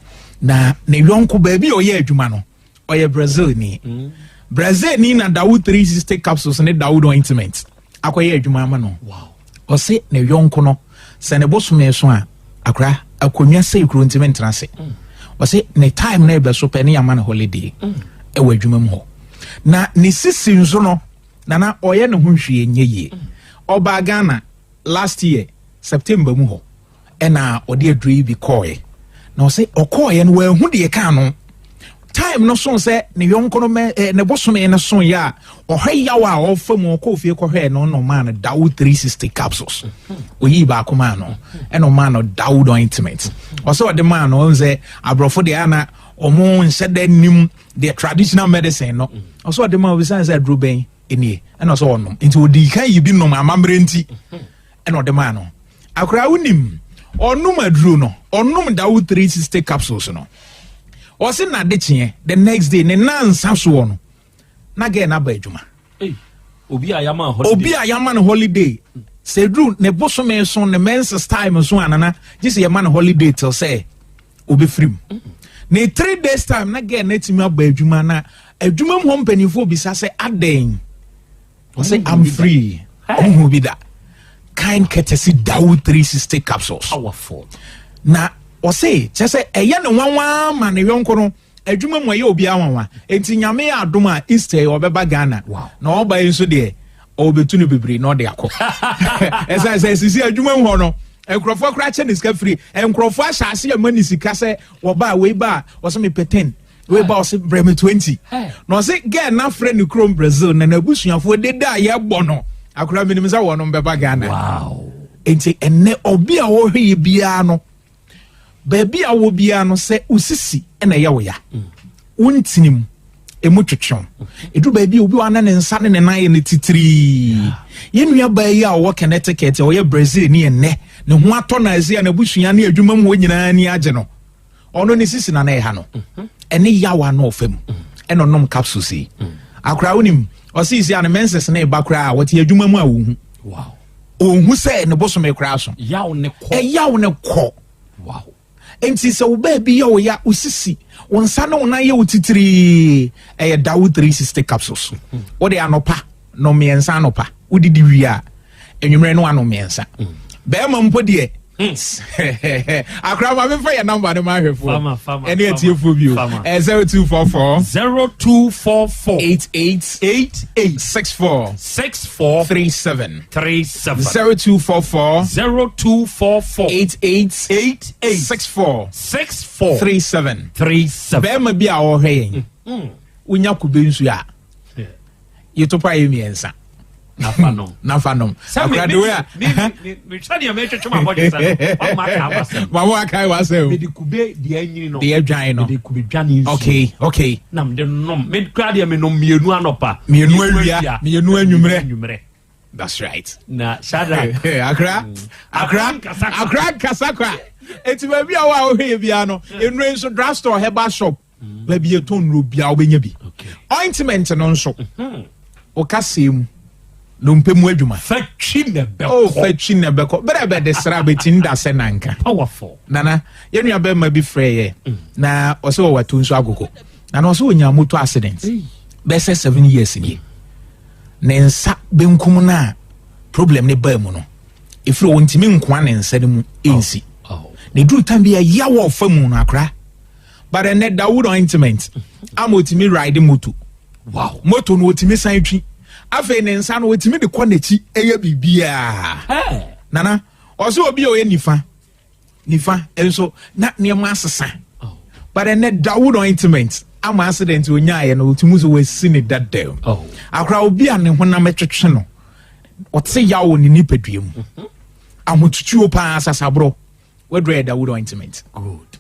Na ne yɔnko baabi a ɔyɛ adwuma no, ɔyɛ Brazil ni. Mm. Brazil ni na Dawood 360 capsules ne Dawood ointment akɔyɛ adwuma ama no. Ɔse ne yɔnko no sɛ ne bosome so a, akora akonnwa sɛ kuro ntumi ntena ase. Ɔse ne time na ɛbɛ so pɛ ne yɛama no holiday mm. ɛwɔ adwuma mu hɔ. Na ne sisi nso no, nana ɔyɛ ne ho hwee nyɛ yie. Ɔbaa Ghana last year September mu hɔ ɛna ɔde aduro yi bi kɔɔɛ, na ɔsɛ ɔkɔɔɛ no wɔahu deɛ kaa no time no so sɛ ne yɔnko no mɛ eh, ne bosome no so yɛ a ɔhwɛ yaw a ɔfa mu ɔkɔɔ fie kɔhwɛɛ no na ɔmaa no Dawo 360 capsules. Oyii baako maa no ɛna ɔmaa no Dawo ointment. Ɔsɛ ɔde maa no, ɔn sɛ aborɔfo deɛ ana ɔmo nhyɛ dɛ nim deɛ traditional medicine no. Ɔsɛ ɔde maa obisan sɛ aduro bɛn nie, ɛna ɔsɛ ɔnom, nti ɔdi kan yi bi nom amammerɛ nti ɛna ɔde maa no. Akora wonim, ɔnom aduro no, ɔnom Dawo 360 capsules no, ɔse nade kyeɛ the next day ne nansa soɔ no na gɛɛ no aba adwuma. Obi a yama holiday, obi a yama no holiday sɛ duru ne bosome so ne menses time so anana gye sɛ yɛma no holiday till sɛ obɛfiri mu. Ne 3 days time na gɛɛ no atumi aba adwuma, na adwuma mu hɔ mpanimfoɔ bisa sɛ adɛn, ɔsɛ I'm free. Ɔhu bi da kind courtesy Dawo 360 capsules. Powerful. Na ɔse kyɛ sɛ ɛyɛ ne nwanwa ma ne yɔnko no adwuma mu ɛyɛ obiara nwanwa. Enti Nyame yɛ adom a Easter yi ɔbɛba Ghana, na ɔba yi nso deɛ ɔbɛtu no bebree na ɔde akɔ. Ɛsiane sɛ sisi adwuma mu hɔ no nkurɔfoɔ koraa kyɛ ne sika firi nkurɔfoɔ ahyɛ ase ɛma ne sika sɛ wɔba a wei ba a ɔsɛ mepɛ 10, wei ba ɔsɛ brɛ me 20, na ɔsɛ girl na frɛ ne kurom Brazil na n'abusuafoɔ deda a yɛbɔ no akora menim sɛ wɔnom bɛba Ghana. Nti ɛnɛ ɔbi a wɔhwɛ yɛ biara no, baabi a wɔ biara no, sɛ osisi ɛna ɛyɛ wo ya, wontini mu emu twetwew, ɛduru baabi a obi wa na ne nsa ne ne nan yɛ ne titirii. Yɛn nua baa yi a ɔwɔ Connecticut a ɔyɛ Brazil ne ɛnɛ ne ho atɔ na ɛsɛ a n'abusua ne adwuma mu hɔ nyinaa ani agye no, ɔno ne sisi na na ɛha no ɛne yawa no ɔfa mu ɛna ɔnom capsules yi. Akora wonim ɔsi si a ne menses ne ba koraa a wɔte adwuma mu a wɔhu ɔhu sɛ ne bosome koraa so yaw ne kɔ, ɛyaw ne kɔ. Nti sɛ wo baabi yɛ wo ya, wo sisi, wo nsa ne wo nan yɛ wo titirii, ɛyɛ Dawo 360 capsules. Wode anɔpa no mmiɛnsa, anɔpa wodidi wie a, anwummerɛ no ano mmiɛnsa. Bɛrima mpo deɛ Akora ma memfa yɛ number no ma ahwɛfoɔ ɛne atiefoɔ bio. 0244 0244 88 88 64 64 37 37 0244 0244 88 88 64 64 37 37. Bɛrima bi a ɔhwɛ yɛn, wonya kube nsuo a yɛto pa yɛ mmiɛnsa nafa nom nafa nom. Akora de wei a sɛdeɛ metwetwe mabɔdwesɛ no, wama aka wasɛm. Mama akae wasɛm. Mede kube deɛ anyini no, deɛ adwan no, mede kube dwane nsuo. Okay. Na mede nom. Me kora deɛ, menom mmienu anɔpa, mmienu awia, mmienu anwummerɛ. That's right. Na Shadrach. Akra, akra, akra nkasa kwa. Eti baabi a wo a wohwɛ yɛ biara no, nnuro nso, drugstore, herbal shop, baabi yɛtɔn nnuro biara wobɛnya bi. Ointment no nso, wokasɛɛ mu dompe mu adwuma. Fatwi na ɛbɛkɔ. Oh, fatwi na ɛbɛkɔ. Bɛrɛ bɛ de sra bɛti nda sɛ nanka. Powerful. Nana, yɛn nua bɛrima bi frɛ yɛ na ɔsɛ wɔwɔ ato nso agogo. Nana, ɔsɛ wɔnya motor accident bɛsɛ 7 years nie. Ne nsa benkum no a problem ne baa mu no, ɛfiri ɔntumi nkoa ne nsa no mu ɛnsi. Na ɛduru time bi a yaw a ɔfa mu no, akora. But ɛnɛ Dawood ointment ama ɔtumi ride moto. Wow. Moto no ɔtumi san twi. Afei ne nsa no ɔtumi de kɔ n'akyi ɛyɛ biribiara. Nana, ɔsɛ obi a ɔyɛ nifa nifa nso na nneɛma asesa. But ɛnɛ Dawood ointment ama accident onyaayɛ no, ɔtumi so wasi ne dadaw. Akora, obi a ne honam twetwe no, ɔte yaw wɔ ne nipadua mu, ahotutuo paa, sasaborɔ, wadura yɛ Dawood ointment. Good.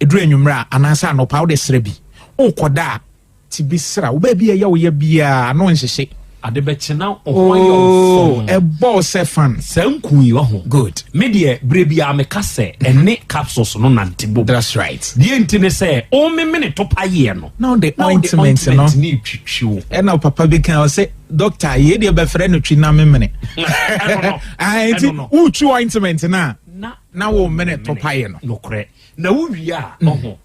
Ɛduru anwummerɛ a anaasɛ anɔpa, wode srɛ bi wokɔda a, ti bi sra wo baabi a ɛyɛ woyɛ biaa ano nhyehye. Ade bɛkyena ɔho ayɛ ɔfɔm. Ɛbɔɔ sɛ fan. Saa nku yi ɔho. Good. Me deɛ, berɛ biara meka sɛ ɛne capsules no nante bom. That's right. Deɛ nti ne sɛ ɔmemene to payeɛ no, na wode na wode ointment no ne twitwi wo. Ɛna papa bi kan ɔsɛ, doctor, yei deɛ bɛfrɛ no twi na memene. Ɛno no. Ah, nti Ɛno no. wotwi ointment no a na na wo mene to paeɛ no. Nokorɛ, na wowie a, ɔho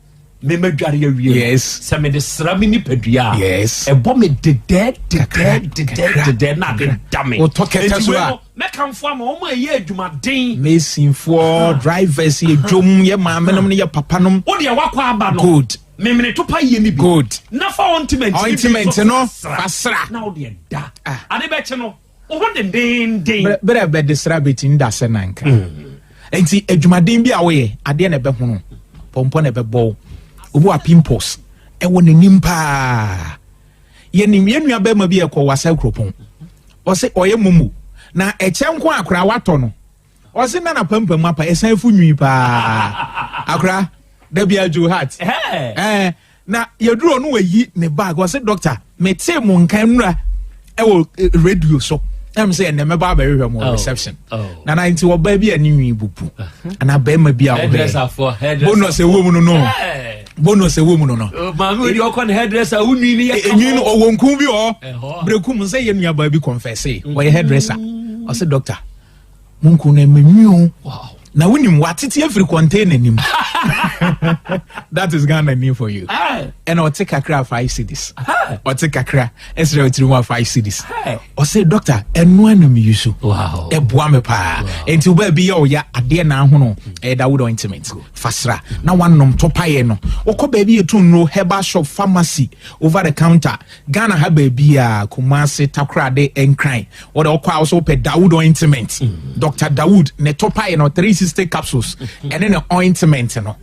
mema dware awie no, sɛ mede sra me nipadua a, ɛbɔ me dedɛɛ dedɛɛ dedɛɛ dedɛɛ na ade da me. Wotɔ kɛtɛ Enti so wei a. no, mɛkamfo ama wɔn a ɛyɛ adwumaden. Masonfoɔ, drivers, yɛ dwom, yɛ maamenom ne yɛ papanom. Wo deɛ wakɔ aba no, Good. memene to pa yie no bi. Good. Na fa ointment no bi Ointment nso no, sra. fa sra. Na wo deɛ da, ade bɛkye no, wo ho dendenden. Berɛ bɛde sra bɛti nda sɛ nanka. Nti adwumaden bi a woyɛ adeɛ na ɛbɛhono pɔmpɔ na ɛbɛbɔ wo. Obi wa pimples ɛwɔ n'anim paa. Yɛnim yɛn nua bɛrima bi ɛkɔ wasa kuropɔn, ɔsɛ ɔyɛ momo na ɛkyɛ nko akora watɔ no, ɔsɛ nana pampam apa ɛsan fu nwi paa. Akora dabi adwo heart ɛɛ na yɛduru ɔno wayi ne bag, ɔsɛ, doctor, mete mo nka nnura ɛwɔ radio so, ɛm sɛ ɛnɛ mɛba abɛhwehwɛ mo reception. Nana, nti ɔbaa bi a ne nwi bubu anaa bɛrima bi a ɔhwɛ bonus ɛwɔ mu no, bonus ɛwɔ mu no. Maame odi ɔkɔ ne hairdresser, wo nwi ni yɛ kama. Enwi no ɔwɔ nkun bi wɔ berekum sɛ yɛ nuabaa bi confess, ɔyɛ hairdresser, ɔsɛ, doctor, mo nkun no ɛmɛ nwi o, na wonim watete afiri container nim. That is Ghana ni for you. Ɛna ɔte kakra 5 cedis, ɔte kakra ɛsrɛ ɔtiri mu a 5 cedis. Ɔsɛ, doctor, ɛno anam yi so ɛboa me paa. Nti wobaa bi yɛ ɔya adeɛ na ahono, ɛyɛ Dawood ointment, fasra na wanom tɔpayɛ no. Wokɔ baabi yɛtu nnuro, herbal shop, pharmacy, over the counter, Ghana ha baabi a, Kumase, Takorade, Nkran, wɔde ɔkɔ a wɔsɛ wopɛ Dawood ointment, Dr Dawood ne tɔpayɛ no 360 capsules ɛne ne ointment no,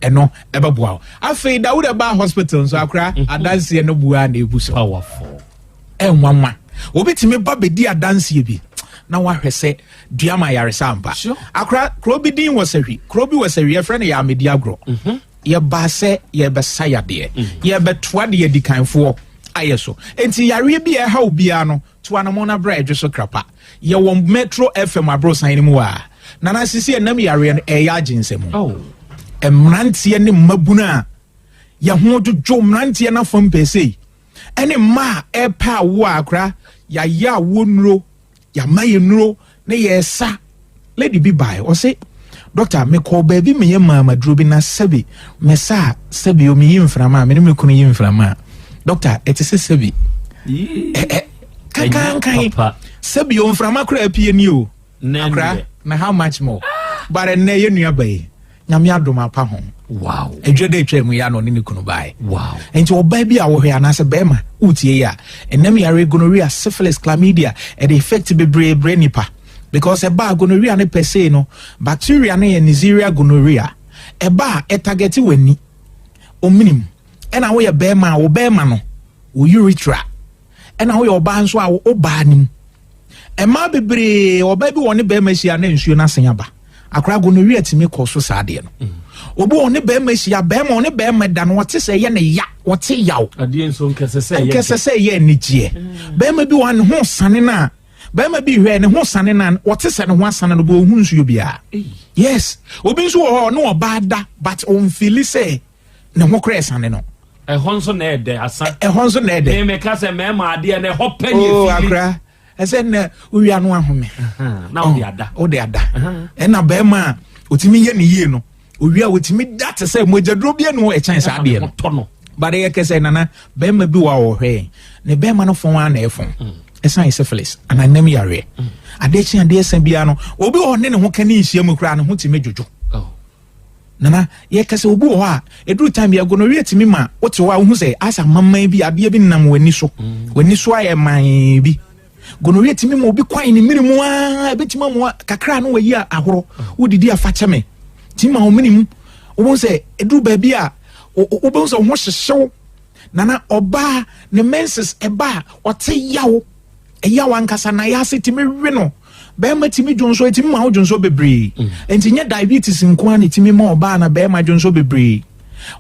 ɛno ɛbɛboa wo. Afei Dawood ɛba hospital nso, akora, adanseɛ no bua na ebu so ɛnwanwa. Obitumi ba bɛdi adanseɛ bi na wahwɛ sɛ dua ma ayaresa ampa. Akora, kuro bi din wɔ Sahwi, kuro bi wɔ Sahwi, yɛfrɛ no yɛ Amedi Agorɔ. Yɛbaa sɛ yɛbɛsa yadeɛ, yɛbɛtoa deɛ adikanfoɔ ayɛ so. Nti yareɛ bi a ɛha obiara no, to anamɔ no abrɛ Adwo so Krapa. Yɛwɔ Metro FM aborosan no mu a nana sisi ɛnam yareɛ no ɛyɛ agye nsɛm. Mmeranteɛ ne mmabunu a yɛho dwodwo, mmeranteɛ no afam pɛsei ɛne mmaa a ɛpɛ awoɔ a, akora, yɛayɛ awoɔ nnuro, yɛama yɛ nnuro ne yɛsa. Lady bi bae, ɔse, doctor, mekɔɔ baabi meyɛ maamaduro bi na sɛbi mɛsa a, sɛbi o, meyi mframa a, mene me kunu yi mframa a, doctor, ɛte sɛ sɛbi kankankan, sɛbi o, mframa koraa pie ni o. Akora, na how much more? But ɛnnɛ yɛ nua ba yi, Nyame adom apa ho. Wow. Adwa da atwa mu yi a na ɔne ne kunu bae. Wow. Nti ɔbaa bi a wɔhwɛ anaasɛ bɛrima wotie yi a, ɛnam yare gonorrhea, syphilis, chlamydia, ɛde effect bebree brɛ nipa. Because ɛba a gonorrhea no per se no, bacteria no yɛ Neisseria gonorrhea. Ɛba a ɛtagɛte w'ani, omenim. Ɛna woyɛ bɛrima a wo bɛrima no, wo urethra. Ɛna woyɛ ɔbaa nso a wo baa no mu. Mmaa bebree, ɔbaa bi wɔ ne bɛrima ahyia na nsuo no asen aba. Akora gonorrhea tumi kɔ so saa adeɛ no. Obi wɔ ne bɛrima ahyia, bɛrima ɔne bɛrima da no, ɔte sɛ ɛyɛ ne ya, ɔte yaw. Adeɛ nso nkɛsɛ sɛ ɛyɛ Nkɛsɛ sɛ ɛyɛ anigyeɛ. Bɛrima bi wɔ ne ho sane no a, bɛrima bi hwɛ ne ho sane no a, ɔte sɛ ne ho asane no, bɛ ɔhu nsuo biara. Yes. Obi nso wɔ hɔ, ɔne ɔbaa da, but ɔmfili sɛ ne ho koraa ɛsane no. Ɛhɔ nso na ɛdɛ asa. Ɛhɔ nso na ɛdɛ. Mɛmɛ ka sɛ mɛɛma adeɛ na ɛhɔ pɛ ne Oh, efili. akora. Ɛsɛ nnɛ wowia no ahome. Na wode ada. Wode ada. Ɛna bɛrima a otumi yɛ ne yie no, owia otumi da te sɛ mogyaduro bi anu ɛkyɛn saa adeɛ no. But ɛyɛ kɛsɛ nana bɛrima bi wɔ a ɔhwɛ yɛn. Ne bɛrima no fɔn ara na ɛfɔn. Ɛsan syphilis anaa nam yareɛ. Adeɛ kye adeɛ sa biara no, obi wɔ hɔ ne ne ho ka ne nhyia mu koraa ne ho tumi dwodwo. Nana, yɛka sɛ obi wɔ hɔ a, ɛduru time bi a gonorrhea tumi ma wote hɔ a wohu sɛ asɛ amaman bi, adeɛ bi nam w'ani so. W'ani so ayɛ man bi. Gonorrhea tumi ma obi kwan ne mene mu aa, ɛbɛtumi ama kakra no wayi ahoro. Wodidi afa kyɛ me. Tumi ma wo mene mu. Wobɛhu sɛ ɛduru baabi a, wobɛhu sɛ wo ho hyehyew. Nana, ɔbaa ne menses ɛba a, ɔte yaw. Ɛyaw ankasa na yɛase tumi we no. Bɛrima tumi dwonso, ɛtumi ma wo dwonso bebree. Nti nyɛ diabetes nko ara na ɛtumi ma ɔbaa na bɛrima dwonso bebree.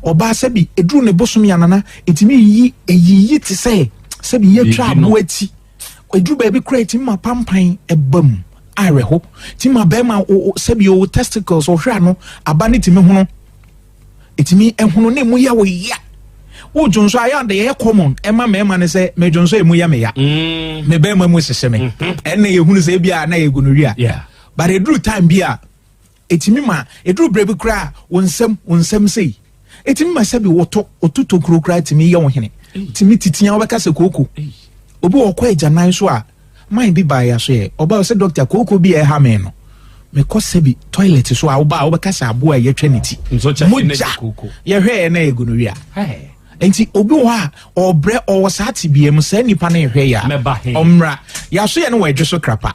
Ɔbaa sɛbi ɛduru ne bosom yɛ nana, ɛtumi yiyi, ɛyiyi te sɛ sɛbi yɛtwa aboa ti. Ɛduru baabi koraa ɛtumi ma pampan ɛba mu awerɛho. Ɛtumi ma bɛrima sɛbi o testicles ɔhwɛ ano aba ne tumi hono. Ɛtumi ɛhono ne mu yɛ wo ya. Wo dwonso ayɛ ade yɛ common ɛma mmarima ne sɛ me dwonso emu yɛ me ya. Me bɛrima mu hyehyɛ me. Ɛnna yɛhunu sɛ ebi a na yɛ gonorrhea. But ɛduru time bi a ɛtumi ma ɛduru berɛ bi koraa wo nsam wo nsam sei. Ɛtumi ma sɛbi woto woto tokuro koraa ɛtumi yɛ wo hene. Ɛtumi titia wobɛka sɛ kooko. Obi wɔ kɔ agyanan so a man bi baa yɛ so yɛ ɔbaa sɛ doctor kooko bi a ɛha me no. Mekɔ sɛbi toilet so a wobaa wobɛka sɛ aboa a yɛtwa ne ti. Mogya yɛhwɛ yɛ na yɛ gonorrhea. Nti obi wɔ hɔ a ɔbrɛ ɔwɔ saa tebea mu saa nipa no hwɛ yɛ a ɔmmra yɛaso yɛ no wɔ adwo so krapa.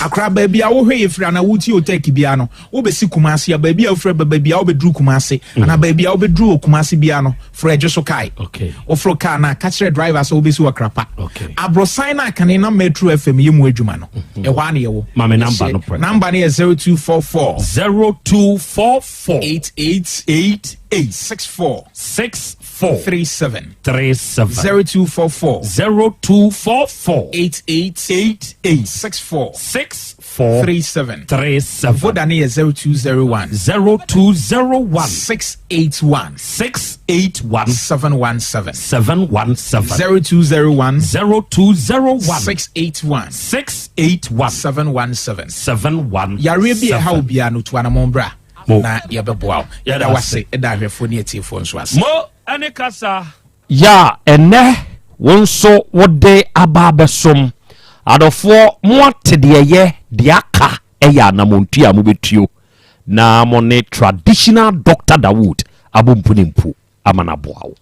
Akora baabi a wohwɛ yɛ firi anaa wotie otɛki biara no wobɛsi Kumase a baabi a wofiri ba baabi a wobɛduru Kumase anaa baabi a wobɛduru wɔ Kumase biara no frɛ adwo so kae. Woforo kaa no a ka kyerɛ driver sɛ wobɛsi wɔ krapa. Aborosan no akane na Metro FM yɛ mu adwuma no ɛhɔ a na yɛwɔ. Mame namba no prɛ. Namba no yɛ 0244 0244 88 88 64 64 37 37 0244 0244 88 88 64 64 37 37. Voda no yɛ 0201 0201 681 681 717 717 0201 0201 681 681 717 717. Yareɛ bi a ɛha wo biara no tu anamɔn bra Mo. na yɛbɛboa wo. Yɛda wase, ɛda ahwɛfoɔ ne atiefoɔ nso ase. Mo ɛne kasa. Ya ɛnɛ wo nso wode aba abɛsom. Adɔfoɔ mo ate deɛ ɛyɛ, deɛ aka ɛyɛ anamontuo a mobɛtuo na mo ne traditional Doctor Dawood abɔ mpunimpu ama no aboa wo.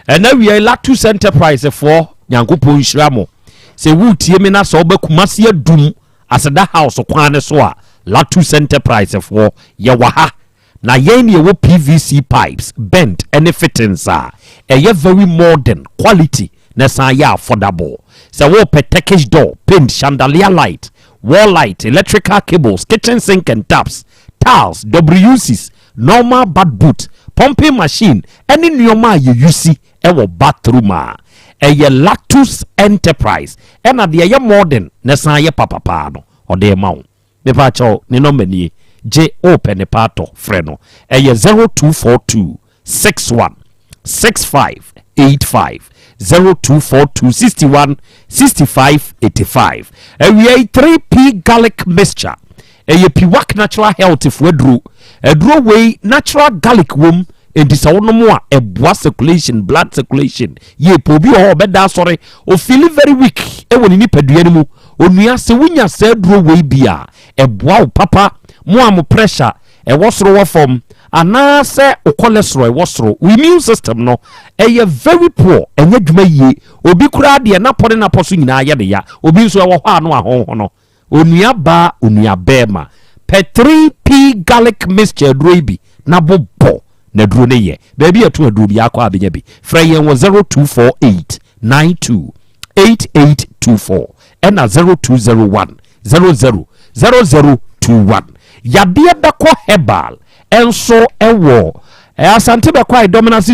Ɛnɛ awia yi Latus Enterprise foɔ Nyankopɔn nhyira mo. Sɛ woretie me na sɛ wobɛ Kumasi Adum Aseda House kwan no so a, Latus Enterprise foɔ yɛwɔ ha. Na yɛn ne yɛwɔ PVC pipes, bent ne fittings a ɛyɛ very modern, quality na ɛsan yɛ affordable. Sɛ worepɛ Turkish door, paint, chandelier light, wall light, electrical cables, kitchen sink and taps, tiles, WCs, normal bath boot, pumping machine ne nneɛma a yɛyusi wɔ bathroom a, ɛyɛ Latus Enterprise ɛna deɛ ɛyɛ modern na ɛsan yɛ papa paa no ɔde rema wo. Mepa kyɛw, ne nɔmba nie, gye wopɛ ne pa atɔ, frɛ no, ɛyɛ 0242 61 65 85, 0242 61 65 85. Awia yi 3P garlic mixture, ɛyɛ Piwak Natural Health fo aduro. Aduro wei natural garlic wom, enti sɛ wonom a ɛboa circulation, blood circulation. Yie pɛ obi wɔ hɔ ɔbɛda asɔre, ofeeli very weak ɛwɔ ne nipadua no mu. Onua, sɛ wonya saa aduro wei bi a, ɛboa wo papa. Mo a mo pressure ɛwɔ soro wɔ fam, anaasɛ wo cholesterol ɛwɔ soro, wo immune system no ɛyɛ very poor, ɛnyɛ adwuma yie. Obi koraa deɛ, napɔ ne napɔ so nyinaa yɛ ne ya. Obi nso ɛwɔ hɔ a no ahonho no. Onua baa, onua bɛɛma, pɛ 3P Garlic Mixture aduro yi bi na bobɔ na aduro no yɛ. Baabi a ɛto aduro bi akɔ a bɛnya bi. Frɛ yɛn wɔ 0248 92 8824 ɛna 0201 00 0021. Yadeɛ Bɛkɔ Herbal ɛnso ɛwɔ Asante Bɛkɔ a Dominance.